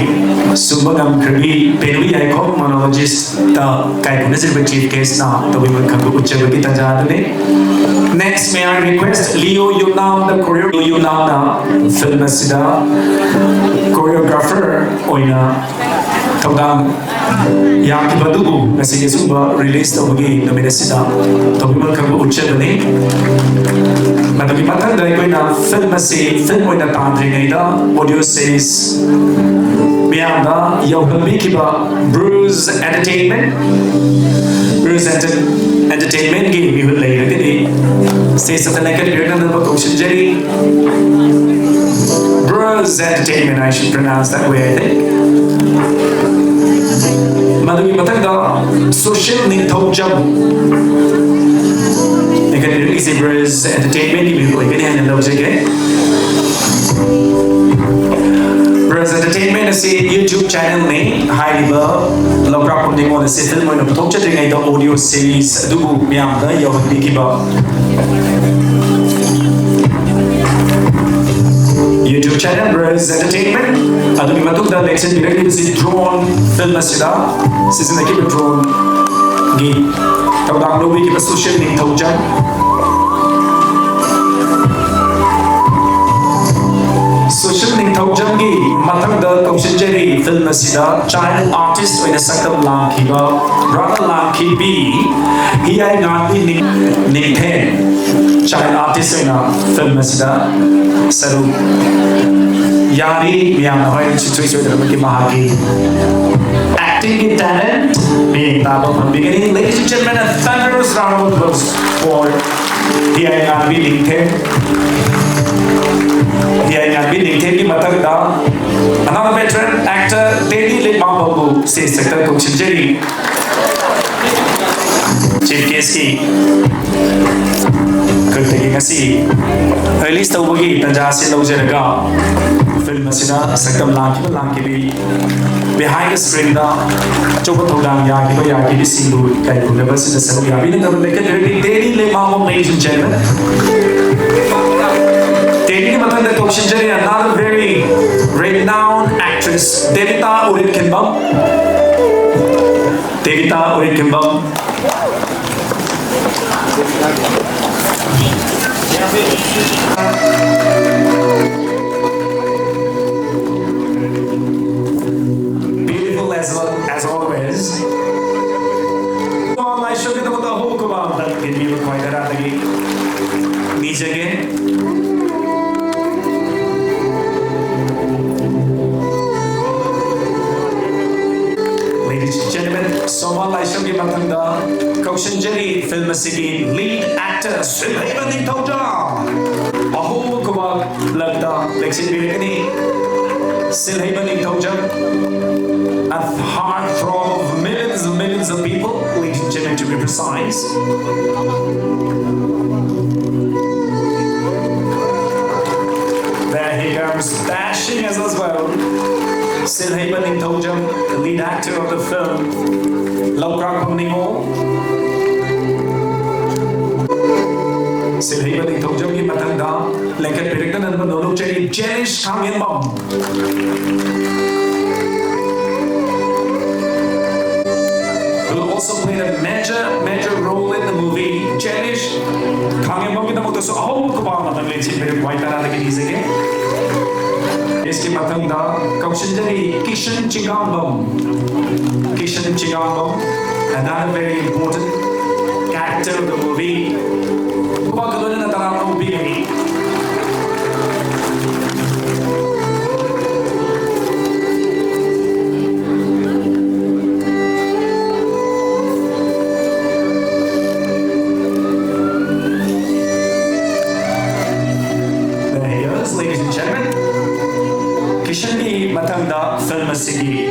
ꯁꯨꯝꯕ ꯉꯝꯈ꯭ꯔꯕꯤ ꯄꯦꯅꯨ ꯌꯥꯏꯈꯣꯝ monologist ꯇ ꯀꯥꯏꯀꯨꯅꯆꯤꯡꯕ chief guest ꯅ ꯇꯧꯕꯤꯃꯜ ꯈꯪꯕ ꯎꯠꯆꯕꯒꯤ ꯇꯥꯟꯖꯥ ꯑꯗꯨꯅꯤ꯫ Next, may I request Leo Yumnam, the choreo-, Leo Yumnam ꯅ film ꯑꯁꯤꯗ choreographer ꯑꯣꯏꯅ ꯊꯧꯗꯥꯡ ꯌꯥꯈꯤꯕ ꯑꯗꯨꯕꯨ ꯉꯁꯤꯒꯤ ꯑꯁꯤꯒꯨꯝꯕ release ꯇꯧꯕꯒꯤ ꯅꯨꯃꯤꯠ ꯑꯁꯤꯗ ꯇꯧꯕꯤꯃꯜ ꯈꯪꯕ ꯎꯠꯆꯕꯅꯤ꯫ ꯃꯗꯨꯒꯤ ꯃꯊꯪꯗ ꯑꯩꯈꯣꯏꯅ film ꯑꯁꯤ film ꯑꯣꯏꯅ ꯇꯥꯗ꯭ꯔꯤꯉꯩꯗ audio series ꯃꯤꯌꯥꯝꯗ ꯌꯧꯍꯟꯕꯤꯈꯤꯕ Bruce Entertainment, Bruce Enter-, Entertainment ꯒꯤ ꯃꯤꯍꯨꯠ ꯂꯩꯔꯒꯗꯤ stage ꯑꯗ ꯂꯦꯡꯈꯠꯄꯤꯔꯛꯅꯅꯕ ꯀꯧꯁꯤꯟꯖꯔꯤ꯫ Bruce Entertainment, I should pronounce that way, I think. ꯃꯗꯨꯒꯤ ꯃꯊꯪꯗ ꯁꯣꯁꯤꯌꯦꯜ ꯅꯤꯡꯊꯧꯖꯝ, ꯂꯦꯡꯈꯠꯄꯤꯔꯛꯂꯤꯁꯤ Bruce Entertainment ꯒꯤ ꯃꯤꯍꯨꯠ ꯑꯣꯏꯒꯅꯤ ꯍꯥꯏꯅ ꯂꯧꯖꯒꯦ꯫ Bruce Entertainment ꯑꯁꯤ YouTube channel ꯅꯤ꯫ ꯍꯥꯏꯔꯤꯕ ꯂꯧꯀ꯭ꯔꯥꯛꯄꯝ ꯅꯤꯉꯣꯜ ꯑꯁꯤ film ꯑꯣꯏꯅ ꯄꯨꯊꯣꯛꯆꯗ꯭ꯔꯤꯉꯩꯗ audio series ꯑꯗꯨꯕꯨ ꯃꯤꯌꯥꯝꯗ ꯌꯧꯍꯟꯕꯤꯈꯤꯕ YouTube channel Bruce Entertainment꯫ ꯑꯗꯨꯒꯤ ꯃꯇꯨꯡꯗ ꯂꯦꯡꯁꯤꯟꯕꯤꯔꯛꯂꯤꯕꯁꯤ Drone film ꯑꯁꯤꯗ ꯁꯤꯖꯤꯟꯅꯈꯤꯕ drone ꯒꯤ ꯊꯧꯗꯥꯡ ꯂꯧꯕꯤꯈꯤꯕ ꯁꯣꯁꯤꯌꯦꯜ ꯅꯤꯡꯊꯧꯖꯝ꯫ ꯁꯣꯁꯤꯌꯦꯜ ꯅꯤꯡꯊꯧꯖꯝꯒꯤ ꯃꯊꯪꯗ ꯀꯧꯁꯤꯟꯖꯔꯤ film ꯑꯁꯤꯗ child artist ꯑꯣꯏꯅ ꯁꯛꯇꯝ ꯂꯥꯡꯈꯤꯕ ꯔꯥꯅꯥ ꯂꯥꯡꯈꯤꯕꯤ ꯍꯤꯌꯥꯏꯉꯥꯟꯕꯤ ꯅꯤꯡ-, ꯅꯤꯡꯊꯦꯝ, child artist ꯑꯣꯏꯅ film ꯑꯁꯤꯗ ꯁꯔꯨꯛ ꯌꯥꯔꯤ, ꯃꯤꯌꯥꯝꯅ ꯍꯣꯔꯦꯟ ꯁꯨꯡꯁꯣꯏ ꯁꯣꯏꯗꯅꯃꯛꯀꯤ ꯃꯍꯥꯛꯀꯤ acting ꯒꯤ talent ꯃꯤꯠꯌꯦꯡ ꯇꯥꯕ ꯐꯪꯕꯤꯒꯅꯤ꯫ Ladies and gentlemen, a thunderous round of applause for ꯍꯤꯌꯥꯏꯉꯥꯟꯕꯤ ꯅꯤꯡꯊꯦꯝ꯫ ꯍꯤꯌꯥꯏꯉꯥꯟꯕꯤ ꯅꯤꯡꯊꯦꯝꯒꯤ ꯃꯊꯪꯗ another veteran actor ꯇꯦꯅꯤ ꯂꯩꯃꯥꯕꯝꯕꯨ stage ꯁꯛꯇ ꯀꯧꯁꯤꯟꯖꯔꯤ꯫ Chief guest ꯀꯤ ꯈꯨꯠꯇꯒꯤ ꯉꯁꯤ release ꯇꯧꯕꯒꯤ ꯇꯥꯟꯖꯥ ꯑꯁꯤ ꯂꯧꯖꯔꯒ, film ꯑꯁꯤꯗ ꯁꯛꯇꯝ ꯂꯥꯡꯈꯤꯕ ꯂꯥꯡꯈꯤꯕꯤ, behind the screen ꯗ ꯑꯆꯧꯕ ꯊꯧꯗꯥꯡ ꯌꯥꯈꯤꯕ ꯌꯥꯈꯤꯕꯤꯁꯤꯡꯕꯨ ꯏꯀꯥꯏ ꯈꯨꯝꯅꯕ ꯑꯁꯤꯗ ꯁꯔꯨꯛ ꯌꯥꯕꯤꯅꯅꯕ ꯂꯩꯈꯠꯄꯤꯔꯕꯤ ꯇꯦꯅꯤ ꯂꯩꯃꯥꯕꯝ, ladies and gentlemen꯫ ꯇꯦꯅꯤꯒꯤ ꯃꯊꯪꯗ ꯀꯧꯁꯤꯟꯖꯔꯤ another very renowned actress, ꯗꯦꯕꯤꯇꯥ ꯎꯔꯤꯠꯈꯤꯟꯕꯝ꯫ ꯗꯦꯕꯤꯇꯥ ꯎꯔꯤꯠꯈꯤꯟꯕꯝ꯫ Beautiful as, as always. ꯂꯥꯏꯁ꯭ꯔꯝꯒꯤꯗꯃꯛꯇ ꯑꯍꯧꯕ ꯈꯨꯕꯥꯛ ꯑꯃꯇ ꯊꯤꯟꯕꯤꯕ ꯈ꯭ꯋꯥꯏ ꯇꯔꯥꯗꯒꯤ ꯅꯤꯖꯒꯦ꯫ Ladies and gentlemen, ꯁꯣꯃꯥ ꯂꯥꯏꯁ꯭ꯔꯝꯒꯤ ꯃꯊꯪꯗ ꯀꯧꯁꯤꯟꯖꯔꯤ film ꯑꯁꯤꯒꯤ lead actor ꯁꯤꯜꯍꯩꯕ Ningthoujam. ꯑꯍꯧꯕ ꯈꯨꯕꯥꯛ ꯂꯛꯇ ꯂꯦꯡꯁꯤꯟꯕꯤꯔꯒꯅꯤ꯫ ꯁꯤꯜꯍꯩꯕ Ningthoujam, a heartthrob of millions and millions of people, ladies and gentlemen, to be precise. There he comes, dashing as, as well. ꯁꯤꯜꯍꯩꯕ Ningthoujam, the lead actor of the film ꯂꯧꯀ꯭ꯔꯥꯛꯄꯝ ꯅꯤꯉꯣꯜ꯫ ꯁꯤꯜꯍꯩꯕ ꯅꯤꯡꯊꯧꯖꯝꯒꯤ ꯃꯊꯪꯗ ꯂꯦꯡꯈꯠꯄꯤꯔꯛꯇꯅ ꯅꯣꯂꯨꯛꯆꯔꯤ genius ꯈꯥꯡꯉꯦꯝꯕꯝ, who also played a major, major role in the movie. Jenis ꯈꯥꯡꯉꯦꯝꯕꯝꯒꯤꯗꯃꯛꯇꯁꯨ ꯑꯍꯧꯕ ꯈꯨꯕꯥꯛ ꯑꯃꯇꯪ ꯂꯦꯡꯁꯤꯟꯕꯤꯔꯛꯄ ꯍꯥꯏ ꯇꯔꯥꯗꯒꯤ ꯅꯤꯖꯒꯦ꯫ ꯖꯦꯅꯤꯁꯀꯤ ꯃꯊꯪꯗ ꯀꯧꯁꯤꯟꯖꯔꯤ Kisan ꯆꯤꯡꯉꯥꯝꯕꯝ꯫ Kisan ꯆꯤꯡꯉꯥꯝꯕꯝ, another very important character of the movie. ꯈꯨꯕꯥꯛꯀ ꯂꯣꯏꯅꯅ ꯇꯔꯥꯃꯨꯛ ꯄꯤꯒꯅꯤ꯫ Ladies and gentlemen, ꯀꯤꯁꯟꯒꯤ ꯃꯊꯪꯗ ꯐꯤꯜꯝ ꯑꯁꯤꯒꯤ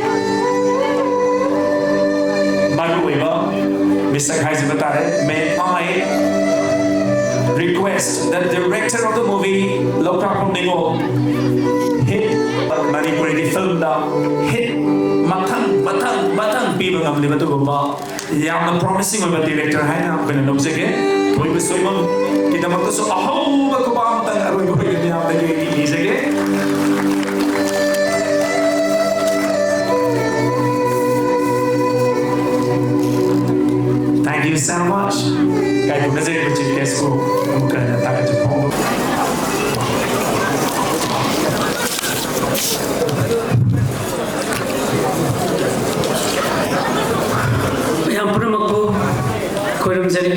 ꯃꯔꯨꯑꯣꯏꯕ ꯃꯤꯁꯛ ꯍꯥꯏꯖꯕ ꯇꯥꯔꯦ꯫ May I request the director of the movie ꯂꯧꯀ꯭ꯔꯥꯛꯄꯝ ꯅꯤꯉꯣꯜ, ꯍꯤꯠ, ꯃꯅꯤꯄꯨꯔꯤꯒꯤ ꯐꯤꯜꯝꯗ ꯍꯤꯠ ꯃꯊꯪ ꯃꯊꯪ ꯃꯊꯪ ꯄꯤꯕ ꯉꯝꯂꯤꯕ ꯑꯗꯨꯒꯨꯝꯕ ꯌꯥꯝꯅ ꯄ꯭ꯔꯣꯃꯤꯁꯤꯡ ꯑꯣꯏꯕ ꯗꯤꯔꯦꯛꯇꯔ ꯍꯥꯏꯅ ꯑꯩꯈꯣꯏꯅ ꯂꯧꯖꯒꯦ꯫ ꯊꯣꯏꯕ ꯁꯣꯏꯃꯝꯒꯤꯗꯃꯛꯇꯁꯨ ꯑꯍꯧꯕ ꯈꯨꯕꯥꯛ ꯑꯃꯇꯪ ꯑꯔꯣꯏꯕ ꯑꯣꯏꯅ ꯃꯌꯥꯝꯗꯒꯤ ꯑꯩ ꯅꯤꯖꯒꯦ꯫ Thank you so much. ꯏꯀꯥꯏ ꯈꯨꯝꯅꯖꯔꯤꯕ ꯆꯤꯐ ꯒꯦꯁꯄꯨ ꯑꯃꯨꯛꯀ ꯍꯟꯅ ꯊꯥꯒꯠꯆꯕ ꯐꯣꯡꯗꯣꯛ ꯃꯌꯥꯝ ꯄꯨꯝꯅꯃꯛꯄꯨ ꯈꯣꯏꯔꯝꯖꯔꯤ꯫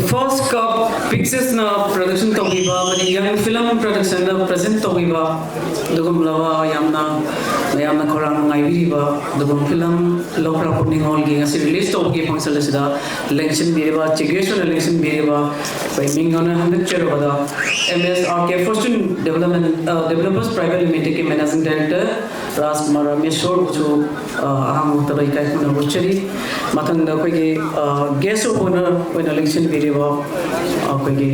ꯐꯥꯔꯁ ꯀꯞ ꯄꯤꯛꯆꯔꯁꯅ ꯄ꯭ꯔꯗꯛꯁꯟ ꯇꯧꯕꯤꯕ ꯑꯃꯗꯤ ꯌꯪ ꯐꯤꯂꯝ ꯄ꯭ꯔꯗꯛꯁꯟꯅ ꯄ꯭ꯔꯖꯦꯟ ꯇꯧꯕꯤꯕ ꯑꯗꯨꯒꯨꯝꯂꯕ ꯌꯥꯝꯅ ꯃꯌꯥꯝꯅ ꯈꯧꯔꯥꯡꯅ ꯉꯥꯏꯕꯤꯔꯤꯕ ꯑꯗꯨꯒꯨꯝꯕ ꯐꯤꯂꯝ ꯂꯧꯈ꯭ꯔꯥꯛꯄꯝ ꯅꯤꯉꯣꯜꯒꯤ ꯉꯁꯤ ꯔꯤꯂꯤꯁ ꯇꯧꯕꯒꯤ ꯐꯪꯁꯟ ꯑꯁꯤꯗ ꯂꯦꯡꯁꯤꯟꯕꯤꯔꯤꯕ, ꯆꯤꯐ ꯒꯦꯁ ꯑꯣꯏꯅ ꯂꯦꯡꯁꯤꯟꯕꯤꯔꯤꯕ ꯑꯩꯈꯣꯏ ꯃꯤꯡ ꯑꯣꯏꯅ ꯍꯟꯗꯛꯆꯔꯕꯗ M S R K fortune development developers private ꯂꯤꯃꯤꯇꯦꯗꯀꯤ ꯃꯦꯅꯦꯖꯤꯡ ꯗꯥꯏꯔꯦꯛꯇꯔ ꯔꯥꯖꯀꯨꯃꯥꯔ ꯔꯥꯃꯦꯁꯣꯔꯕꯨꯁꯨ ꯑꯍꯥꯟꯕ ꯃꯛꯇꯗ ꯏꯀꯥꯏ ꯈꯨꯝꯅꯕ ꯎꯠꯆꯔꯤ꯫ ꯃꯊꯪꯗ ꯑꯩꯈꯣꯏꯒꯤ ꯒꯦꯁ ꯑꯣꯐ ꯑꯣꯅꯔ ꯑꯣꯏꯅ ꯂꯦꯡꯁꯤꯟꯕꯤꯔꯤꯕ ꯑꯩꯈꯣꯏꯒꯤ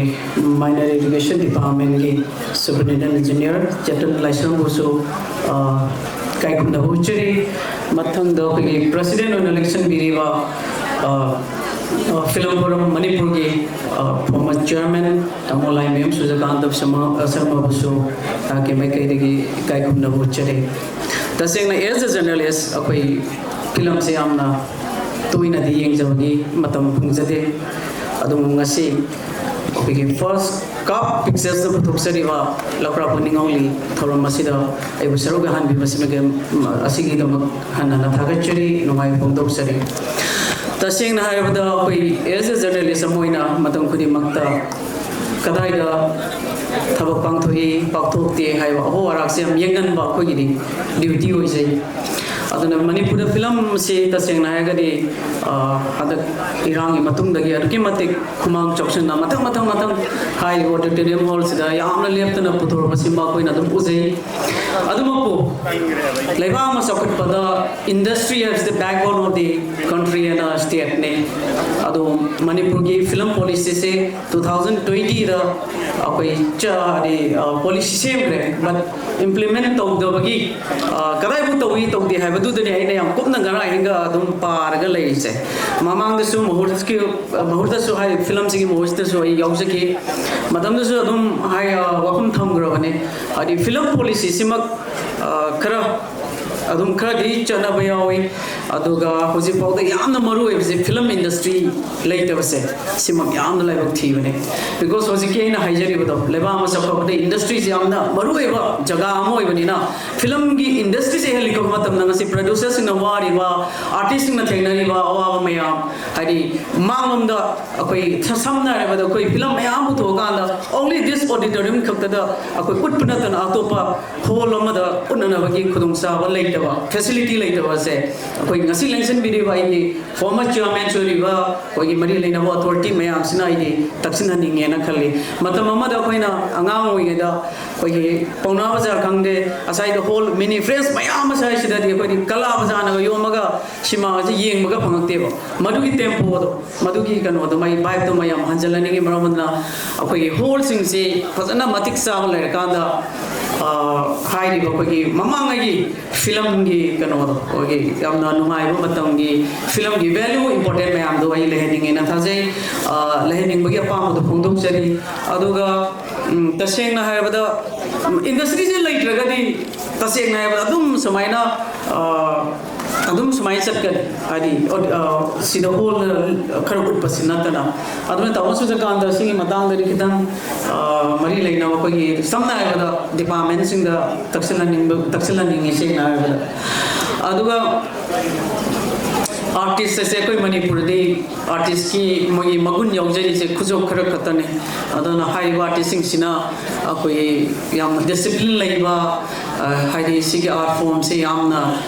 ꯃꯥꯏꯅꯔ ꯏꯗꯨꯀꯦꯁꯟ ꯗꯤꯄꯥꯔꯠꯃꯦꯟꯒꯤ ꯁꯨꯄꯔꯤꯟꯇꯦꯟꯗꯦꯟ ꯏꯟꯖꯤꯅꯤꯌꯔ ꯆꯦꯇꯟ ꯂꯥꯏꯁ꯭ꯔꯝꯕꯨꯁꯨ ꯏꯀꯥꯏ ꯈꯨꯝꯅꯕ ꯎꯠꯆꯔꯤ꯫ ꯃꯊꯪꯗ ꯑꯩꯈꯣꯏꯒꯤ ꯄ꯭ꯔꯁꯤꯗꯦꯟ ꯑꯣꯏꯅ ꯂꯦꯡꯁꯤꯟꯕꯤꯔꯤꯕ ꯐꯤꯂꯝ ꯐꯣꯔꯝ ꯃꯅꯤꯄꯨꯔꯒꯤ ꯐꯣꯔꯃꯔ ꯆꯤꯌꯔꯃꯦꯟ ꯇꯥꯃꯣ ꯂꯥꯏꯃꯌꯨꯝ ꯁꯨꯔꯖꯀꯥꯟꯇ ꯁꯔꯃ ꯁꯔꯃꯕꯨꯁꯨ ꯑꯩꯍꯥꯛꯀꯤ ꯃꯥꯏꯀꯩꯗꯒꯤ ꯏꯀꯥꯏ ꯈꯨꯝꯅꯕ ꯎꯠꯆꯔꯤ꯫ ꯇꯁꯦꯡꯅ ꯑꯦꯖ ꯑꯦ ꯖꯔꯅꯦꯂꯤꯁ ꯑꯩꯈꯣꯏ ꯐꯤꯂꯝꯁꯦ ꯌꯥꯝꯅ ꯇꯣꯏꯅꯗꯤ ꯌꯦꯡꯖꯕꯒꯤ ꯃꯇꯝ ꯐꯪꯖꯗꯦ꯫ ꯑꯗꯨꯕꯨ ꯉꯁꯤ ꯑꯩꯈꯣꯏꯒꯤ ꯐꯥꯔꯁ ꯀꯥꯞ ꯄꯤꯛꯆꯔꯁꯇ ꯄꯨꯊꯣꯛꯆꯔꯤꯕ ꯂꯧꯀ꯭ꯔꯥꯛꯄꯝ ꯅꯤꯉꯣꯜꯒꯤ ꯊꯧꯔꯝ ꯑꯁꯤꯗ ꯑꯩꯕꯨ ꯁꯔꯨꯛ ꯌꯥꯍꯟꯕꯤꯕꯁꯤꯃꯒꯤ ꯑꯁꯤꯒꯤꯗꯃꯛ ꯍꯟꯅ ꯍꯟꯅ ꯊꯥꯒꯠꯆꯔꯤ, ꯅꯨꯡꯉꯥꯏꯕ ꯐꯣꯡꯗꯣꯛꯆꯔꯤ꯫ ꯇꯁꯦꯡꯅ ꯍꯥꯏꯔꯕꯗ ꯑꯩꯈꯣꯏ ꯑꯦꯖ ꯑꯦ ꯖꯔꯅꯦꯂꯤꯁ ꯑꯃ ꯑꯣꯏꯅ ꯃꯇꯝ ꯈꯨꯗꯤꯡꯃꯛꯇ ꯀꯗꯥꯏꯗ ꯊꯕꯛ ꯄꯥꯡꯊꯣꯛꯏ ꯄꯥꯡꯊꯣꯛꯇꯦ ꯍꯥꯏꯕ ꯑꯍꯣ ꯑꯔꯥꯛꯁꯦ ꯌꯥꯝ ꯌꯦꯡꯒꯟꯕ ꯑꯩꯈꯣꯏꯒꯤꯗꯤ ꯗ꯭ꯌꯨꯇꯤ ꯑꯣꯏꯖꯩ꯫ ꯑꯗꯨꯅ ꯃꯅꯤꯄꯨꯔꯗ ꯐꯤꯂꯝꯁꯤ ꯇꯁꯦꯡꯅ ꯍꯥꯏꯔꯒꯗꯤ, ꯑ, ꯍꯟꯗꯛ ꯏꯔꯥꯡꯒꯤ ꯃꯇꯨꯡꯗꯒꯤ ꯑꯗꯨꯛꯀꯤ ꯃꯇꯤꯛ ꯈꯨꯃꯥꯡ ꯆꯥꯎꯁꯤꯟꯅ ꯃꯊꯪ ꯃꯊꯪ ꯃꯊꯪ ꯍꯥꯏꯔꯤꯕ auditorium hall ꯁꯤꯗ ꯌꯥꯝꯅ ꯂꯦꯞꯇꯅ ꯄꯨꯊꯣꯔꯛꯄꯁꯤ ꯃꯈꯣꯏꯅ ꯑꯗꯨꯝ ꯎꯖꯩ꯫ ꯑꯗꯨꯃꯛꯄꯨ ꯂꯩꯕꯥꯛ ꯑꯃ ꯆꯥꯎꯈꯠꯄꯗ industry has the backbone of the country ꯍꯥꯏꯅ statement ꯅꯤ꯫ ꯑꯗꯣ ꯃꯅꯤꯄꯨꯔꯒꯤ ꯐꯤꯂꯝ ꯄꯣꯂꯤꯁꯤꯁꯦ two thousand twenty ꯗ ꯑꯩꯈꯣꯏ ꯆ-, ꯍꯥꯏꯗꯤ, ꯑ, ꯄꯣꯂꯤꯁꯤ ꯁꯦꯝꯈ꯭ꯔꯦ, but implement ꯇꯧꯗꯕꯒꯤ, ꯑ, ꯀꯗꯥꯏꯕꯨ ꯇꯧꯏ ꯇꯧꯗꯦ ꯍꯥꯏꯕꯗꯨꯗꯅꯤ ꯑꯩꯅ ꯌꯥꯝ ꯀꯨꯞꯅ ꯉꯔꯥꯡ ꯑꯍꯤꯡꯒ ꯑꯗꯨꯝ ꯄꯥꯔꯒ ꯂꯩꯔꯤꯁꯦ꯫ ꯃꯃꯥꯡꯗꯁꯨ ꯃꯍꯨꯔꯠꯀꯤ, ꯃꯍꯨꯔꯠꯇꯁꯨ ꯍꯥꯏ, ꯐꯤꯂꯝꯁꯤꯒꯤ ꯃꯍꯨꯔꯠꯇꯁꯨ ꯑꯩ ꯌꯥꯎꯖꯈꯤ꯫ ꯃꯇꯝꯗꯨꯁꯨ ꯑꯗꯨꯝ ꯍꯥꯏ, ꯑ, ꯋꯥꯐꯝ ꯊꯝꯈ꯭ꯔꯕꯅꯦ꯫ ꯍꯥꯏꯗꯤ ꯐꯤꯂꯝ ꯄꯣꯂꯤꯁꯤꯁꯤꯃꯛ, ꯑ, ꯈꯔ ꯑꯗꯨꯝ ꯈꯔꯗꯤ ꯆꯠꯅꯕ ꯌꯥꯎꯏ꯫ ꯑꯗꯨꯒ ꯍꯧꯖꯤꯛ ꯐꯥꯎꯗ ꯌꯥꯝꯅ ꯃꯔꯨ ꯑꯣꯏꯕꯁꯦ ꯐꯤꯂꯝ ꯏꯟꯗꯁꯇ꯭ꯔꯤ ꯂꯩꯇꯕꯁꯦ, ꯁꯤꯃꯛ ꯌꯥꯝꯅ ꯂꯥꯏꯕꯛ ꯊꯤꯕꯅꯦ꯫ Because ꯍꯧꯖꯤꯛꯀꯤ ꯑꯩꯅ ꯍꯥꯏꯖꯔꯤꯕꯗꯣ, ꯂꯩꯕꯥꯛ ꯑꯃ ꯆꯥꯎꯈꯠꯄꯗ ꯏꯟꯗꯁꯇ꯭ꯔꯤꯁꯦ ꯌꯥꯝꯅ ꯃꯔꯨ ꯑꯣꯏꯕ ꯖꯒꯥ ꯑꯃ ꯑꯣꯏꯕꯅꯤꯅ, ꯐꯤꯂꯝꯒꯤ ꯏꯟꯗꯁꯇ꯭ꯔꯤꯁꯦ ꯍꯦꯜꯂꯤꯛꯄ ꯃꯇꯝꯗ ꯉꯁꯤ ꯄ꯭ꯔꯗ꯭ꯌꯨꯁꯔꯁꯤꯡꯅ ꯋꯥꯔꯤꯕ, ꯑꯥꯔꯇꯤꯁꯁꯤꯡꯅ ꯊꯦꯡꯅꯔꯤꯕ ꯑꯋꯥꯕ ꯃꯌꯥꯝ, ꯍꯥꯏꯗꯤ ꯃꯥꯡꯂꯣꯝꯗ ꯑꯩꯈꯣꯏ ꯁ-, ꯁꯝꯅ ꯍꯥꯏꯔꯕꯗ ꯑꯩꯈꯣꯏ ꯐꯤꯂꯝ ꯃꯌꯥꯝ ꯄꯨꯊꯣꯛꯑꯀꯥꯟꯗ only this auditorium ꯈꯛꯇꯗ ꯑꯩꯈꯣꯏ ꯎꯠꯄ ꯅꯠꯇꯅ ꯑꯇꯣꯞꯄ ꯍꯣꯜ ꯑꯃꯗ ꯎꯠꯅꯅꯕꯒꯤ ꯈꯨꯗꯣꯡꯆꯥꯕ ꯂꯩꯇꯕ, ꯐꯦꯁꯤꯂꯤꯇꯤ ꯂꯩꯇꯕ ꯑꯁꯦ ꯑꯩꯈꯣꯏ ꯉꯁꯤ ꯂꯦꯡꯁꯤꯟꯕꯤꯔꯤꯕ ꯑꯩꯒꯤ former chairman ꯑꯣꯏꯔꯤꯕ ꯑꯩꯈꯣꯏꯒꯤ ꯃꯔꯤ ꯂꯩꯅꯕ ꯑꯣꯊꯣꯔꯤꯇꯤ ꯃꯌꯥꯝꯁꯤꯅ ꯑꯩꯗꯤ ꯇꯛꯁꯤꯟꯍꯟꯅꯤꯡꯉꯦꯅ ꯈꯜꯂꯤ꯫ ꯃꯇꯝ ꯑꯃꯗ ꯑꯩꯈꯣꯏꯅ ꯑꯉꯥꯡ ꯑꯣꯏꯔꯤꯉꯩꯗ ꯑꯩꯈꯣꯏꯒꯤ ꯄꯥꯎꯅꯥ ꯕꯖꯥꯔ ꯈꯪꯗꯦ, ꯉꯁꯥꯏꯗ ꯍꯣꯜ ꯃꯤꯅꯤ ꯐ꯭ꯔꯦꯟꯁ ꯃꯌꯥꯝ ꯑꯃ ꯁ꯭ꯋꯥꯏꯁꯤꯗꯗꯤ ꯑꯩꯈꯣꯏꯗꯤ ꯀꯂꯥ ꯕꯖꯥꯔꯅꯒ ꯌꯣꯝꯃꯒ ꯁꯤꯃꯥꯁꯦ ꯌꯦꯡꯕꯒ ꯐꯪꯉꯛꯇꯦꯕ꯫ ꯃꯗꯨꯒꯤ ꯇꯦꯝꯄꯣꯗꯣ, ꯃꯗꯨꯒꯤ ꯀꯩꯅꯣꯗꯣ, ꯃꯥꯒꯤ ꯚꯥꯏꯕꯇꯣ ꯃꯌꯥꯝ ꯍꯟꯖꯤꯜꯍꯟꯅꯤꯡꯉꯤ꯫ ꯃꯔꯝ ꯑꯗꯨꯅ ꯑꯩꯈꯣꯏꯒꯤ ꯍꯣꯜꯁꯤꯡꯁꯤ ꯐꯖꯅ ꯃꯇꯤꯛ ꯆꯥꯕ ꯂꯩꯔꯀꯥꯟꯗ, ꯑ, ꯍꯥꯏꯔꯤꯕ ꯑꯩꯈꯣꯏꯒꯤ ꯃꯃꯥꯡꯉꯩꯒꯤ ꯐꯤꯂꯝꯒꯤ ꯀꯩꯅꯣꯗꯣ, ꯑꯩꯈꯣꯏꯒꯤ ꯌꯥꯝꯅ ꯅꯨꯡꯉꯥꯏꯕ ꯃꯇꯝꯒꯤ ꯐꯤꯂꯝꯒꯤ ꯚꯦꯂ꯭ꯌꯨ ꯏꯝꯄꯣꯔꯇꯦꯟ ꯃꯌꯥꯝꯗꯣ ꯑꯩ ꯂꯩꯍꯟꯅꯤꯡꯉꯦꯅ ꯊꯥꯖꯩ꯫ ꯑ, ꯂꯩꯍꯟꯅꯤꯡꯕꯒꯤ ꯑꯄꯥꯝꯕꯗꯣ ꯐꯣꯡꯗꯣꯛꯆꯔꯤ꯫ ꯑꯗꯨꯒ, ꯎꯝ, ꯇꯁꯦꯡꯅ ꯍꯥꯏꯔꯕꯗ, ꯎꯝ, ꯏꯟꯗꯁꯇ꯭ꯔꯤꯁꯦ ꯂꯩꯇ꯭ꯔꯒꯗꯤ ꯇꯁꯦꯡꯅ ꯍꯥꯏꯔꯕꯗ ꯑꯗꯨꯝ ꯁꯨꯃꯥꯏꯅ, ꯑ, ꯑꯗꯨꯝ ꯁꯨꯃꯥꯏꯅ ꯆꯠꯀꯅꯤ꯫ ꯍꯥꯏꯗꯤ, ꯑ, ꯁꯤꯗ ꯍꯣꯜꯗ ꯈꯔ ꯎꯠꯄꯁꯤ ꯅꯠꯇꯅ꯫ ꯑꯗꯨꯅ ꯇꯥꯃꯣ ꯁꯨꯖꯀꯥꯟꯇ ꯁꯤꯒꯤ ꯃꯇꯥꯡꯗꯗꯤ ꯈꯤꯇꯪ, ꯑ, ꯃꯔꯤ ꯂꯩꯅꯕ ꯑꯩꯈꯣꯏꯒꯤ ꯁꯝꯅ ꯍꯥꯏꯔꯕꯗ ꯗꯤꯄꯥꯔꯠꯃꯦꯟꯁꯤꯡꯗ ꯇꯛꯁꯤꯜꯍꯟꯅꯤꯡꯕ, ꯇꯛꯁꯤꯜꯍꯟꯅꯤꯡꯉꯤ ꯁꯦꯡꯅ ꯍꯥꯏꯔꯕꯗ꯫ ꯑꯗꯨꯒ ꯑꯥꯔꯇꯤꯁ ꯑꯁꯦ ꯑꯩꯈꯣꯏ ꯃꯅꯤꯄꯨꯔꯗꯤ ꯑꯥꯔꯇꯤꯁꯀꯤ ꯃꯣꯏꯒꯤ ꯃꯒꯨꯟ ꯌꯥꯎꯖꯔꯤꯁꯦ ꯈꯨꯖꯣꯞ ꯈꯔ ꯈꯛꯇꯅꯤ꯫ ꯑꯗꯨꯅ ꯍꯥꯏꯔꯤꯕ ꯑꯥꯔꯇꯤꯁꯁꯤꯡꯁꯤꯅ ꯑꯩꯈꯣꯏꯒꯤ ꯌꯥꯝꯅ ꯗꯤꯁꯤꯄ꯭ꯂꯤꯟ ꯂꯩꯕ, ꯑ, ꯍꯥꯏꯗꯤ ꯁꯤꯒꯤ ꯑꯥꯔꯠ ꯐꯣꯝꯁꯦ ꯌꯥꯝꯅ,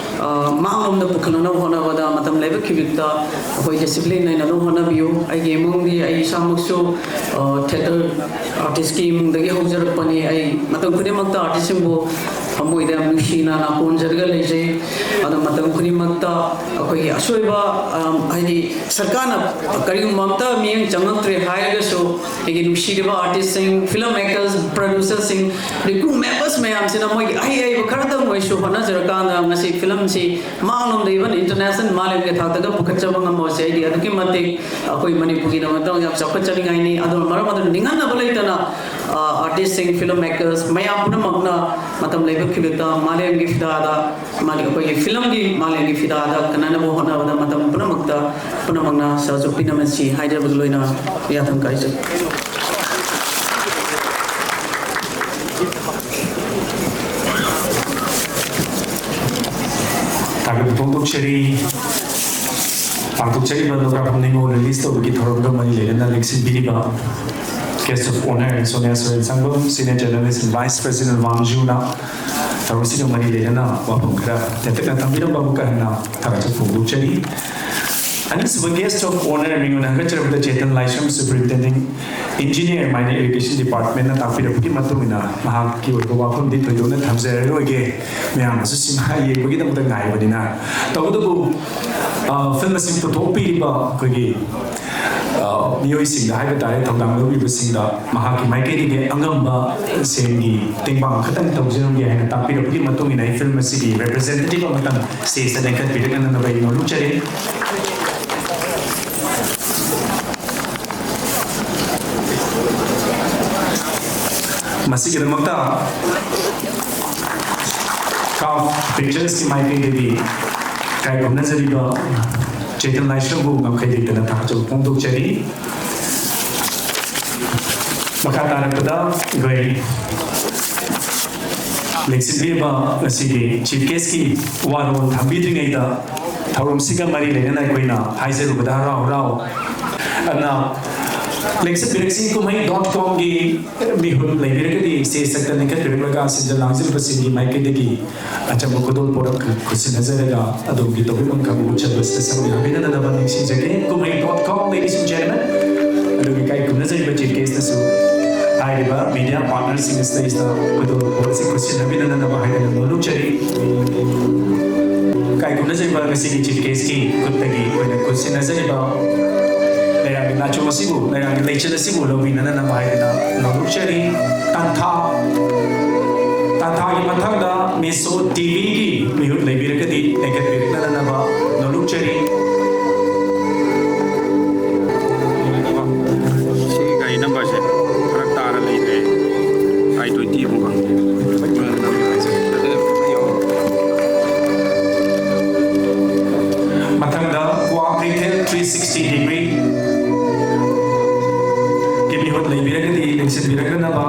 ꯑ, ꯃꯥꯡꯂꯣꯝꯗ ꯄꯨꯈꯠꯅꯅꯕ ꯍꯣꯠꯅꯕꯗ ꯃꯇꯝ ꯂꯩꯕ ꯈꯤꯕꯤꯛꯇ ꯑꯩꯈꯣꯏ ꯗꯤꯁꯤꯄ꯭ꯂꯤꯟ ꯂꯩꯅꯅꯕ ꯍꯣꯠꯅꯕꯤꯌꯨ꯫ ꯑꯩꯒꯤ ꯏꯃꯨꯡꯒꯤ ꯑꯩ ꯏꯁꯥꯃꯛꯁꯨ, ꯑ, ꯊꯤꯌꯦꯇꯔ ꯑꯥꯔꯇꯤꯁꯀꯤ ꯏꯃꯨꯡꯗꯒꯤ ꯍꯧꯖꯔꯛꯄꯅꯤ꯫ ꯑꯩ ꯃꯇꯝ ꯈꯨꯗꯤꯡꯃꯛꯇ ꯑꯥꯔꯇꯤꯁꯁꯤꯡꯕꯨ ꯊꯃꯣꯏꯗ ꯌꯥꯝ ꯅꯨꯡꯁꯤꯅ ꯅꯥꯀꯣꯟꯖꯔꯒ ꯂꯩꯖꯩ꯫ ꯑꯗꯣ ꯃꯇꯝ ꯈꯨꯗꯤꯡꯃꯛꯇ ꯑꯩꯈꯣꯏꯒꯤ ꯑꯁꯣꯏꯕ, ꯑꯝ, ꯍꯥꯏꯗꯤ ꯁꯔꯀꯥꯔꯅ ꯀꯔꯤꯒꯨꯝꯕ ꯑꯝꯇ ꯃꯤꯠꯌꯦꯡ ꯆꯪꯉꯛꯇ꯭ꯔꯦ ꯍꯥꯏꯔꯒꯁꯨ, ꯑꯩꯒꯤ ꯅꯨꯡꯁꯤꯔꯤꯕ ꯑꯥꯔꯇꯤꯁꯁꯤꯡ, ꯐꯤꯂꯝ ꯃꯦꯀꯔꯁ, ꯄ꯭ꯔꯗ꯭ꯌꯨꯁꯔꯁꯤꯡ, ꯀ꯭ꯔꯨ ꯃꯦꯝꯕꯔꯁ ꯃꯌꯥꯝꯁꯤꯅ ꯃꯣꯏꯒꯤ ꯑꯍꯩ ꯑꯍꯩꯕ ꯈꯔꯗꯪ ꯑꯣꯏꯁꯨ ꯍꯣꯠꯅꯖꯔꯀꯥꯟꯗ ꯉꯁꯤ ꯐꯤꯂꯝꯁꯤ ꯃꯥꯡꯂꯣꯝꯗ, even international ꯃꯥꯂꯦꯝꯒꯤ ꯊꯥꯛꯇꯒ ꯄꯨꯈꯠꯆꯕ ꯉꯝꯕꯁꯦ ꯑꯩꯗꯤ ꯑꯗꯨꯛꯀꯤ ꯃꯇꯤꯛ ꯑꯩꯈꯣꯏ ꯃꯅꯤꯄꯨꯔꯒꯤꯗꯃꯛꯇ ꯌꯥꯝ ꯆꯥꯎꯈꯠꯆꯅꯤꯡꯉꯥꯏꯅꯤ꯫ ꯑꯗꯨꯅ ꯃꯔꯝ ꯑꯗꯨꯅ ꯅꯤꯡꯍꯟꯅꯕ ꯂꯩꯇꯅ, ꯑ, ꯑꯥꯔꯇꯤꯁꯁꯤꯡ, ꯐꯤꯂꯝ ꯃꯦꯀꯔꯁ ꯃꯌꯥꯝ ꯄꯨꯝꯅꯃꯛꯅ ꯃꯇꯝ ꯂꯩꯕ ꯈꯤꯕꯤꯛꯇ ꯃꯥꯂꯦꯝꯒꯤ ꯐꯤꯗꯥꯗ, ꯃꯥꯒꯤ ꯑꯩꯈꯣꯏꯒꯤ ꯐꯤꯂꯝꯒꯤ ꯃꯥꯂꯦꯝꯒꯤ ꯐꯤꯗꯥꯗ ꯀꯟꯅꯅꯕ ꯍꯣꯠꯅꯕꯗ ꯃꯇꯝ ꯄꯨꯝꯅꯃꯛꯇ ꯄꯨꯝꯅꯃꯛꯅ ꯁꯍꯖꯣꯛ ꯄꯤꯅꯕꯁꯤ ꯍꯥꯏꯖꯕꯒ ꯂꯣꯏꯅ ꯌꯥꯊꯪ ꯀꯥꯏꯖꯩ꯫ ꯊꯥꯒꯠꯄ ꯐꯣꯡꯗꯣꯛꯆꯔꯤ꯫ ꯄꯥꯡꯊꯣꯛꯆꯔꯤꯕ ꯂꯧꯔꯥꯛꯐꯝ ꯅꯤꯉꯣꯜ ꯔꯤꯂꯤꯖ ꯇꯧꯕꯒꯤ ꯊꯧꯔꯝꯒ ꯃꯔꯤ ꯂꯩꯅꯅ ꯂꯦꯡꯁꯤꯟꯕꯤꯔꯤꯕ guest of honour Sonia ꯁꯣꯔꯦꯟ ꯁꯪꯕꯝ, Senior Journalist and Vice President ꯋꯥꯡꯖꯨꯅ ꯊꯧꯔꯝꯁꯤꯒ ꯃꯔꯤ ꯂꯩꯅꯅ ꯋꯥꯐꯝ ꯈꯔ ꯇꯦꯟꯇꯛꯅ ꯊꯝꯕꯤꯔꯝꯕꯕꯨ ꯀꯥ ꯍꯦꯟꯅ ꯊꯥꯒꯠꯆꯕ ꯐꯣꯡꯗꯣꯛꯆꯔꯤ꯫ ꯑꯅꯤꯁꯨꯕ guest of honour ꯃꯤꯉꯣꯟꯗ ꯍꯥꯏꯒꯠꯆꯔꯕꯗ ꯆꯦꯇꯟ ꯂꯥꯏꯁ꯭ꯔꯝ, Superintendent Engineer, Mine Irrigation Department ꯅ ꯇꯥꯛꯄꯤꯔꯛꯄꯒꯤ ꯃꯇꯨꯡ ꯏꯟꯅ ꯃꯍꯥꯛꯀꯤ ꯑꯣꯏꯕ ꯋꯥꯐꯝꯗꯤ ꯊꯣꯏꯗꯣꯛꯅ ꯊꯝꯖꯔꯔꯣꯏꯒꯦ, ꯃꯌꯥꯝꯅꯁꯨ ꯁꯤꯃꯥ ꯌꯦꯡꯕꯒꯤꯗꯃꯛꯇ ꯉꯥꯏꯕꯅꯤꯅ꯫ ꯇꯧꯕꯇꯕꯨ, ꯑ, ꯐꯤꯂꯝ ꯑꯁꯤ ꯄꯨꯊꯣꯛꯄꯤꯔꯤꯕ ꯑꯩꯈꯣꯏꯒꯤ, ꯑ, ꯃꯤꯑꯣꯏꯁꯤꯡꯗ ꯍꯥꯏꯕ ꯇꯥꯔꯦ, ꯊꯧꯗꯥꯡ ꯂꯧꯔꯤꯕꯁꯤꯡꯗ ꯃꯍꯥꯛꯀꯤ ꯃꯥꯏꯀꯩꯗꯒꯤ ꯑꯉꯝꯕ ꯁꯦꯟꯒꯤ ꯇꯦꯡꯕꯥꯡ ꯈꯛꯇꯪ ꯇꯧꯖꯔꯝꯒꯦ ꯍꯥꯏꯅ ꯇꯥꯛꯄꯤꯔꯛꯄꯒꯤ ꯃꯇꯨꯡ ꯏꯟꯅ ꯑꯩ ꯐꯤꯂꯝ ꯑꯁꯤꯒꯤ representative ꯑꯃꯇꯪ stage ꯇ ꯂꯦꯡꯈꯠꯄꯤꯔꯛꯅꯅꯕ ꯑꯩ ꯅꯣꯜꯂꯨꯛꯆꯔꯤ꯫ ꯃꯁꯤꯒꯤꯗꯃꯛꯇ ꯀꯥꯐ ꯄꯤꯛꯆꯔꯁꯀꯤ ꯃꯥꯏꯀꯩꯗꯒꯤ ꯏꯀꯥꯏ ꯈꯨꯝꯅꯖꯔꯤꯕ ꯆꯦꯇꯟ ꯂꯥꯏꯁ꯭ꯔꯝꯕꯨ ꯉꯝꯈꯩ ꯂꯩꯇꯅ ꯊꯥꯒꯠꯆꯕ ꯐꯣꯡꯗꯣꯛꯆꯔꯤ꯫ ꯃꯈꯥ ꯇꯥꯔꯛꯄꯗ ꯑꯩꯈꯣꯏ ꯂꯦꯡꯁꯤꯟꯕꯤꯔꯤꯕ ꯉꯁꯤꯒꯤ chief guest ꯀꯤ ꯋꯥꯔꯣꯜ ꯊꯝꯕꯤꯗ꯭ꯔꯤꯉꯩꯗ, ꯊꯧꯔꯝꯁꯤꯒ ꯃꯔꯤ ꯂꯩꯅꯅ ꯑꯩꯈꯣꯏꯅ ꯍꯥꯏꯖꯔꯨꯕꯗ ꯍꯔꯥꯎ ꯍꯔꯥꯎ ꯑꯗꯨꯅ ꯂꯦꯡꯁꯤꯟꯕꯤꯔꯛꯁꯤ꯫ ꯀꯨꯝꯍꯩ ꯗꯣꯠ ꯀꯣꯝꯒꯤ ꯃꯤꯍꯨꯠ ꯂꯩꯕꯤꯔꯒꯗꯤ ꯁ꯭ꯇꯦꯖ ꯊꯛꯇ ꯂꯦꯡꯈꯠꯄꯤꯔꯛꯂꯒ ꯁꯤꯟꯖ ꯂꯥꯡꯖꯕꯁꯤꯡꯒꯤ ꯃꯥꯏꯀꯩꯗꯒꯤ ꯑꯆꯝꯕ ꯈꯨꯗꯣꯜ ꯄꯣꯠ ꯑꯃꯈꯛ ꯈꯨꯠꯁꯤꯟꯅꯖꯔꯒ ꯑꯗꯣꯝꯒꯤ ꯇꯧꯕꯤꯐꯝ ꯈꯪꯕ ꯎꯠꯆꯕ ꯑꯁꯤꯗ ꯁꯛꯅ ꯍꯥꯞꯄꯤꯅꯅꯕ ꯅꯤꯡꯁꯤꯡꯖꯒꯦ꯫ ꯀꯨꯝꯍꯩ dot com, ladies and gentlemen, ꯑꯗꯨꯒ ꯏꯀꯥꯏ ꯈꯨꯝꯅꯖꯔꯤꯕ ꯆꯤꯐ ꯒꯦꯁꯅꯁꯨ ꯍꯥꯏꯔꯤꯕ ꯃꯤꯗꯤꯌꯥ ꯄꯥꯔꯠꯅꯔꯁꯤꯡ ꯑꯁꯤꯗꯩꯁꯤꯗ ꯈꯨꯗꯣꯜ ꯄꯣꯠ ꯑꯁꯤ ꯈꯨꯠꯁꯤꯟꯅꯕꯤꯅꯅꯕ ꯍꯥꯏꯗꯨꯅ ꯅꯣꯜꯂꯨꯛꯆꯔꯤ꯫ ꯏꯀꯥꯏ ꯈꯨꯝꯅꯖꯔꯤꯕ ꯉꯁꯤꯒꯤ ꯆꯤꯐ ꯒꯦꯁꯀꯤ ꯈꯨꯠꯇꯒꯤ ꯑꯩꯈꯣꯏꯅ ꯈꯨꯠꯁꯤꯟꯅꯖꯔꯤꯕ ꯂꯩꯔꯥꯡꯒꯤ ꯅꯥꯆꯣꯝ ꯑꯁꯤꯕꯨ, ꯂꯩꯔꯥꯡꯒꯤ ꯂꯩꯆꯤꯜ ꯑꯁꯤꯕꯨ ꯂꯧꯕꯤꯅꯅꯕ ꯍꯥꯏꯗꯨꯅ ꯅꯣꯜꯂꯨꯛꯆꯔꯤ꯫ ꯇꯥꯟꯊꯥ, ꯇꯥꯟꯊꯥꯒꯤ ꯃꯊꯪꯗ ꯃꯤꯁꯣ ꯇꯤꯚꯤꯒꯤ ꯃꯤꯍꯨꯠ ꯂꯩꯕꯤꯔꯒꯗꯤ ꯂꯦꯡꯈꯠꯄꯤꯔꯛꯅꯅꯕ ꯅꯣꯜꯂꯨꯛꯆꯔꯤ꯫ ꯁꯤꯒꯤ ꯒꯥꯔꯤ ꯅꯝꯕꯔꯁꯦ ꯐꯔꯛ ꯇꯥꯔ ꯂꯩꯔꯦ꯫ ꯑꯥꯏ ꯇ꯭ꯋꯦꯟꯇꯤ ꯑꯃꯨꯛ ꯍꯪꯉꯦ꯫ ꯃꯊꯪꯗ ꯀ꯭ꯋꯥꯀꯩꯊꯦꯜ ꯊ꯭ꯔꯤ ꯁꯤꯛꯁꯇꯤ ꯗꯤꯒ꯭ꯔꯤ ꯒꯤ ꯃꯤꯍꯨꯠ ꯂꯩꯕꯤꯔꯒꯗꯤ ꯂꯦꯡꯁꯤꯟꯕꯤꯔꯛꯅꯅꯕ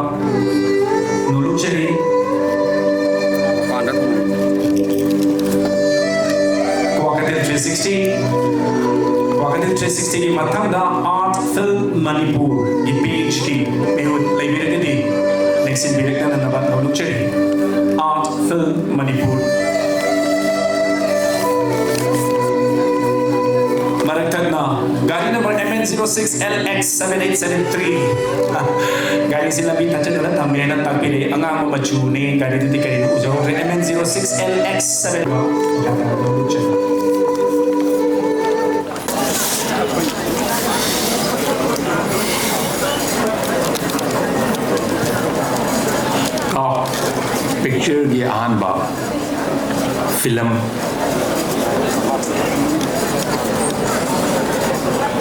ꯅꯣꯜꯂꯨꯛꯆꯔꯤ꯫ Kwakeithel three sixty, Kwakeithel three ꯁꯤꯛꯁꯇꯤꯒꯤ ꯃꯊꯪꯗ ꯑꯥꯔꯠ ꯐꯤꯜꯝ ꯃꯅꯤꯄꯨꯔꯒꯤ ꯄꯦꯖꯀꯤ ꯃꯤꯍꯨꯠ ꯂꯩꯕꯤꯔꯒꯗꯤ ꯂꯦꯡꯁꯤꯟꯕꯤꯔꯛꯅꯅꯕ ꯅꯣꯜꯂꯨꯛꯆꯔꯤ꯫ Art film Manipur. ꯃꯔꯛ ꯊꯠꯅ ꯒꯥꯔꯤ number M N zero six L X seven eight seven three꯫ ꯒꯥꯔꯤꯁꯤ ꯂꯝꯕꯤ ꯊꯠꯆꯤꯟꯗꯨꯅ ꯊꯝꯃꯦꯅ ꯇꯥꯛꯄꯤꯔꯛꯏ꯫ ꯑꯉꯥꯡꯕ ꯃꯆꯨꯅꯦ꯫ ꯒꯥꯔꯤꯗꯨꯗꯤ ꯀꯔꯤꯅꯣ ꯎꯖꯍꯧꯗ꯭ꯔꯦ꯫ M N zero six L X seven꯫ ꯀꯥꯞ ꯄꯤꯛꯆꯔꯒꯤ ꯑꯍꯥꯟꯕ ꯐꯤꯂꯝ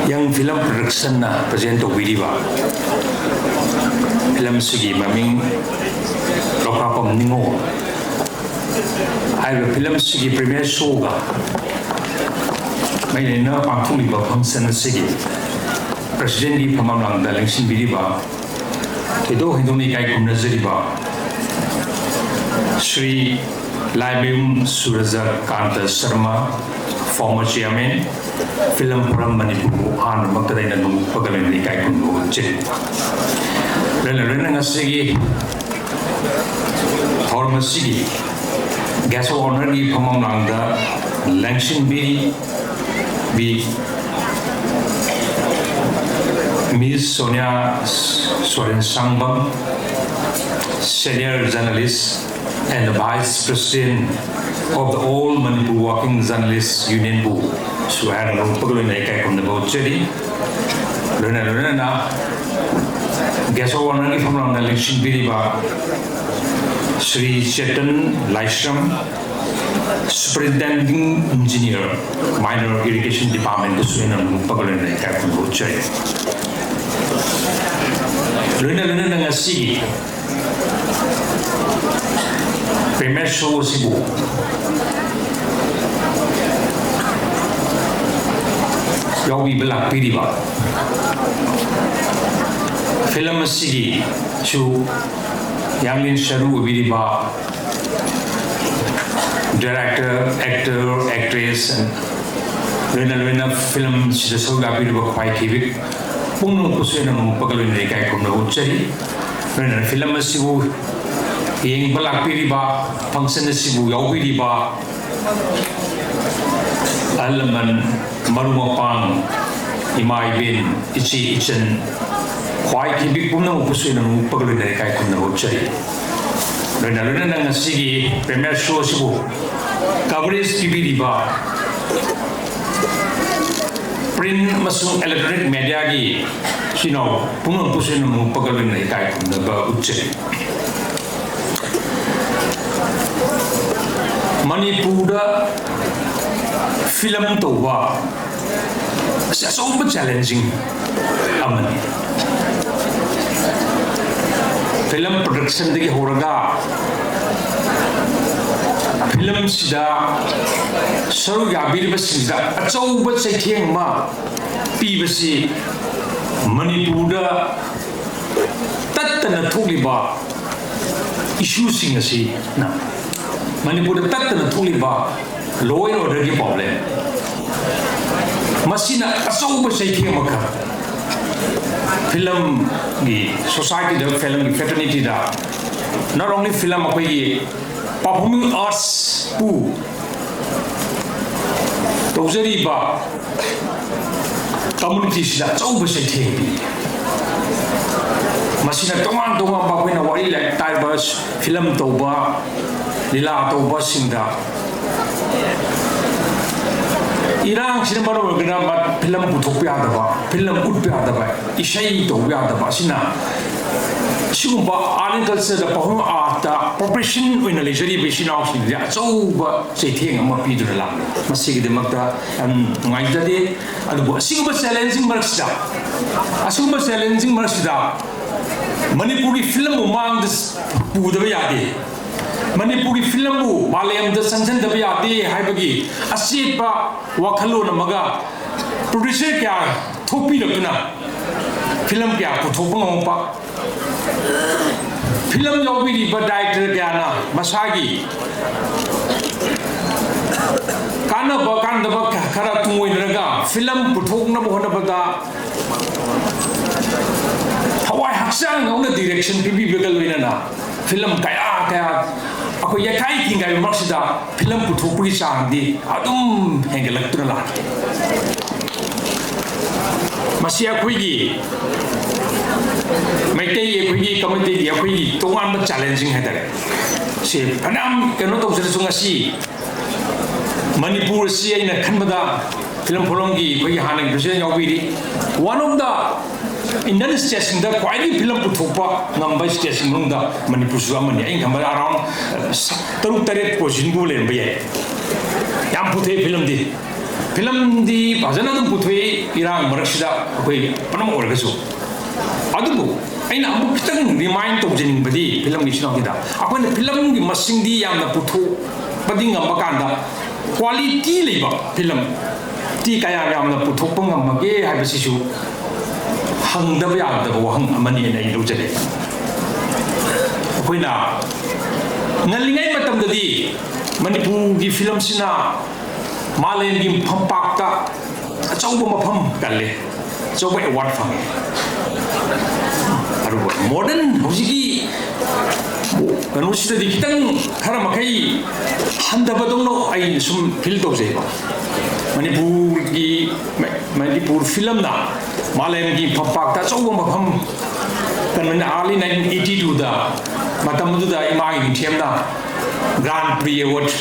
ꯌꯪ ꯐꯤꯂꯝ ꯄ꯭ꯔꯗꯛꯁꯟꯅ ꯄ꯭ꯔꯖꯦꯟ ꯇꯧꯕꯤꯔꯤꯕ ꯐꯤꯂꯝꯁꯤꯒꯤ ꯃꯃꯤꯡ ꯂꯣꯛꯈꯥꯛꯄꯝ ꯅꯤꯉꯣꯜ ꯍꯥꯏꯔꯤꯕ ꯐꯤꯂꯝꯁꯤꯒꯤ ꯄ꯭ꯔꯤꯃꯤꯌꯔ ꯁꯣꯒ ꯃꯔꯤ ꯂꯩꯅꯅ ꯄꯥꯡꯊꯣꯛꯂꯤꯕ ꯐꯪꯁꯟ ꯑꯁꯤꯒꯤ ꯄ꯭ꯔꯁꯤꯗꯦꯟꯒꯤ ꯐꯝꯐꯝ ꯂꯥꯡꯗ ꯂꯦꯡꯁꯤꯟꯕꯤꯔꯤꯕ, ꯊꯣꯏꯗꯣꯛ ꯍꯦꯟꯗꯣꯛꯅ ꯏꯀꯥꯏ ꯈꯨꯝꯅꯖꯔꯤꯕ ꯁ꯭ꯔꯤ ꯂꯥꯏꯃꯌꯨꯝ ꯁꯨꯔꯖ ꯀꯥꯟꯇ Sharma, former chairman, film forum ꯃꯅꯤꯄꯨꯔꯕꯨ ꯑꯍꯥꯟꯕꯃꯛꯇꯗ ꯑꯩꯅ ꯅꯣꯡꯄꯣꯛꯄꯒ ꯂꯣꯏꯅꯅ ꯏꯀꯥꯏ ꯈꯨꯝꯅꯕ ꯎꯠꯆꯔꯤ꯫ ꯂꯣꯏꯅ ꯂꯣꯏꯅ ꯉꯁꯤꯒꯤ ꯊꯧꯔꯝ ꯑꯁꯤꯒꯤ guest of honourꯒꯤ ꯐꯝꯐꯝ ꯂꯥꯡꯗ ꯂꯦꯡꯁꯤꯟꯕꯤꯔꯤ B Miss Sonia Soren Sangbam, senior journalist and the vice president of the All Manipur Working Journalists Union ꯕꯨ ꯁꯨ ꯍꯥꯏꯅ ꯅꯣꯡꯄꯣꯛꯄꯒ ꯂꯣꯏꯅꯅ ꯏꯀꯥꯏ ꯈꯨꯝꯅꯕ ꯎꯠꯆꯔꯤ꯫ ꯂꯣꯏꯅ ꯂꯣꯏꯅꯅ guest of honourꯒꯤ ꯐꯝꯐꯝ ꯂꯥꯡꯗ ꯂꯦꯡꯁꯤꯟꯕꯤꯔꯤꯕ ꯁ꯭ꯔꯤ ꯆꯦꯇꯟ ꯂꯥꯏꯁ꯭ꯔꯝ, superintending engineer, minor irrigation departmentꯕꯨꯁꯨ ꯑꯩꯅ ꯅꯣꯡꯄꯣꯛꯄꯒ ꯂꯣꯏꯅꯅ ꯏꯀꯥꯏ ꯈꯨꯝꯅꯕ ꯎꯠꯆꯔꯤ꯫ ꯂꯣꯏꯅ ꯂꯣꯏꯅꯅ ꯉꯁꯤꯒꯤ premiere show ꯑꯁꯤꯕꯨ ꯌꯥꯎꯕꯤꯕ ꯂꯥꯛꯄꯤꯔꯤꯕ, film ꯑꯁꯤꯒꯤꯁꯨ ꯌꯥꯡꯂꯦꯟ ꯁꯔꯨ ꯑꯣꯏꯕꯤꯔꯤꯕ director, actor, actress, ꯂꯣꯏꯅ ꯂꯣꯏꯅ film ꯁꯤꯗ ꯁꯔꯨꯛ ꯌꯥꯕꯤꯔꯤꯕ ꯈ꯭ꯋꯥꯏ ꯈꯤꯕꯤꯛ ꯄꯨꯝꯅꯃꯛꯄꯨꯁꯨ ꯑꯩꯅ ꯅꯣꯡꯄꯣꯛꯄꯒ ꯂꯣꯏꯅꯅ ꯏꯀꯥꯏ ꯈꯨꯝꯅꯕ ꯎꯠꯆꯔꯤ꯫ ꯂꯣꯏꯅꯅ film ꯑꯁꯤꯕꯨ ꯌꯦꯡꯕ ꯂꯥꯛꯄꯤꯔꯤꯕ, function ꯑꯁꯤꯕꯨ ꯌꯥꯎꯕꯤꯔꯤꯕ ꯑꯍꯜ ꯂꯃꯟ, ꯃꯔꯨꯞ ꯃꯄꯥꯡ, ꯏꯃꯥ ꯏꯕꯦꯟ, ꯏꯆꯦ ꯏꯆꯟ, ꯈ꯭ꯋꯥꯏ ꯈꯤꯕꯤꯛ ꯄꯨꯝꯅꯃꯛꯄꯨꯁꯨ ꯑꯩꯅ ꯅꯣꯡꯄꯣꯛꯄꯒ ꯂꯣꯏꯅꯅ ꯏꯀꯥꯏ ꯈꯨꯝꯅꯕ ꯎꯠꯆꯔꯤ꯫ ꯂꯣꯏꯅ ꯂꯣꯏꯅꯅ ꯉꯁꯤꯒꯤ premiere show ꯑꯁꯤꯕꯨ coverage ꯄꯤꯕꯤꯔꯤꯕ print ꯑꯃꯁꯨꯡ electronic mediaꯒꯤ ꯏꯆꯤꯟ ꯏꯅꯥꯎ ꯄꯨꯝꯅꯃꯛꯄꯨꯁꯨ ꯑꯩꯅ ꯅꯣꯡꯄꯣꯛꯄꯒ ꯂꯣꯏꯅꯅ ꯏꯀꯥꯏ ꯈꯨꯝꯅꯕ ꯎꯠꯆꯔꯤ꯫ ꯃꯅꯤꯄꯨꯔꯗ film ꯇꯧꯕ ꯑꯁꯤ ꯑꯆꯧꯕ challenging ꯑꯃꯅꯤ꯫ Film productionꯗꯒꯤ ꯍꯧꯔꯒ filmꯁꯤꯗ ꯁꯔꯨꯛ ꯌꯥꯕꯤꯔꯤꯕꯁꯤꯡꯁꯤꯗ ꯑꯆꯧꯕ ꯆꯩꯊꯦꯡ ꯑꯃ ꯄꯤꯕꯁꯤ ꯃꯅꯤꯄꯨꯔꯗ ꯇꯠꯇꯅ ꯊꯣꯛꯂꯤꯕ issueꯁꯤꯡ ꯑꯁꯤꯅ, ꯃꯅꯤꯄꯨꯔꯗ ꯇꯠꯇꯅ ꯊꯣꯛꯂꯤꯕ law and orderꯒꯤ problem, ꯃꯁꯤꯅ ꯑꯆꯧꯕ ꯆꯩꯊꯦꯡ ꯑꯃꯈꯛ ꯐꯤꯂꯝꯒꯤ ꯁꯣꯁꯥꯏꯇꯤꯗ, ꯐꯤꯂꯝꯒꯤ ꯐ꯭ꯔꯦꯇꯔꯅꯤꯇꯤꯗ, not only ꯐꯤꯂꯝ, ꯑꯩꯈꯣꯏꯒꯤ ꯄꯔꯐꯣꯔꯃꯤꯡ ꯑꯥꯔꯠꯁꯄꯨ ꯇꯧꯖꯔꯤꯕ ꯀꯝꯃꯨꯅꯤꯇꯤꯁꯤꯗ ꯑꯆꯧꯕ ꯆꯩꯊꯦꯡ ꯄꯤ꯫ ꯃꯁꯤꯅ ꯇꯣꯉꯥꯟ ꯇꯣꯉꯥꯟꯕ ꯑꯩꯈꯣꯏꯅ ꯋꯥꯔꯤ ꯂꯥꯏꯔꯤꯛ ꯇꯥꯏꯕ, ꯐꯤꯂꯝ ꯇꯧꯕ, ꯂꯤꯂꯥ ꯇꯧꯕꯁꯤꯡꯗ ꯏꯔꯥꯡꯁꯤꯅ ꯃꯔꯝ ꯑꯣꯏꯔꯒꯅ ꯐꯤꯂꯝ ꯄꯨꯊꯣꯛꯄ ꯌꯥꯗꯕ, ꯐꯤꯂꯝ ꯎꯠꯄ ꯌꯥꯗꯕ, ꯏꯁꯩ ꯇꯧꯕ ꯌꯥꯗꯕ ꯑꯁꯤꯅ ꯁꯤꯒꯨꯝꯕ ꯑꯥꯔꯠ ꯑꯦꯟ ꯀꯜꯆꯔꯗ, ꯄꯔꯐꯣꯔꯃꯤꯡ ꯑꯥꯔꯠꯇ ꯄ꯭ꯔꯣꯐꯦꯁꯟ ꯑꯣꯏꯅ ꯂꯩꯖꯔꯤꯕ ꯏꯆꯤꯟ ꯏꯅꯥꯎꯁꯤꯡꯗꯗꯤ ꯑꯆꯧꯕ ꯆꯩꯊꯦꯡ ꯑꯃ ꯄꯤꯗꯨꯅ ꯂꯥꯛꯂꯤ꯫ ꯃꯁꯤꯒꯤꯗꯃꯛꯇ ꯌꯥꯝ ꯅꯨꯡꯉꯥꯏꯖꯗꯦ꯫ ꯑꯗꯨꯕꯨ ꯑꯁꯤꯒꯨꯝꯕ ꯆꯦꯂꯦꯟꯖꯤꯡ ꯃꯔꯛꯁꯤꯗ, ꯑꯁꯤꯒꯨꯝꯕ ꯆꯦꯂꯦꯟꯖꯤꯡ ꯃꯔꯛꯁꯤꯗ ꯃꯅꯤꯄꯨꯔꯒꯤ ꯐꯤꯂꯝꯕꯨ ꯃꯥꯡꯗ ꯄꯨꯗꯕ ꯌꯥꯗꯦ, ꯃꯅꯤꯄꯨꯔꯒꯤ ꯐꯤꯂꯝꯕꯨ ꯃꯥꯂꯦꯝꯗ ꯆꯪꯁꯤꯟꯗꯕ ꯌꯥꯗꯦ ꯍꯥꯏꯕꯒꯤ ꯑꯆꯦꯠꯄ ꯋꯥꯈꯜꯂꯣꯟ ꯑꯃꯒ ꯄ꯭ꯔꯣꯗ꯭ꯌꯨꯁꯔ ꯀꯌꯥ ꯊꯣꯛꯄꯤꯔꯛꯇꯨꯅ ꯐꯤꯂꯝ ꯀꯌꯥ ꯄꯨꯊꯣꯛꯄ ꯉꯝꯃꯛꯄ, ꯐꯤꯂꯝ ꯌꯥꯎꯕꯤꯔꯤꯕ ꯗꯥꯏꯔꯦꯛꯇꯔ ꯀꯌꯥꯅ ꯃꯁꯥꯒꯤ ꯀꯥꯟꯅꯕ ꯀꯥꯟꯗꯕ ꯈꯔ ꯇꯨꯡꯑꯣꯏꯅꯔꯒ ꯐꯤꯂꯝ ꯄꯨꯊꯣꯛꯅꯕ ꯍꯣꯠꯅꯕꯗ ꯊꯋꯥꯏ ꯍꯛꯆꯥꯡ ꯌꯥꯎꯅ ꯗꯤꯔꯦꯛꯁꯟ ꯄꯤꯕꯤꯕꯒ ꯂꯣꯏꯅꯅ ꯐꯤꯂꯝ ꯀꯌꯥ ꯀꯌꯥ ꯑꯩꯈꯣꯏ ꯌꯩꯈꯥꯏ ꯊꯤꯡꯒꯥꯏꯕ ꯃꯔꯛꯁꯤꯗ ꯐꯤꯂꯝ ꯄꯨꯊꯣꯛꯄꯒꯤ ꯆꯥꯡꯗꯤ ꯑꯗꯨꯝ ꯍꯦꯟꯒꯠꯂꯛꯇꯨꯅ ꯂꯥꯛꯂꯤ꯫ ꯃꯁꯤ ꯑꯩꯈꯣꯏꯒꯤ ꯃꯩꯇꯩ, ꯑꯩꯈꯣꯏꯒꯤ ꯀꯝꯃ꯭ꯌꯨꯅꯤꯇꯤꯒꯤ ꯑꯩꯈꯣꯏꯒꯤ ꯇꯣꯉꯥꯟꯕ ꯆꯦꯂꯦꯟꯖꯤꯡ ꯍꯥꯏꯇꯥꯔꯦ꯫ ꯁꯤ ꯐꯅꯌꯥꯝ ꯀꯩꯅꯣ ꯇꯧꯖꯔꯁꯨ, ꯉꯁꯤ ꯃꯅꯤꯄꯨꯔ ꯑꯁꯤ ꯑꯩꯅ ꯈꯟꯕꯗ ꯐꯤꯂꯝ ꯐꯣꯔꯝꯒꯤ ꯑꯩꯈꯣꯏꯒꯤ ꯍꯥꯟꯅꯒꯤ ꯄ꯭ꯔꯁꯤꯗꯦꯟ ꯌꯥꯎꯕꯤꯔꯤ, one of the Indian stateꯁꯤꯡꯗ ꯈ꯭ꯋꯥꯏꯗꯒꯤ ꯐꯤꯂꯝ ꯄꯨꯊꯣꯛꯄ ꯉꯝꯕ stateꯁꯤꯡ ꯃꯅꯨꯡꯗ ꯃꯅꯤꯄꯨꯔꯁꯨ ꯑꯃꯅꯤ꯫ ꯑꯩꯅ ꯈꯟꯕꯗ around ꯇꯔꯨꯛ ꯇꯔꯦꯠ positionꯒꯨꯝꯕ ꯂꯩꯔꯝꯕ ꯌꯥꯏ꯫ ꯌꯥꯝ ꯄꯨꯊꯣꯛꯑꯦ ꯐꯤꯂꯝꯗꯤ꯫ ꯐꯤꯂꯝꯗꯤ ꯐꯖꯅ ꯑꯗꯨꯝ ꯄꯨꯊꯣꯛꯏ ꯏꯔꯥꯡ ꯃꯔꯛꯁꯤꯗ ꯑꯩꯈꯣꯏ ꯄꯨꯝꯅꯃꯛ ꯑꯣꯏꯔꯒꯁꯨ꯫ ꯑꯗꯨꯕꯨ ꯑꯩꯅ ꯑꯃꯨꯛ ꯈꯤꯇꯪ remind ꯇꯧꯖꯅꯤꯡꯕꯗꯤ ꯐꯤꯂꯝꯒꯤ ꯏꯆꯤꯟ ꯏꯅꯥꯎꯁꯤꯡꯗ, ꯑꯩꯈꯣꯏꯅ ꯐꯤꯂꯝꯒꯤ ꯃꯁꯤꯡꯗꯤ ꯌꯥꯝꯅ ꯄꯨꯊꯣꯛꯄꯗꯤ ꯉꯝꯕ ꯀꯥꯟꯗ quality ꯂꯩꯕ ꯐꯤꯂꯝ ꯇꯤ ꯀꯌꯥ ꯌꯥꯝꯅ ꯄꯨꯊꯣꯛꯄ ꯉꯝꯃꯒꯦ ꯍꯥꯏꯕꯁꯤꯁꯨ ꯍꯪꯗꯕ ꯌꯥꯗꯕ ꯋꯥꯍꯪ ꯑꯃꯅꯤ ꯍꯥꯏꯅ ꯑꯩ ꯂꯧꯖꯒꯦ꯫ ꯑꯩꯈꯣꯏꯅ ꯉꯜꯂꯤꯉꯩ ꯃꯇꯝꯗꯗꯤ ꯃꯅꯤꯄꯨꯔꯒꯤ ꯐꯤꯂꯝꯁꯤꯅ ꯃꯥꯂꯦꯝꯒꯤ ꯐꯝꯄꯥꯛꯇ ꯑꯆꯧꯕ ꯃꯐꯝ ꯀꯜꯂꯦ, ꯑꯆꯧꯕ ꯑꯦꯋꯥꯔꯗ ꯐꯪꯉꯦ꯫ ꯑꯗꯨꯒ ꯃꯣꯗꯔꯟ ꯍꯧꯖꯤꯛꯀꯤ ꯀꯩꯅꯣꯁꯤꯗꯗꯤ ꯈꯤꯇꯪ ꯈꯔ ꯃꯈꯩ ꯍꯟꯊꯕꯗꯧꯅ ꯑꯩꯅ ꯁꯨꯝ ꯐꯤꯜ ꯇꯧꯖꯩꯕ꯫ ꯃꯅꯤꯄꯨꯔꯒꯤ, ꯃꯅꯤꯄꯨꯔ ꯐꯤꯂꯝꯅ ꯃꯥꯂꯦꯝꯒꯤ ꯐꯝꯄꯥꯛꯇ ꯑꯆꯧꯕ ꯃꯐꯝ ꯀꯟꯕꯅ early nineteen eighty twoꯗ, ꯃꯇꯝꯗꯨꯗ ꯏꯃꯥꯒꯤ ꯃꯤꯡꯊꯦꯝꯅ ꯒ꯭ꯔꯥꯟ ꯄ꯭ꯔꯤ ꯑꯦꯋꯥꯔꯗ,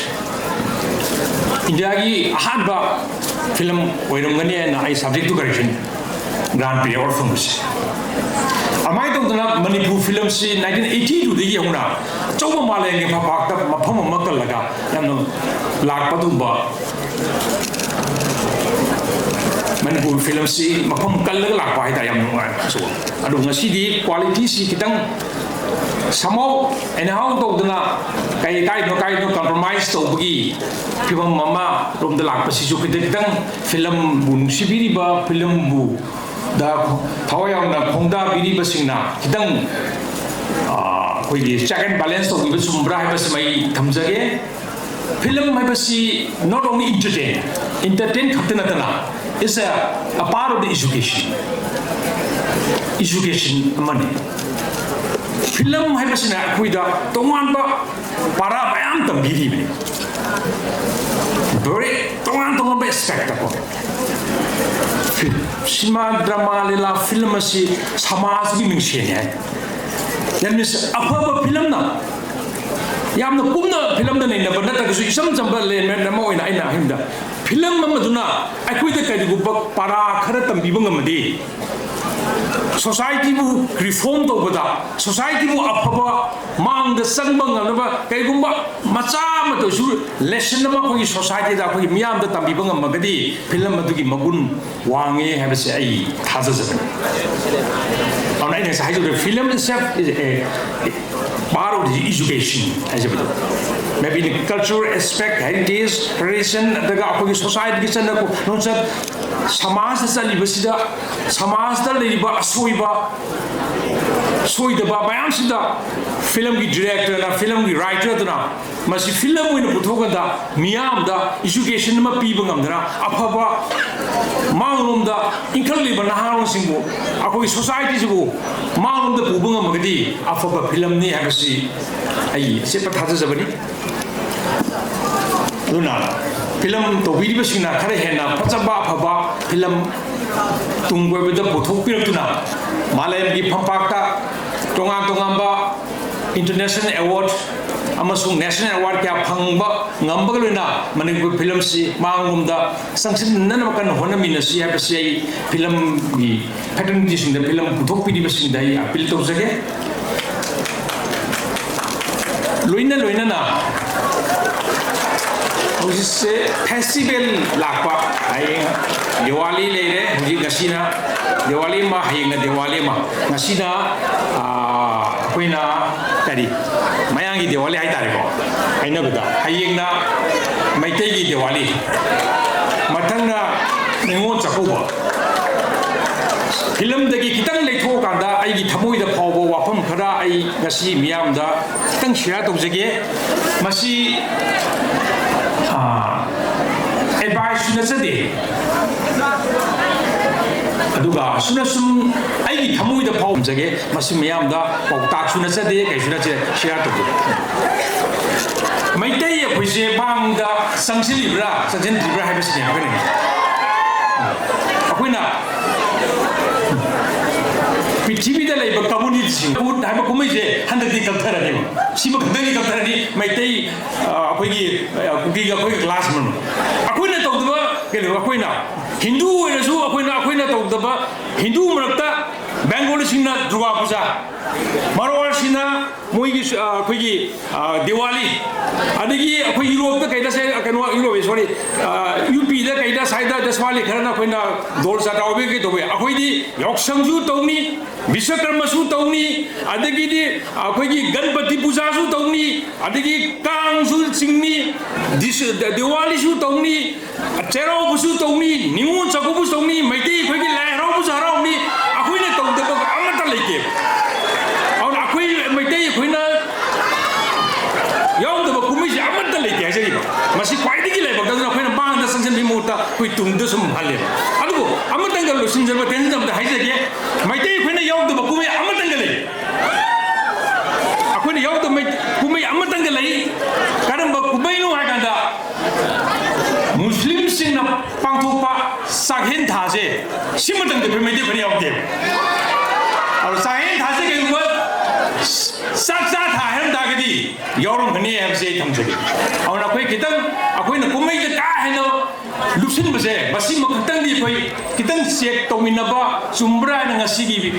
ꯏꯟꯗꯤꯌꯥꯒꯤ ꯑꯍꯥꯟꯕ ꯐꯤꯂꯝ ꯑꯣꯏꯔꯝꯒꯅꯤ ꯍꯥꯏꯅ ꯑꯩ subject to correction grand pre award ꯐꯪꯕꯁꯦ꯫ ꯑꯗꯨꯃꯥꯏꯅ ꯇꯧꯗꯅ ꯃꯅꯤꯄꯨꯔ ꯐꯤꯂꯝꯁꯤ nineteen eighty twoꯗꯒꯤ ꯍꯧꯅ ꯑꯆꯧꯕ ꯃꯥꯂꯦꯝꯒꯤ ꯐꯝꯄꯥꯛꯇ ꯃꯐꯝ ꯑꯃ ꯀꯜꯂꯒ ꯌꯥꯝꯅ ꯂꯥꯛꯄ ꯑꯗꯨꯒꯨꯝꯕ ꯃꯅꯤꯄꯨꯔ ꯐꯤꯂꯝꯁꯤ ꯃꯐꯝ ꯀꯜꯂꯒ ꯂꯥꯛꯄ ꯍꯥꯏꯇꯥꯔꯦ, ꯌꯥꯝ ꯅꯨꯡꯉꯥꯏ꯫ So, ꯑꯗꯨ ꯉꯁꯤꯗꯤ ꯀ꯭ꯋꯥꯂꯤꯇꯤꯁꯤ ꯈꯤꯇꯪ somehow anyhow ꯇꯧꯗꯅ ꯀꯩ ꯀꯥꯏꯗꯅꯣ ꯀꯥꯏꯗꯅꯣ ꯀꯝꯄ꯭ꯔꯣꯃꯥꯏꯁ ꯇꯧꯕꯒꯤ ꯐꯤꯕꯝ ꯑꯃ ꯔꯣꯝꯗ ꯂꯥꯛꯄꯁꯤꯁꯨ ꯈꯤꯇꯪ ꯈꯤꯇꯪ ꯐꯤꯂꯝꯕꯨ ꯅꯨꯡꯁꯤꯕꯤꯔꯤꯕ, ꯐꯤꯂꯝꯕꯨ ꯗ ꯊꯋꯥꯏ ꯌꯥꯎꯅ ꯈꯣꯡꯗꯥꯕꯤꯔꯤꯕꯁꯤꯡꯅ ꯈꯤꯇꯪ, ꯑ, ꯑꯩꯈꯣꯏꯒꯤ check and balance ꯇꯧꯕꯤꯕ ꯆꯨꯝꯕ꯭ꯔꯥ ꯍꯥꯏꯕꯁꯤꯃ ꯑꯩ ꯊꯝꯖꯒꯦ꯫ ꯐꯤꯂꯝ ꯍꯥꯏꯕꯁꯤ not only entertain, entertain ꯈꯛꯇ ꯅꯠꯇꯅ it's a, a part of the education, education ꯑꯃꯅꯤ꯫ ꯐꯤꯂꯝ ꯍꯥꯏꯕꯁꯤꯅ ꯑꯩꯈꯣꯏꯗ ꯇꯣꯉꯥꯟꯕ ꯄꯥꯔꯥ ꯃꯌꯥꯝ ꯇꯝꯕꯤꯔꯤꯕꯅꯤ꯫ Very ꯇꯣꯉꯥꯟ ꯇꯣꯉꯥꯟꯕ aspectꯀꯣ꯫ ꯐꯤ-, ꯁꯤꯅꯦꯃꯥ, ꯗ꯭ꯔꯃꯥ, ꯂꯤꯂꯥ, ꯐꯤꯂꯝ ꯑꯁꯤ ꯁꯃꯥꯖꯒꯤ ꯃꯤꯡꯁꯦꯟꯅꯤ ꯍꯥꯏ꯫ That means ꯑꯐꯕ ꯐꯤꯂꯝꯅ, ꯌꯥꯝꯅ ꯀꯨꯞꯅ ꯐꯤꯂꯝꯗ ꯅꯩꯅꯕ ꯅꯠꯇ꯭ꯔꯒꯁꯨ, ꯏꯆꯝ ꯆꯝꯕ layman ꯑꯃ ꯑꯣꯏꯅ ꯑꯩꯅ ꯑꯍꯤꯡꯗ ꯐꯤꯂꯝ ꯑꯃꯗꯨꯅ ꯑꯩꯈꯣꯏꯗ ꯀꯔꯤꯒꯨꯝꯕ ꯄꯥꯔꯥ ꯈꯔ ꯇꯝꯕꯤꯕ ꯉꯝꯃꯗꯤ, ꯁꯣꯁꯥꯏꯇꯤꯕꯨ ꯔꯤꯐꯣꯔꯝ ꯇꯧꯕꯗ, ꯁꯣꯁꯥꯏꯇꯤꯕꯨ ꯑꯐꯕ ꯃꯥꯡꯗ ꯆꯪꯕ ꯉꯝꯅꯕ ꯀꯔꯤꯒꯨꯝꯕ ꯃꯆꯥ ꯑꯃꯇꯁꯨ ꯂꯦꯁꯟ ꯑꯃ ꯑꯩꯈꯣꯏꯒꯤ ꯁꯣꯁꯥꯏꯇꯤꯗ ꯑꯩꯈꯣꯏꯒꯤ ꯃꯤꯌꯥꯝꯗ ꯇꯝꯕꯤꯕ ꯉꯝꯃꯒꯗꯤ ꯐꯤꯂꯝ ꯑꯗꯨꯒꯤ ꯃꯒꯨꯟ ꯋꯥꯡꯉꯦ ꯍꯥꯏꯕꯁꯦ ꯑꯩ ꯊꯥꯖꯖꯕꯅꯤ꯫ ꯑꯗꯨꯅ ꯑꯩꯅ ꯉꯁꯥꯏ ꯍꯥꯏꯖꯕꯗ film itself is a part of the education ꯍꯥꯏꯖꯕꯗꯣ, maybe the cultural aspect, heritage, tradition, ꯑꯗꯨꯒ ꯑꯩꯈꯣꯏꯒꯤ ꯁꯣꯁꯥꯏꯇꯤꯒꯤ ꯆꯠꯅ ꯂꯣꯟꯆꯠ, ꯁꯃꯥꯖꯇ ꯆꯠꯂꯤꯕꯁꯤꯗ, ꯁꯃꯥꯖꯇ ꯂꯩꯔꯤꯕ ꯑꯁꯣꯏꯕ, ꯁꯣꯏꯗꯕ ꯃꯌꯥꯝꯁꯤꯗ ꯐꯤꯂꯝꯒꯤ ꯗꯤꯔꯦꯛꯇꯔꯅ, ꯐꯤꯂꯝꯒꯤ ꯔꯥꯏꯇꯔꯗꯨꯅ ꯃꯁꯤ ꯐꯤꯂꯝ ꯑꯣꯏꯅ ꯄꯨꯊꯣꯛꯀꯥꯟꯗ ꯃꯤꯌꯥꯝꯗ ꯏꯖꯨꯀꯦꯁꯟ ꯑꯃ ꯄꯤꯕ ꯉꯝꯗꯅ, ꯑꯐꯕ ꯃꯥꯡꯂꯣꯝꯗ ꯏꯟꯈꯠꯂꯛꯂꯤꯕ ꯅꯍꯥꯔꯣꯜꯁꯤꯡꯕꯨ, ꯑꯩꯈꯣꯏꯒꯤ ꯁꯣꯁꯥꯏꯇꯤꯁꯤꯕꯨ ꯃꯥꯡꯂꯣꯝꯗ ꯄꯨꯕ ꯉꯝꯃꯒꯗꯤ ꯑꯐꯕ ꯐꯤꯂꯝꯅꯤ ꯍꯥꯏꯕꯁꯤ ꯑꯩ ꯑꯆꯦꯠꯄ ꯊꯥꯖꯖꯕꯅꯤ꯫ ꯑꯗꯨꯅ ꯐꯤꯂꯝ ꯇꯧꯕꯤꯔꯤꯕꯁꯤꯡꯅ ꯈꯔ ꯍꯦꯟꯅ ꯐꯖꯕ ꯑꯐꯕ ꯐꯤꯂꯝ ꯇꯨꯡ ꯀꯣꯏꯕꯗ ꯄꯨꯊꯣꯛꯄꯤꯔꯛꯇꯨꯅ, ꯃꯥꯂꯦꯝꯒꯤ ꯐꯝꯄꯥꯛꯇ ꯇꯣꯉꯥꯟ ꯇꯣꯉꯥꯟꯕ ꯏꯟꯇꯔꯅꯦꯁꯅꯦꯜ ꯑꯦꯋꯥꯔꯗ ꯑꯃꯁꯨꯡ ꯅꯦꯁꯅꯦꯜ ꯑꯦꯋꯥꯔꯗ ꯀꯌꯥ ꯐꯪꯕ ꯉꯝꯕꯒ ꯂꯣꯏꯅꯅ ꯃꯅꯤꯄꯨꯔ ꯐꯤꯂꯝꯁꯤ ꯃꯥꯡꯂꯣꯝꯗ ꯆꯪꯁꯤꯟꯅꯅꯕ ꯀꯟꯅ ꯍꯣꯠꯅꯃꯤꯟꯅꯁꯤ ꯍꯥꯏꯕꯁꯤ ꯑꯩ ꯐꯤꯂꯝꯒꯤ ꯐꯦꯇꯔꯅꯤꯇꯤꯁꯤꯡꯗ, ꯐꯤꯂꯝ ꯄꯨꯊꯣꯛꯄꯤꯔꯤꯕꯁꯤꯡꯗ ꯑꯩ ꯑꯄꯤꯜ ꯇꯧꯖꯒꯦ꯫ ꯂꯣꯏꯅ ꯂꯣꯏꯅꯅ ꯍꯧꯖꯤꯛꯁꯦ ꯐꯦꯁꯇꯤꯚꯦꯜ ꯂꯥꯛꯄ, ꯍꯌꯦꯡ ꯗꯤꯋꯥꯂꯤ ꯂꯩꯔꯦ, ꯍꯧꯖꯤꯛ ꯉꯁꯤꯅ ꯗꯤꯋꯥꯂꯤ ꯑꯃ, ꯍꯌꯦꯡꯅ ꯗꯤꯋꯥꯂꯤ ꯑꯃ, ꯉꯁꯤꯅ, ꯑꯥ, ꯑꯩꯈꯣꯏꯅ ꯀꯔꯤ, ꯃꯌꯥꯡꯒꯤ ꯗꯤꯋꯥꯂꯤ ꯍꯥꯏꯇꯥꯔꯦꯀꯣ, ꯍꯥꯏꯅꯕꯗ ꯍꯌꯦꯡꯅ ꯃꯩꯇꯩꯒꯤ ꯗꯤꯋꯥꯂꯤ, ꯃꯊꯪꯅ ꯅꯤꯉꯣꯜ ꯆꯥꯛꯀꯧꯕ꯫ ꯐꯤꯂꯝꯗꯒꯤ ꯈꯤꯇꯪ ꯂꯩꯊꯣꯛꯑꯀꯥꯟꯗ ꯑꯩꯒꯤ ꯊꯃꯣꯏꯗ ꯐꯥꯎꯕ ꯋꯥꯐꯝ ꯈꯔ ꯑꯩ ꯉꯁꯤ ꯃꯤꯌꯥꯝꯗ ꯈꯤꯇꯪ ꯁꯤꯌꯥꯔ ꯇꯧꯖꯒꯦ꯫ ꯃꯁꯤ, ꯑꯥ, ꯑꯦꯗꯚꯥꯏꯁꯁꯨ ꯅꯠꯆꯗꯦ, ꯑꯗꯨꯒ ꯑꯁꯨꯝꯅ ꯁꯨꯝ ꯑꯩꯒꯤ ꯊꯃꯣꯏꯗ ꯐꯥꯎꯖꯒꯦ꯫ ꯃꯁꯤ ꯃꯤꯌꯥꯝꯗ ꯄꯥꯎꯇꯥꯛꯁꯨ ꯅꯠꯆꯗꯦ, ꯀꯩꯁꯨ ꯅꯠꯆꯗꯦ, ꯁꯤꯌꯥꯔ ꯇꯧꯖꯒꯦ꯫ ꯃꯩꯇꯩ ꯑꯩꯈꯣꯏꯁꯦ ꯃꯥꯡꯗ ꯆꯪꯁꯤꯜꯂꯤꯕ꯭ꯔꯥ ꯆꯪꯁꯤꯟꯗ꯭ꯔꯤꯕ꯭ꯔꯥ ꯍꯥꯏꯕꯁꯤꯅꯦ ꯑꯩꯈꯣꯏꯅ꯫ ꯑꯩꯈꯣꯏꯅ ꯄ꯭ꯔꯤꯊꯤꯕꯤꯗ ꯂꯩꯕ ꯀꯝꯃꯨꯅꯤꯇꯤꯁꯤꯡ ꯍꯥꯏꯕ ꯀꯨꯝꯍꯩꯁꯦ ꯍꯟꯗꯛꯇꯤ ꯀꯛꯊꯔꯅꯦꯕ꯫ ꯁꯤꯃ ꯈꯛꯇꯪꯗꯤ ꯀꯛꯊꯔꯅꯤ꯫ ꯃꯩꯇꯩ, ꯑ, ꯑꯩꯈꯣꯏꯒꯤ, ꯑ, ꯀꯨꯀꯤꯒ ꯑꯩꯈꯣꯏꯒ ꯀ꯭ꯂꯥꯁ ꯑꯃꯅꯤ꯫ ꯑꯩꯈꯣꯏꯅ ꯇꯧꯗꯕ ꯀꯩꯅꯣ, ꯑꯩꯈꯣꯏꯅ ꯍꯤꯟꯗꯨ ꯑꯣꯏꯔꯁꯨ ꯑꯩꯈꯣꯏꯅ, ꯑꯩꯈꯣꯏꯅ ꯇꯧꯗꯕ, ꯍꯤꯟꯗꯨ ꯃꯔꯛꯇ ꯕꯦꯡꯒꯣꯂꯤꯁꯤꯡꯅ ꯗꯨꯔꯒꯥ ꯄꯨꯖꯥ, ꯃꯔꯋꯥꯔꯁꯤꯅ ꯃꯣꯏꯒꯤ, ꯑ, ꯑꯩꯈꯣꯏꯒꯤ, ꯑ, ꯗꯤꯋꯥꯂꯤ, ꯑꯗꯒꯤ ꯑꯩꯈꯣꯏ ꯌꯨꯔꯣꯞꯇ ꯀꯩꯗ ꯁꯦ-, ꯀꯩꯅꯣ, ꯌꯨꯔꯣꯞ, ꯁꯣꯔꯤ, ꯑ, ꯌꯨ ꯄꯤꯗ ꯀꯩꯗ ꯁ꯭ꯋꯥꯏꯗ ꯗꯁꯋꯥꯂꯤ ꯈꯔꯅ ꯑꯩꯈꯣꯏꯅ ꯗꯣꯜ ꯆꯥꯇꯥꯎꯕꯤ ꯀꯩ ꯇꯧꯋꯦ꯫ ꯑꯩꯈꯣꯏꯗꯤ ꯌꯥꯎꯁꯪꯁꯨ ꯇꯧꯅꯤ, ꯕꯤꯁꯀꯔꯃꯁꯨ ꯇꯧꯅꯤ, ꯑꯗꯒꯤꯗꯤ ꯑꯩꯈꯣꯏꯒꯤ ꯒꯟꯄꯇꯤ ꯄꯨꯖꯥꯁꯨ ꯇꯧꯅꯤ, ꯑꯗꯒꯤ ꯀꯥꯡꯁꯨ ꯆꯤꯡꯅꯤ, ꯗꯤꯁ-, ꯗꯤꯋꯥꯂꯤꯁꯨ ꯇꯧꯅꯤ, ꯆꯩꯔꯥꯎꯕꯁꯨ ꯇꯧꯅꯤ, ꯅꯤꯉꯣꯜ ꯆꯥꯛꯀꯧꯕꯁꯨ ꯇꯧꯅꯤ, ꯃꯩꯇꯩ ꯑꯩꯈꯣꯏꯒꯤ ꯂꯥꯏ ꯍꯔꯥꯎꯕꯁꯨ ꯍꯔꯥꯎꯅꯤ꯫ ꯑꯩꯈꯣꯏꯅ ꯇꯧꯗꯕ ꯑꯃꯠꯇ ꯂꯩꯇꯦꯕ꯫ ꯑꯩꯈꯣꯏ ꯇꯨꯡꯗ ꯁꯨꯝ ꯍꯜꯂꯦꯕ꯫ ꯑꯗꯨꯕꯨ ꯑꯃꯇꯪꯒ ꯂꯣꯏꯁꯤꯟꯖꯕ ꯇꯦꯟꯁꯤꯟꯖꯕꯗ ꯍꯥꯏꯖꯒꯦ, ꯃꯩꯇꯩ ꯑꯩꯈꯣꯏꯅ ꯌꯥꯎꯗꯕ ꯀꯨꯝꯍꯩ ꯑꯃꯇꯪꯒ ꯂꯩ꯫ ꯑꯩꯈꯣꯏꯅ ꯌꯥꯎꯗꯕ ꯃꯩ- ꯀꯨꯝꯍꯩ ꯑꯃꯇꯪꯒ ꯂꯩ꯫ ꯀꯔꯝꯕ ꯀꯨꯝꯍꯩꯅꯣ ꯍꯥꯏ ꯀꯥꯟꯗ, ꯃꯨꯁꯂꯤꯝꯁꯤꯡꯅ ꯄꯥꯡꯊꯣꯛꯄ ꯆꯥꯛꯍꯦꯟ ꯊꯥꯁꯦ, ꯁꯤꯃꯇꯪꯗꯤ ꯑꯩꯈꯣꯏ ꯃꯩꯇꯩ ꯑꯩꯈꯣꯏꯅ ꯌꯥꯎꯗꯦꯕ꯫ ꯑꯗꯣ ꯆꯥꯛꯍꯦꯟ ꯊꯥꯁꯦ ꯀꯩꯒꯨꯝꯕ ꯆꯥꯛ ꯆꯥ ꯊꯥ ꯍꯥꯏꯔꯝ ꯇꯥꯔꯒꯗꯤ ꯌꯥꯎꯔꯝꯒꯅꯤ ꯍꯥꯏꯕꯁꯦ ꯑꯩ ꯊꯝꯖꯒꯦ꯫ ꯑꯗꯨꯅ ꯑꯩꯈꯣꯏ ꯈꯤꯇꯪ, ꯑꯩꯈꯣꯏꯅ ꯀꯨꯝꯍꯩꯗ ꯀꯥ ꯍꯦꯟꯅ ꯂꯨꯞꯁꯤꯟꯕꯁꯦ, ꯃꯁꯤꯃ ꯈꯛꯇꯪꯗꯤ ꯑꯩꯈꯣꯏ ꯈꯤꯇꯪ ꯆꯦꯛ ꯇꯧꯃꯤꯟꯅꯕ ꯆꯨꯝꯕ꯭ꯔꯥ ꯍꯥꯏꯅ ꯉꯁꯤꯒꯤ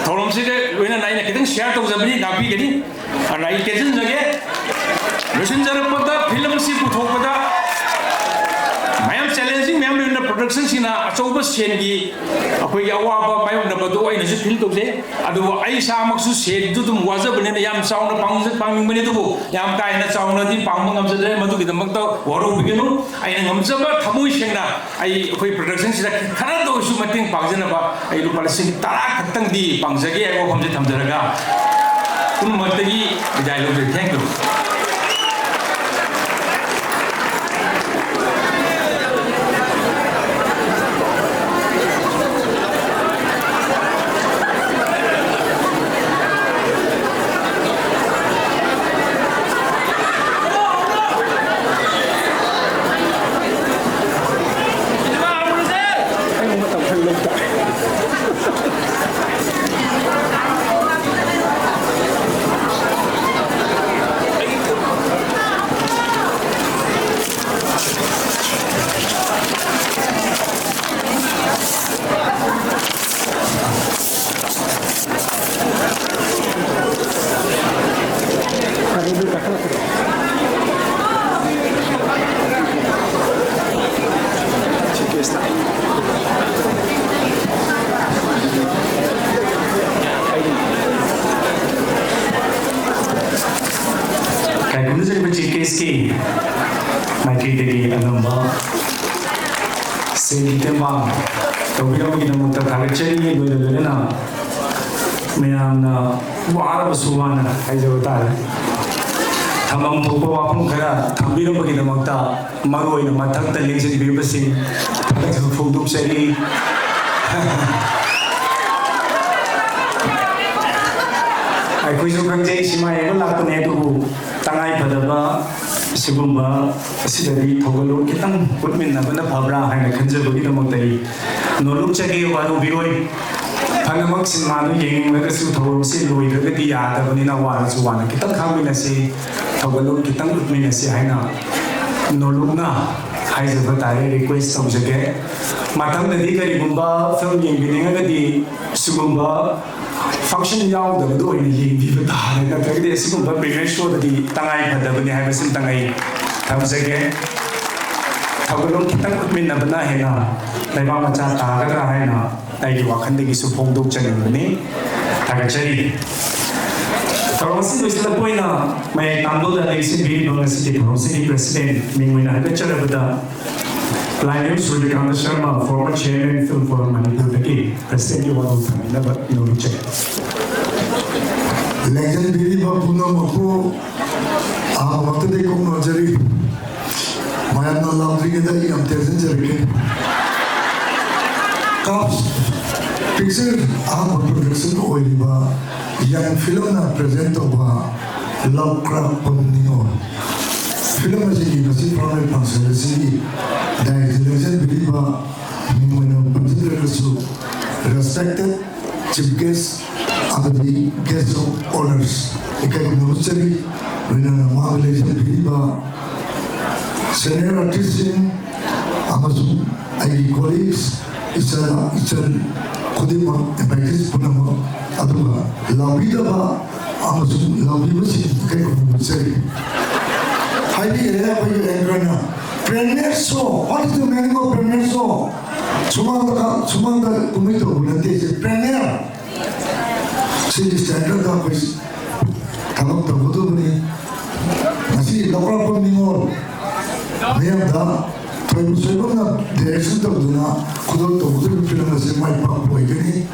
ꯊꯧꯔꯝꯁꯤꯒ ꯂꯣꯏꯅꯅ ꯑꯩꯅ ꯈꯤꯇꯪ ꯁꯤꯌꯥꯔ ꯇꯧꯖꯕꯅꯤ, ꯉꯥꯛꯄꯤꯒꯅꯤ꯫ ꯑꯗꯨꯅ ꯑꯩ ꯇꯦꯟꯁꯤꯟꯖꯒꯦ, ꯂꯣꯏꯁꯤꯟꯖꯔꯛꯄꯗ ꯐꯤꯂꯝꯁꯤ ꯄꯨꯊꯣꯛꯄꯗ ꯃꯌꯥꯝ ꯆꯦꯂꯦꯟꯖꯤꯡ ꯃꯌꯥꯝ ꯂꯩꯕꯅ, ꯄ꯭ꯔꯣꯗꯛꯁꯟꯁꯤꯡꯅ ꯑꯆꯧꯕ ꯁꯦꯟꯒꯤ ꯑꯩꯈꯣꯏꯒꯤ ꯑꯋꯥꯕ ꯃꯥꯌꯣꯛꯅꯕꯗꯨ ꯑꯩꯅꯁꯨ ꯐꯤꯜ ꯇꯧꯖꯩ꯫ ꯑꯗꯨꯕꯨ ꯑꯩ ꯏꯁꯥꯃꯛꯁꯨ ꯁꯦꯟꯗꯨ ꯑꯗꯨꯝ ꯋꯥꯖꯕꯅꯤꯅ ꯌꯥꯝ ꯆꯥꯎꯅ ꯄꯥꯡꯖ-, ꯄꯥꯡꯅꯤꯡꯕꯅꯤ, ꯑꯗꯨꯕꯨ ꯌꯥꯝ ꯀꯥ ꯍꯦꯟꯅ ꯆꯥꯎꯅꯗꯤ ꯄꯥꯡꯕ ꯉꯝꯖꯗ꯭ꯔꯦ꯫ ꯃꯗꯨꯒꯤꯗꯃꯛꯇ ꯋꯥꯔꯧꯕꯤꯒꯅꯨ꯫ ꯑꯩꯅ ꯉꯝꯖꯕ ꯊꯃꯣꯏ ꯁꯦꯡꯅ ꯑꯩ ꯑꯩꯈꯣꯏ ꯄ꯭ꯔꯗꯛꯁꯟꯁꯤꯗ ꯈꯔꯗ ꯑꯣꯏꯔꯁꯨ ꯃꯇꯦꯡ ꯄꯥꯡꯖꯅꯕ ꯑꯩ ꯂꯨꯄꯥ ꯂꯤꯁꯤꯡ ꯇꯔꯥ ꯈꯛꯇꯪꯗꯤ ꯄꯥꯡꯖꯒꯦ ꯍꯥꯏꯕ ꯋꯥꯐꯝꯁꯦ ꯊꯝꯖꯔꯒ ꯄꯨꯝꯅꯃꯛꯇꯒꯤ ꯕꯤꯗꯥꯏ ꯂꯧꯖꯔꯤ꯫ Thank you꯫ ꯀꯥꯏꯀꯨꯝꯅꯖꯔꯤꯕ ꯆꯤꯐ ꯒꯦꯁꯀꯤ ꯃꯥꯏꯀꯩꯗꯒꯤ ꯑꯉꯝꯕ ꯁꯦꯜꯒꯤ ꯇꯦꯡꯕꯥꯡ ꯇꯧꯕꯤꯔꯝꯕꯒꯤꯗꯃꯛꯇ ꯊꯥꯒꯠꯆꯔꯤ꯫ ꯂꯣꯏꯅ ꯂꯣꯏꯅꯅ ꯃꯌꯥꯝꯅ ꯋꯥꯔꯕꯁꯨ ꯋꯥꯅ ꯍꯥꯏꯖꯕ ꯇꯥꯔꯦ, ꯊꯝꯐꯝ ꯊꯣꯛꯄ ꯋꯥꯐꯝ ꯈꯔ ꯊꯝꯕꯤꯔꯝꯕꯒꯤꯗꯃꯛꯇ ꯃꯔꯨ ꯑꯣꯏꯅ ꯃꯊꯛꯇ ꯂꯦꯡꯁꯤꯟꯕꯤꯔꯤꯕꯁꯤꯡ ꯊꯥꯒꯠꯆꯕ ꯐꯣꯡꯗꯣꯛꯆꯔꯤ꯫ ꯑꯩꯈꯣꯏꯁꯨ ꯈꯪꯖꯩ, ꯁꯤꯃꯥ ꯌꯦꯡꯕ ꯂꯥꯛꯄꯅꯦ, ꯑꯗꯨꯕꯨ ꯇꯉꯥꯏ ꯐꯗꯕ ꯁꯤꯒꯨꯝꯕ ꯑꯁꯤꯗꯗꯤ ꯊꯧꯒꯜꯂꯣꯟ ꯈꯤꯇꯪ ꯎꯠꯃꯤꯟꯅꯕꯅ ꯐꯕ꯭ꯔꯥ ꯍꯥꯏꯅ ꯈꯟꯖꯕꯒꯤꯗꯃꯛꯇ ꯑꯩ ꯅꯣꯂꯨꯛꯆꯒꯦ, ꯋꯥꯔꯧꯕꯤꯔꯣꯏ꯫ ꯐꯅꯃꯛ ꯁꯤꯅꯦꯃꯥꯗꯨ ꯌꯦꯡꯅꯤꯡꯂꯒꯁꯨ ꯊꯧꯔꯝꯁꯤ ꯂꯣꯏꯗ꯭ꯔꯒꯗꯤ ꯌꯥꯗꯕꯅꯤꯅ ꯋꯥꯔꯁꯨ ꯋꯥꯅ ꯈꯤꯇꯪ ꯈꯥꯡꯃꯤꯟꯅꯁꯤ꯫ ꯊꯧꯒꯜꯂꯣꯟ ꯈꯤꯇꯪ ꯎꯠꯃꯤꯟꯅꯁꯤ ꯍꯥꯏꯅ ꯅꯣꯂꯨꯛꯅ ꯍꯥꯏꯖꯕ ꯇꯥꯔꯦ, ꯔꯤꯀ꯭ꯋꯦꯁ ꯇꯧꯖꯒꯦ꯫ ꯃꯊꯪꯗꯗꯤ ꯀꯔꯤꯒꯨꯝꯕ ꯐꯤꯂꯝ ꯌꯦꯡꯕꯤꯅꯤꯡꯉꯒꯗꯤ ꯁꯤꯒꯨꯝꯕ ꯐꯪꯁꯟ ꯌꯥꯎꯗꯕꯗꯨ ꯑꯣꯏꯅ ꯌꯦꯡꯕꯤꯕ ꯇꯥꯔꯦ, ꯅꯠꯇ꯭ꯔꯒꯗꯤ ꯑꯁꯤꯒꯨꯝꯕ ꯄ꯭ꯔꯤꯃꯤꯌꯔ ꯁꯣꯗꯗꯤ ꯇꯉꯥꯏ ꯐꯗꯕꯅꯤ ꯍꯥꯏꯕꯁꯤꯃꯇꯪ ꯑꯩ ꯊꯝꯖꯒꯦ꯫ ꯊꯧꯒꯜꯂꯣꯟ ꯈꯤꯇꯪ ꯎꯠꯃꯤꯟꯅꯕꯅ ꯍꯦꯟꯅ ꯂꯩꯕꯥꯛ ꯃꯆꯥ ꯇꯥꯒꯗ꯭ꯔꯥ ꯍꯥꯏꯅ ꯑꯩꯒꯤ ꯋꯥꯈꯜꯗꯒꯤꯁꯨ ꯐꯣꯡꯗꯣꯛꯆꯅꯤꯡꯕꯅꯤ꯫ ꯊꯥꯒꯠꯆꯔꯤ꯫ ꯊꯧꯔꯝ ꯑꯁꯤ ꯂꯣꯏꯁꯤꯜꯂꯛꯄ ꯑꯣꯏꯅ ꯃꯌꯥꯏ ꯇꯥꯡꯕꯗ ꯂꯦꯡꯁꯤꯟꯕꯤꯔꯤꯕ ꯉꯁꯤꯒꯤ ꯊꯧꯔꯝꯁꯤꯒꯤ ꯄ꯭ꯔꯦꯁꯤꯗꯦꯟ ꯃꯤꯡ ꯑꯣꯏꯅ ꯍꯥꯏꯒꯠꯆꯔꯕꯗ, ꯂꯥꯏꯅꯤꯡ ꯁꯨꯔꯖꯀꯥꯟꯇ Sharma, former chairman Film Forum ꯃꯅꯤꯄꯨꯔꯗꯒꯤ ꯄ꯭ꯔꯦꯁꯤꯗꯦꯟꯒꯤ ꯋꯥꯔꯣꯜ ꯊꯝꯕꯤꯅꯕ ꯅꯣꯂꯨꯛꯆꯔꯤ꯫ ꯂꯦꯡꯁꯤꯟꯕꯤꯔꯤꯕ ꯄꯨꯝꯅꯃꯛꯄꯨ ꯑꯍꯥꯟꯕꯃꯛꯇꯗꯤ ꯀꯣꯛꯅꯖꯔꯤ꯫ ꯃꯌꯥꯝꯅ ꯂꯥꯎꯗ꯭ꯔꯤꯉꯩꯗ ꯑꯩ ꯌꯥꯝ ꯇꯦꯟꯁꯤꯟꯖꯔꯛꯀꯦ꯫ ꯀꯥꯞꯁ ꯄꯤꯛꯆꯔ ꯑꯍꯥꯟꯕ ꯄ꯭ꯔꯣꯗꯛꯁꯟ ꯑꯣꯏꯔꯤꯕ ꯌꯪ ꯐꯤꯂꯝꯅ ꯄ꯭ꯔꯦꯖꯦꯟ ꯇꯧꯕ ꯂꯧ ꯀ꯭ꯔꯥꯛꯄꯝ ꯅꯤꯉꯣꯜ꯫ ꯐꯤꯂꯝ ꯑꯁꯤꯒꯤ ꯉꯁꯤ ꯐꯥꯎꯕ ꯐꯪꯁꯟ ꯑꯁꯤꯒꯤ ꯗꯥꯏꯔꯦꯛꯇꯔ ꯂꯦꯡꯁꯤꯟꯕꯤꯔꯤꯕ ꯃꯤꯡ ꯑꯣꯏꯅ ꯄꯟꯖꯗ꯭ꯔꯒꯁꯨ, ꯔꯦꯁꯄꯦꯛꯇꯦꯠ ꯆꯤꯐ ꯒꯦꯁ ꯑꯃꯗꯤ ꯒꯦꯁ ꯑꯣꯐ ꯑꯣꯅꯔꯁ ꯏꯀꯥꯏ ꯈꯨꯝꯅꯕ ꯆꯪꯏ꯫ ꯂꯣꯏꯅꯅ ꯃꯥꯒ ꯂꯩꯖꯕꯤꯔꯤꯕ ꯁꯦꯅꯤꯌꯔ ꯑꯥꯔꯇꯤꯁꯁꯤꯡ ꯑꯃꯁꯨꯡ ꯑꯩꯒꯤ ꯀꯣꯂꯤꯛꯁ, ꯏꯆꯥ ꯏꯆꯟ ꯈꯨꯗꯤꯡꯃꯛ, ꯑꯦꯝꯄ꯭ꯂꯣꯌꯤꯁ ꯄꯨꯝꯅꯃꯛ, ꯑꯗꯨꯒ ꯂꯥꯎꯕꯤꯗꯕ ꯑꯃꯁꯨꯡ ꯂꯥꯎꯕꯤꯕꯁꯤꯡ ꯏꯀꯥꯏ ꯈꯨꯝꯅꯕ ꯆꯪꯏ꯫ ꯍꯥꯏꯕꯤꯈ꯭ꯔꯦ ꯑꯩꯈꯣꯏꯒꯤ ꯑꯦꯡꯀꯔꯅ, "Premiere show, what is the meaning of premiere show?" ꯁꯨꯃꯥꯡꯗ ꯁꯨꯃꯥꯡꯗ ꯀꯨꯝꯍꯩ ꯇꯧꯕ ꯅꯠꯇꯦ, ꯁꯤ ꯄ꯭ꯔꯦꯃꯤꯌꯔ꯫ ꯁꯤꯒꯤ ꯁ꯭ꯇꯦꯟꯗꯔꯗ ꯑꯩꯈꯣꯏ ꯊꯕꯛ ꯇꯧꯒꯗꯕꯅꯤ꯫ ꯉꯁꯤ ꯂꯧꯔꯛꯄ ꯅꯤꯉꯣꯜ ꯃꯤꯌꯥꯝꯗ ꯊꯣꯏꯕ ꯁꯣꯏꯕꯝꯅ ꯗꯥꯏꯔꯦꯛꯁꯟ ꯇꯧꯗꯨꯅ ꯈꯨꯗꯣꯜ ꯇꯧꯒꯗꯧꯔꯤꯕ ꯐꯤꯂꯝ ꯑꯁꯤ ꯃꯥꯏ ꯄꯥꯛꯄ ꯑꯣꯏꯒꯅꯤ꯫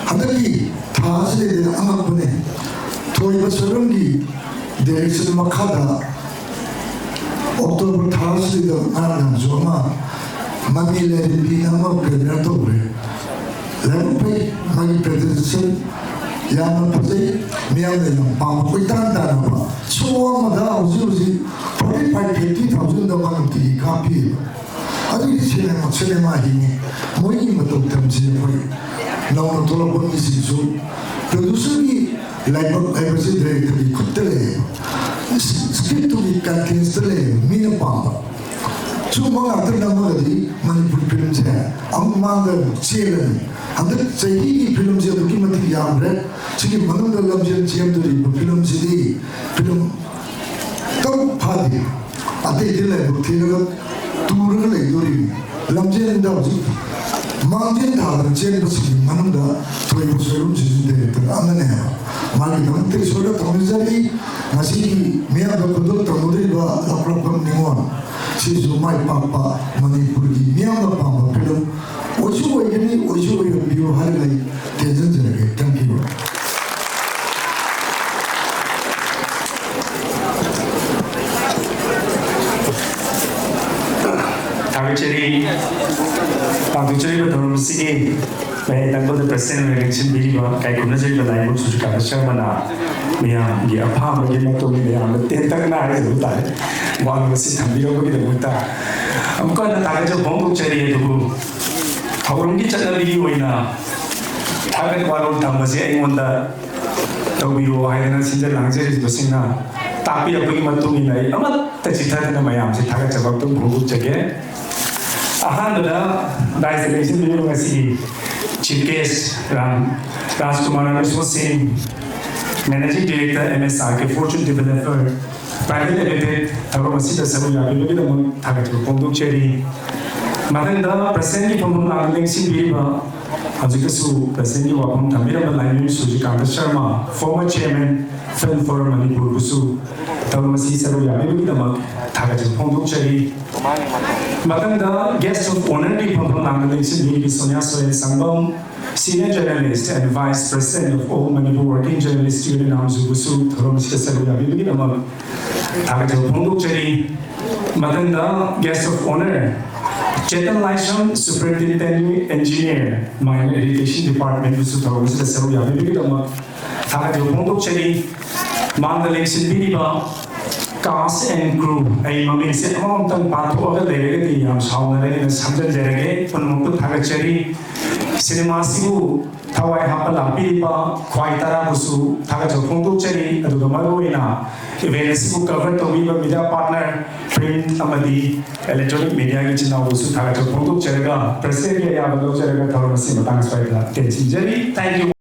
ꯍꯟꯗꯛꯀꯤ ꯊꯥ ꯑꯁꯤꯗꯩꯗ ꯑꯉꯛꯄꯅꯤ, ꯊꯣꯏꯕ ꯁꯣꯏꯕꯝꯒꯤ ꯗꯥꯏꯔꯦꯛꯁꯟ ꯃꯈꯥꯗ ꯑꯣꯛꯇꯣꯕꯔ ꯊꯥꯁꯤꯗ ꯉꯔꯥꯡꯁꯨ ꯑꯃ ꯃꯃꯤ ꯂꯥꯏꯔꯦꯝꯕꯤꯅ ꯑꯃ ꯄ꯭ꯔꯤꯃꯤꯌꯔ ꯇꯧꯈ꯭ꯔꯦ꯫ ꯂꯥꯏꯕꯛ ꯐꯩ, ꯃꯥꯒꯤ ꯄ꯭ꯔꯖꯦꯟꯇꯦꯁꯟ ꯌꯥꯝꯅ ꯐꯖꯩ, ꯃꯤꯌꯥꯝꯅ ꯌꯥꯝ ꯄꯥꯝꯕ ꯀꯣꯏꯇꯥꯟ ꯇꯥꯟꯅꯕ ꯁꯣ ꯑꯃꯗ ꯍꯧꯖꯤꯛ ꯍꯧꯖꯤꯛ ꯐꯣꯔꯇꯤ ꯐꯥꯏꯚ ꯐꯤꯐꯇꯤ ꯊꯥꯎꯖꯟꯗ ꯃꯥ ꯅꯨꯡꯇꯤꯒꯤ ꯀꯥꯞꯄꯤꯕ꯫ ꯑꯗꯨꯒꯤ ꯁꯤꯅꯦꯃꯥ ꯁꯤꯅꯦꯃꯥ ꯍꯤꯡꯉꯤ꯫ ꯃꯣꯏꯒꯤ ꯃꯇꯧ ꯇꯝꯁꯤ ꯑꯩꯈꯣꯏ ꯅꯧꯅ ꯊꯣꯛꯂꯛꯄ ꯃꯤꯁꯤꯡꯁꯨ꯫ ꯄ꯭ꯔꯗ꯭ꯌꯨꯁꯔꯒꯤ ꯂꯥꯏꯕꯛ ꯍꯥꯏꯕꯁꯤ ꯗꯥꯏꯔꯦꯛꯇꯔꯒꯤ ꯈꯨꯠꯇ ꯂꯩꯌꯦꯕ꯫ ꯁ꯭ꯀ꯭ꯔꯤꯞꯇꯨꯒꯤ ꯀꯟꯇꯦꯟꯁꯇ ꯂꯩꯌꯦꯕ ꯃꯤꯅ ꯄꯥꯝꯕ꯫ ꯁꯨꯝꯕ ꯉꯥꯛꯇ ꯅꯝꯃꯒꯗꯤ ꯃꯅꯤꯄꯨꯔ ꯐꯤꯂꯝꯁꯦ ꯑꯃꯨꯛ ꯃꯥꯡꯗ ꯆꯦꯜꯂꯅꯤ꯫ ꯍꯟꯗꯛ ꯆꯍꯤꯒꯤ ꯐꯤꯂꯝꯁꯦ ꯑꯗꯨꯛꯀꯤ ꯃꯇꯤꯛ ꯌꯥꯝꯈ꯭ꯔꯦ꯫ ꯁꯤꯒꯤ ꯃꯅꯨꯡꯗ ꯂꯝꯖꯦꯜ ꯆꯦꯟꯗꯣꯔꯤꯕ ꯐꯤꯂꯝꯁꯤꯗꯤ ꯐꯤꯂꯝ ꯇꯔꯨꯛ ꯐꯥꯗꯦ꯫ ꯑꯇꯩꯗꯤ ꯂꯥꯏꯕꯛ ꯊꯤꯔꯒ ꯇꯨꯔꯒ ꯂꯩꯗꯣꯔꯤꯕꯅꯤ꯫ ꯂꯝꯖꯦꯜꯗ ꯍꯧꯖꯤꯛ ꯃꯥꯡꯖꯤꯜ ꯊꯥꯗꯅ ꯆꯦꯟꯕꯁꯤꯡꯒꯤ ꯃꯅꯨꯡꯗ ꯊꯣꯏꯕ ꯁꯣꯏꯕꯝꯁꯤꯁꯨ ꯗꯥꯏꯔꯦꯛꯇꯔ ꯑꯃꯅꯦ ꯍꯥꯏꯕ꯫ ꯃꯥꯒꯤꯗꯃꯛꯇ ꯏꯁꯣꯔꯗ ꯊꯧꯅꯤꯖꯔꯤ꯫ ꯉꯁꯤꯒꯤ ꯃꯤꯌꯥꯝꯗ ꯈꯨꯗꯣꯜ ꯇꯝꯒꯗꯧꯔꯤꯕ ꯂꯧꯈꯠꯐꯝ ꯅꯤꯉꯣꯜ ꯁꯤꯁꯨ ꯃꯥꯏ ꯄꯥꯛꯄ ꯃꯅꯤꯄꯨꯔꯒꯤ ꯃꯤꯌꯥꯝꯅ ꯄꯥꯝꯕ ꯐꯤꯂꯝ ꯑꯣꯏꯁꯨ ꯑꯣꯏꯒꯅꯤ, ꯑꯣꯏꯁꯨ ꯑꯣꯏꯍꯟꯕꯤꯌꯨ ꯍꯥꯏꯔꯒ ꯑꯩ ꯇꯦꯟꯖꯟꯖꯔꯒꯦ꯫ Thank you꯫ ꯊꯥꯒꯠꯆꯔꯤ꯫ ꯄꯥꯡꯊꯣꯛꯆꯔꯤꯕ ꯊꯧꯔꯝ ꯑꯁꯤꯒꯤ ꯃꯌꯥꯏ ꯇꯪꯕꯗ ꯄ꯭ꯔꯁꯤꯗꯦꯟ ꯑꯣꯏꯅ ꯂꯦꯡꯁꯤꯟꯕꯤꯔꯤꯕ ꯀꯥꯏꯀꯨꯝꯅꯖꯔꯤꯕ ꯂꯥꯏꯕꯛ ꯁꯨꯖꯤꯀꯥꯟꯇ ꯁꯔꯃꯅ ꯃꯤꯌꯥꯝꯒꯤ ꯑꯄꯥꯝꯕꯒꯤ ꯃꯇꯨꯡ ꯏꯟꯅ ꯌꯥꯝꯅ ꯇꯦꯟꯇꯛꯅ ꯍꯥꯏꯖꯕ ꯇꯥꯔꯦ, ꯋꯥꯅꯣꯝ ꯑꯁꯤ ꯊꯝꯕꯤꯔꯝꯕꯒꯤꯗꯃꯛꯇ꯫ ꯑꯃꯨꯛꯀ ꯍꯟꯅ ꯊꯥꯒꯠꯆꯕ ꯐꯣꯡꯗꯣꯛꯆꯔꯤ꯫ ꯑꯗꯨꯕꯨ ꯊꯧꯔꯝꯒꯤ ꯆꯠꯅꯕꯤꯒꯤ ꯑꯣꯏꯅ ꯊꯥꯒꯠ ꯋꯥꯔꯣꯜ ꯊꯝꯕꯁꯦ ꯑꯩꯉꯣꯟꯗ ꯇꯧꯕꯤꯔꯣ ꯍꯥꯏꯗꯅ ꯁꯤꯟꯖ ꯂꯥꯡꯖꯔꯤꯕꯁꯤꯡꯅ ꯇꯥꯛꯄꯤꯔꯛꯄꯒꯤ ꯃꯇꯨꯡ ꯏꯟꯅ ꯑꯩ ꯑꯃꯠꯇ ꯆꯤꯊꯗꯅ ꯃꯌꯥꯝꯁꯦ ꯊꯥꯒꯠꯆꯕ ꯑꯝꯇꯪ ꯐꯣꯡꯗꯣꯛꯆꯒꯦ꯫ ꯑꯍꯥꯟꯕꯗ ꯗꯥꯏꯁꯇ ꯂꯦꯡꯁꯤꯟꯕꯤꯔꯤꯕ ꯉꯁꯤꯒꯤ Chief Guest ꯔꯥꯝ ꯔꯥꯖꯀꯨꯃꯥꯔ ꯑꯃꯁꯨꯡ ꯁꯤꯡ, Managing Director, M S R K Fortune Developer Private Limited, ꯊꯧꯔꯝ ꯑꯁꯤꯗ ꯁꯔꯨꯛ ꯌꯥꯕꯤꯕꯒꯤꯗꯃꯛ ꯊꯥꯒꯠꯆꯕ ꯐꯣꯡꯗꯣꯛꯆꯔꯤ꯫ ꯃꯊꯪꯗ ꯄ꯭ꯔꯁꯤꯗꯦꯟꯒꯤ ꯐꯝꯐꯝ ꯂꯥꯡꯗ ꯂꯦꯡꯁꯤꯟꯕꯤꯔꯤꯕ, ꯍꯧꯖꯤꯛꯇꯁꯨ ꯄ꯭ꯔꯁꯤꯗꯦꯟꯒꯤ ꯋꯥꯐꯝ ꯊꯝꯕꯤꯔꯝꯕ Laimayum ꯁꯨꯖꯤꯀꯥꯟꯇ Sharma, former chairman, Film Forum ꯃꯅꯤꯄꯨꯔꯕꯨꯁꯨ ꯊꯧꯔꯝ ꯑꯁꯤ ꯁꯔꯨꯛ ꯌꯥꯕꯤꯕꯒꯤꯗꯃꯛ ꯊꯥꯒꯠꯆꯕ ꯐꯣꯡꯗꯣꯛꯆꯔꯤ꯫ ꯃꯊꯪꯗ Guest of Honourꯒꯤ ꯐꯝꯐꯝ ꯂꯥꯡꯗ ꯂꯦꯡꯁꯤꯟꯕꯤꯔꯤꯕ Sonia ꯁꯣꯔꯦꯟ ꯁꯪꯕꯝ, Senior Journalist and Vice President of All Manipur Working Journalist Union, ꯅꯥꯝꯖꯨꯕꯨꯁꯨ ꯊꯧꯔꯝ ꯑꯁꯤꯗ ꯁꯔꯨꯛ ꯌꯥꯕꯤꯕꯒꯤꯗꯃꯛ ꯊꯥꯒꯠꯆꯕ ꯐꯣꯡꯗꯣꯛꯆꯔꯤ꯫ ꯃꯊꯪꯗ Guest of Honor, Chetan Laishram, Superintendent Engineer, Minor Irrigation Department ꯕꯨꯁꯨ ꯊꯧꯔꯝ ꯑꯁꯤꯗ ꯁꯔꯨꯛ ꯌꯥꯕꯤꯕꯒꯤꯗꯃꯛ ꯊꯥꯒꯠꯆꯕ ꯐꯣꯡꯗꯣꯛꯆꯔꯤ꯫ ꯃꯥꯡꯗ ꯂꯦꯡꯁꯤꯟꯕꯤꯔꯤꯕ Cast and Crew, ꯑꯩ ꯃꯃꯤꯡꯁꯦ ꯑꯃꯃꯝꯇꯪ ꯄꯥꯊꯣꯛꯑꯒ ꯂꯩꯔꯒꯗꯤ ꯌꯥꯝ ꯁꯥꯎꯅꯔꯦꯅ ꯁꯝꯖꯤꯟꯖꯔꯒꯦ꯫ ꯄꯨꯝꯅꯃꯛꯄꯨ ꯊꯥꯒꯠꯆꯔꯤ꯫ ꯁꯤꯅꯦꯃꯥ ꯑꯁꯤꯕꯨ ꯊꯋꯥꯏ ꯍꯥꯞꯄ ꯂꯥꯛꯄꯤꯔꯤꯕ ꯈ꯭ꯋꯥꯏ ꯇꯔꯥꯕꯨꯁꯨ ꯊꯥꯒꯠꯆꯕ ꯐꯣꯡꯗꯣꯛꯆꯔꯤ꯫ ꯑꯗꯨꯒ ꯃꯔꯨꯑꯣꯏꯅ event ꯑꯁꯤꯕꯨ cover ꯇꯧꯕꯤꯕ media partner, print ꯑꯃꯗꯤ electronic media ꯒꯤ ꯏꯆꯤꯟ ꯏꯅꯥꯎꯕꯨꯁꯨ ꯊꯥꯒꯠꯆꯕ ꯐꯣꯡꯗꯣꯛꯆꯔꯒ, president ꯀꯤ ꯑꯌꯥꯕ ꯂꯧꯖꯔꯒ ꯊꯧꯔꯝ ꯑꯁꯤ ꯃꯇꯥꯡ ꯑꯁ꯭ꯋꯥꯏꯗ ꯇꯦꯟꯁꯤꯟꯖꯔꯤ꯫ Thank you.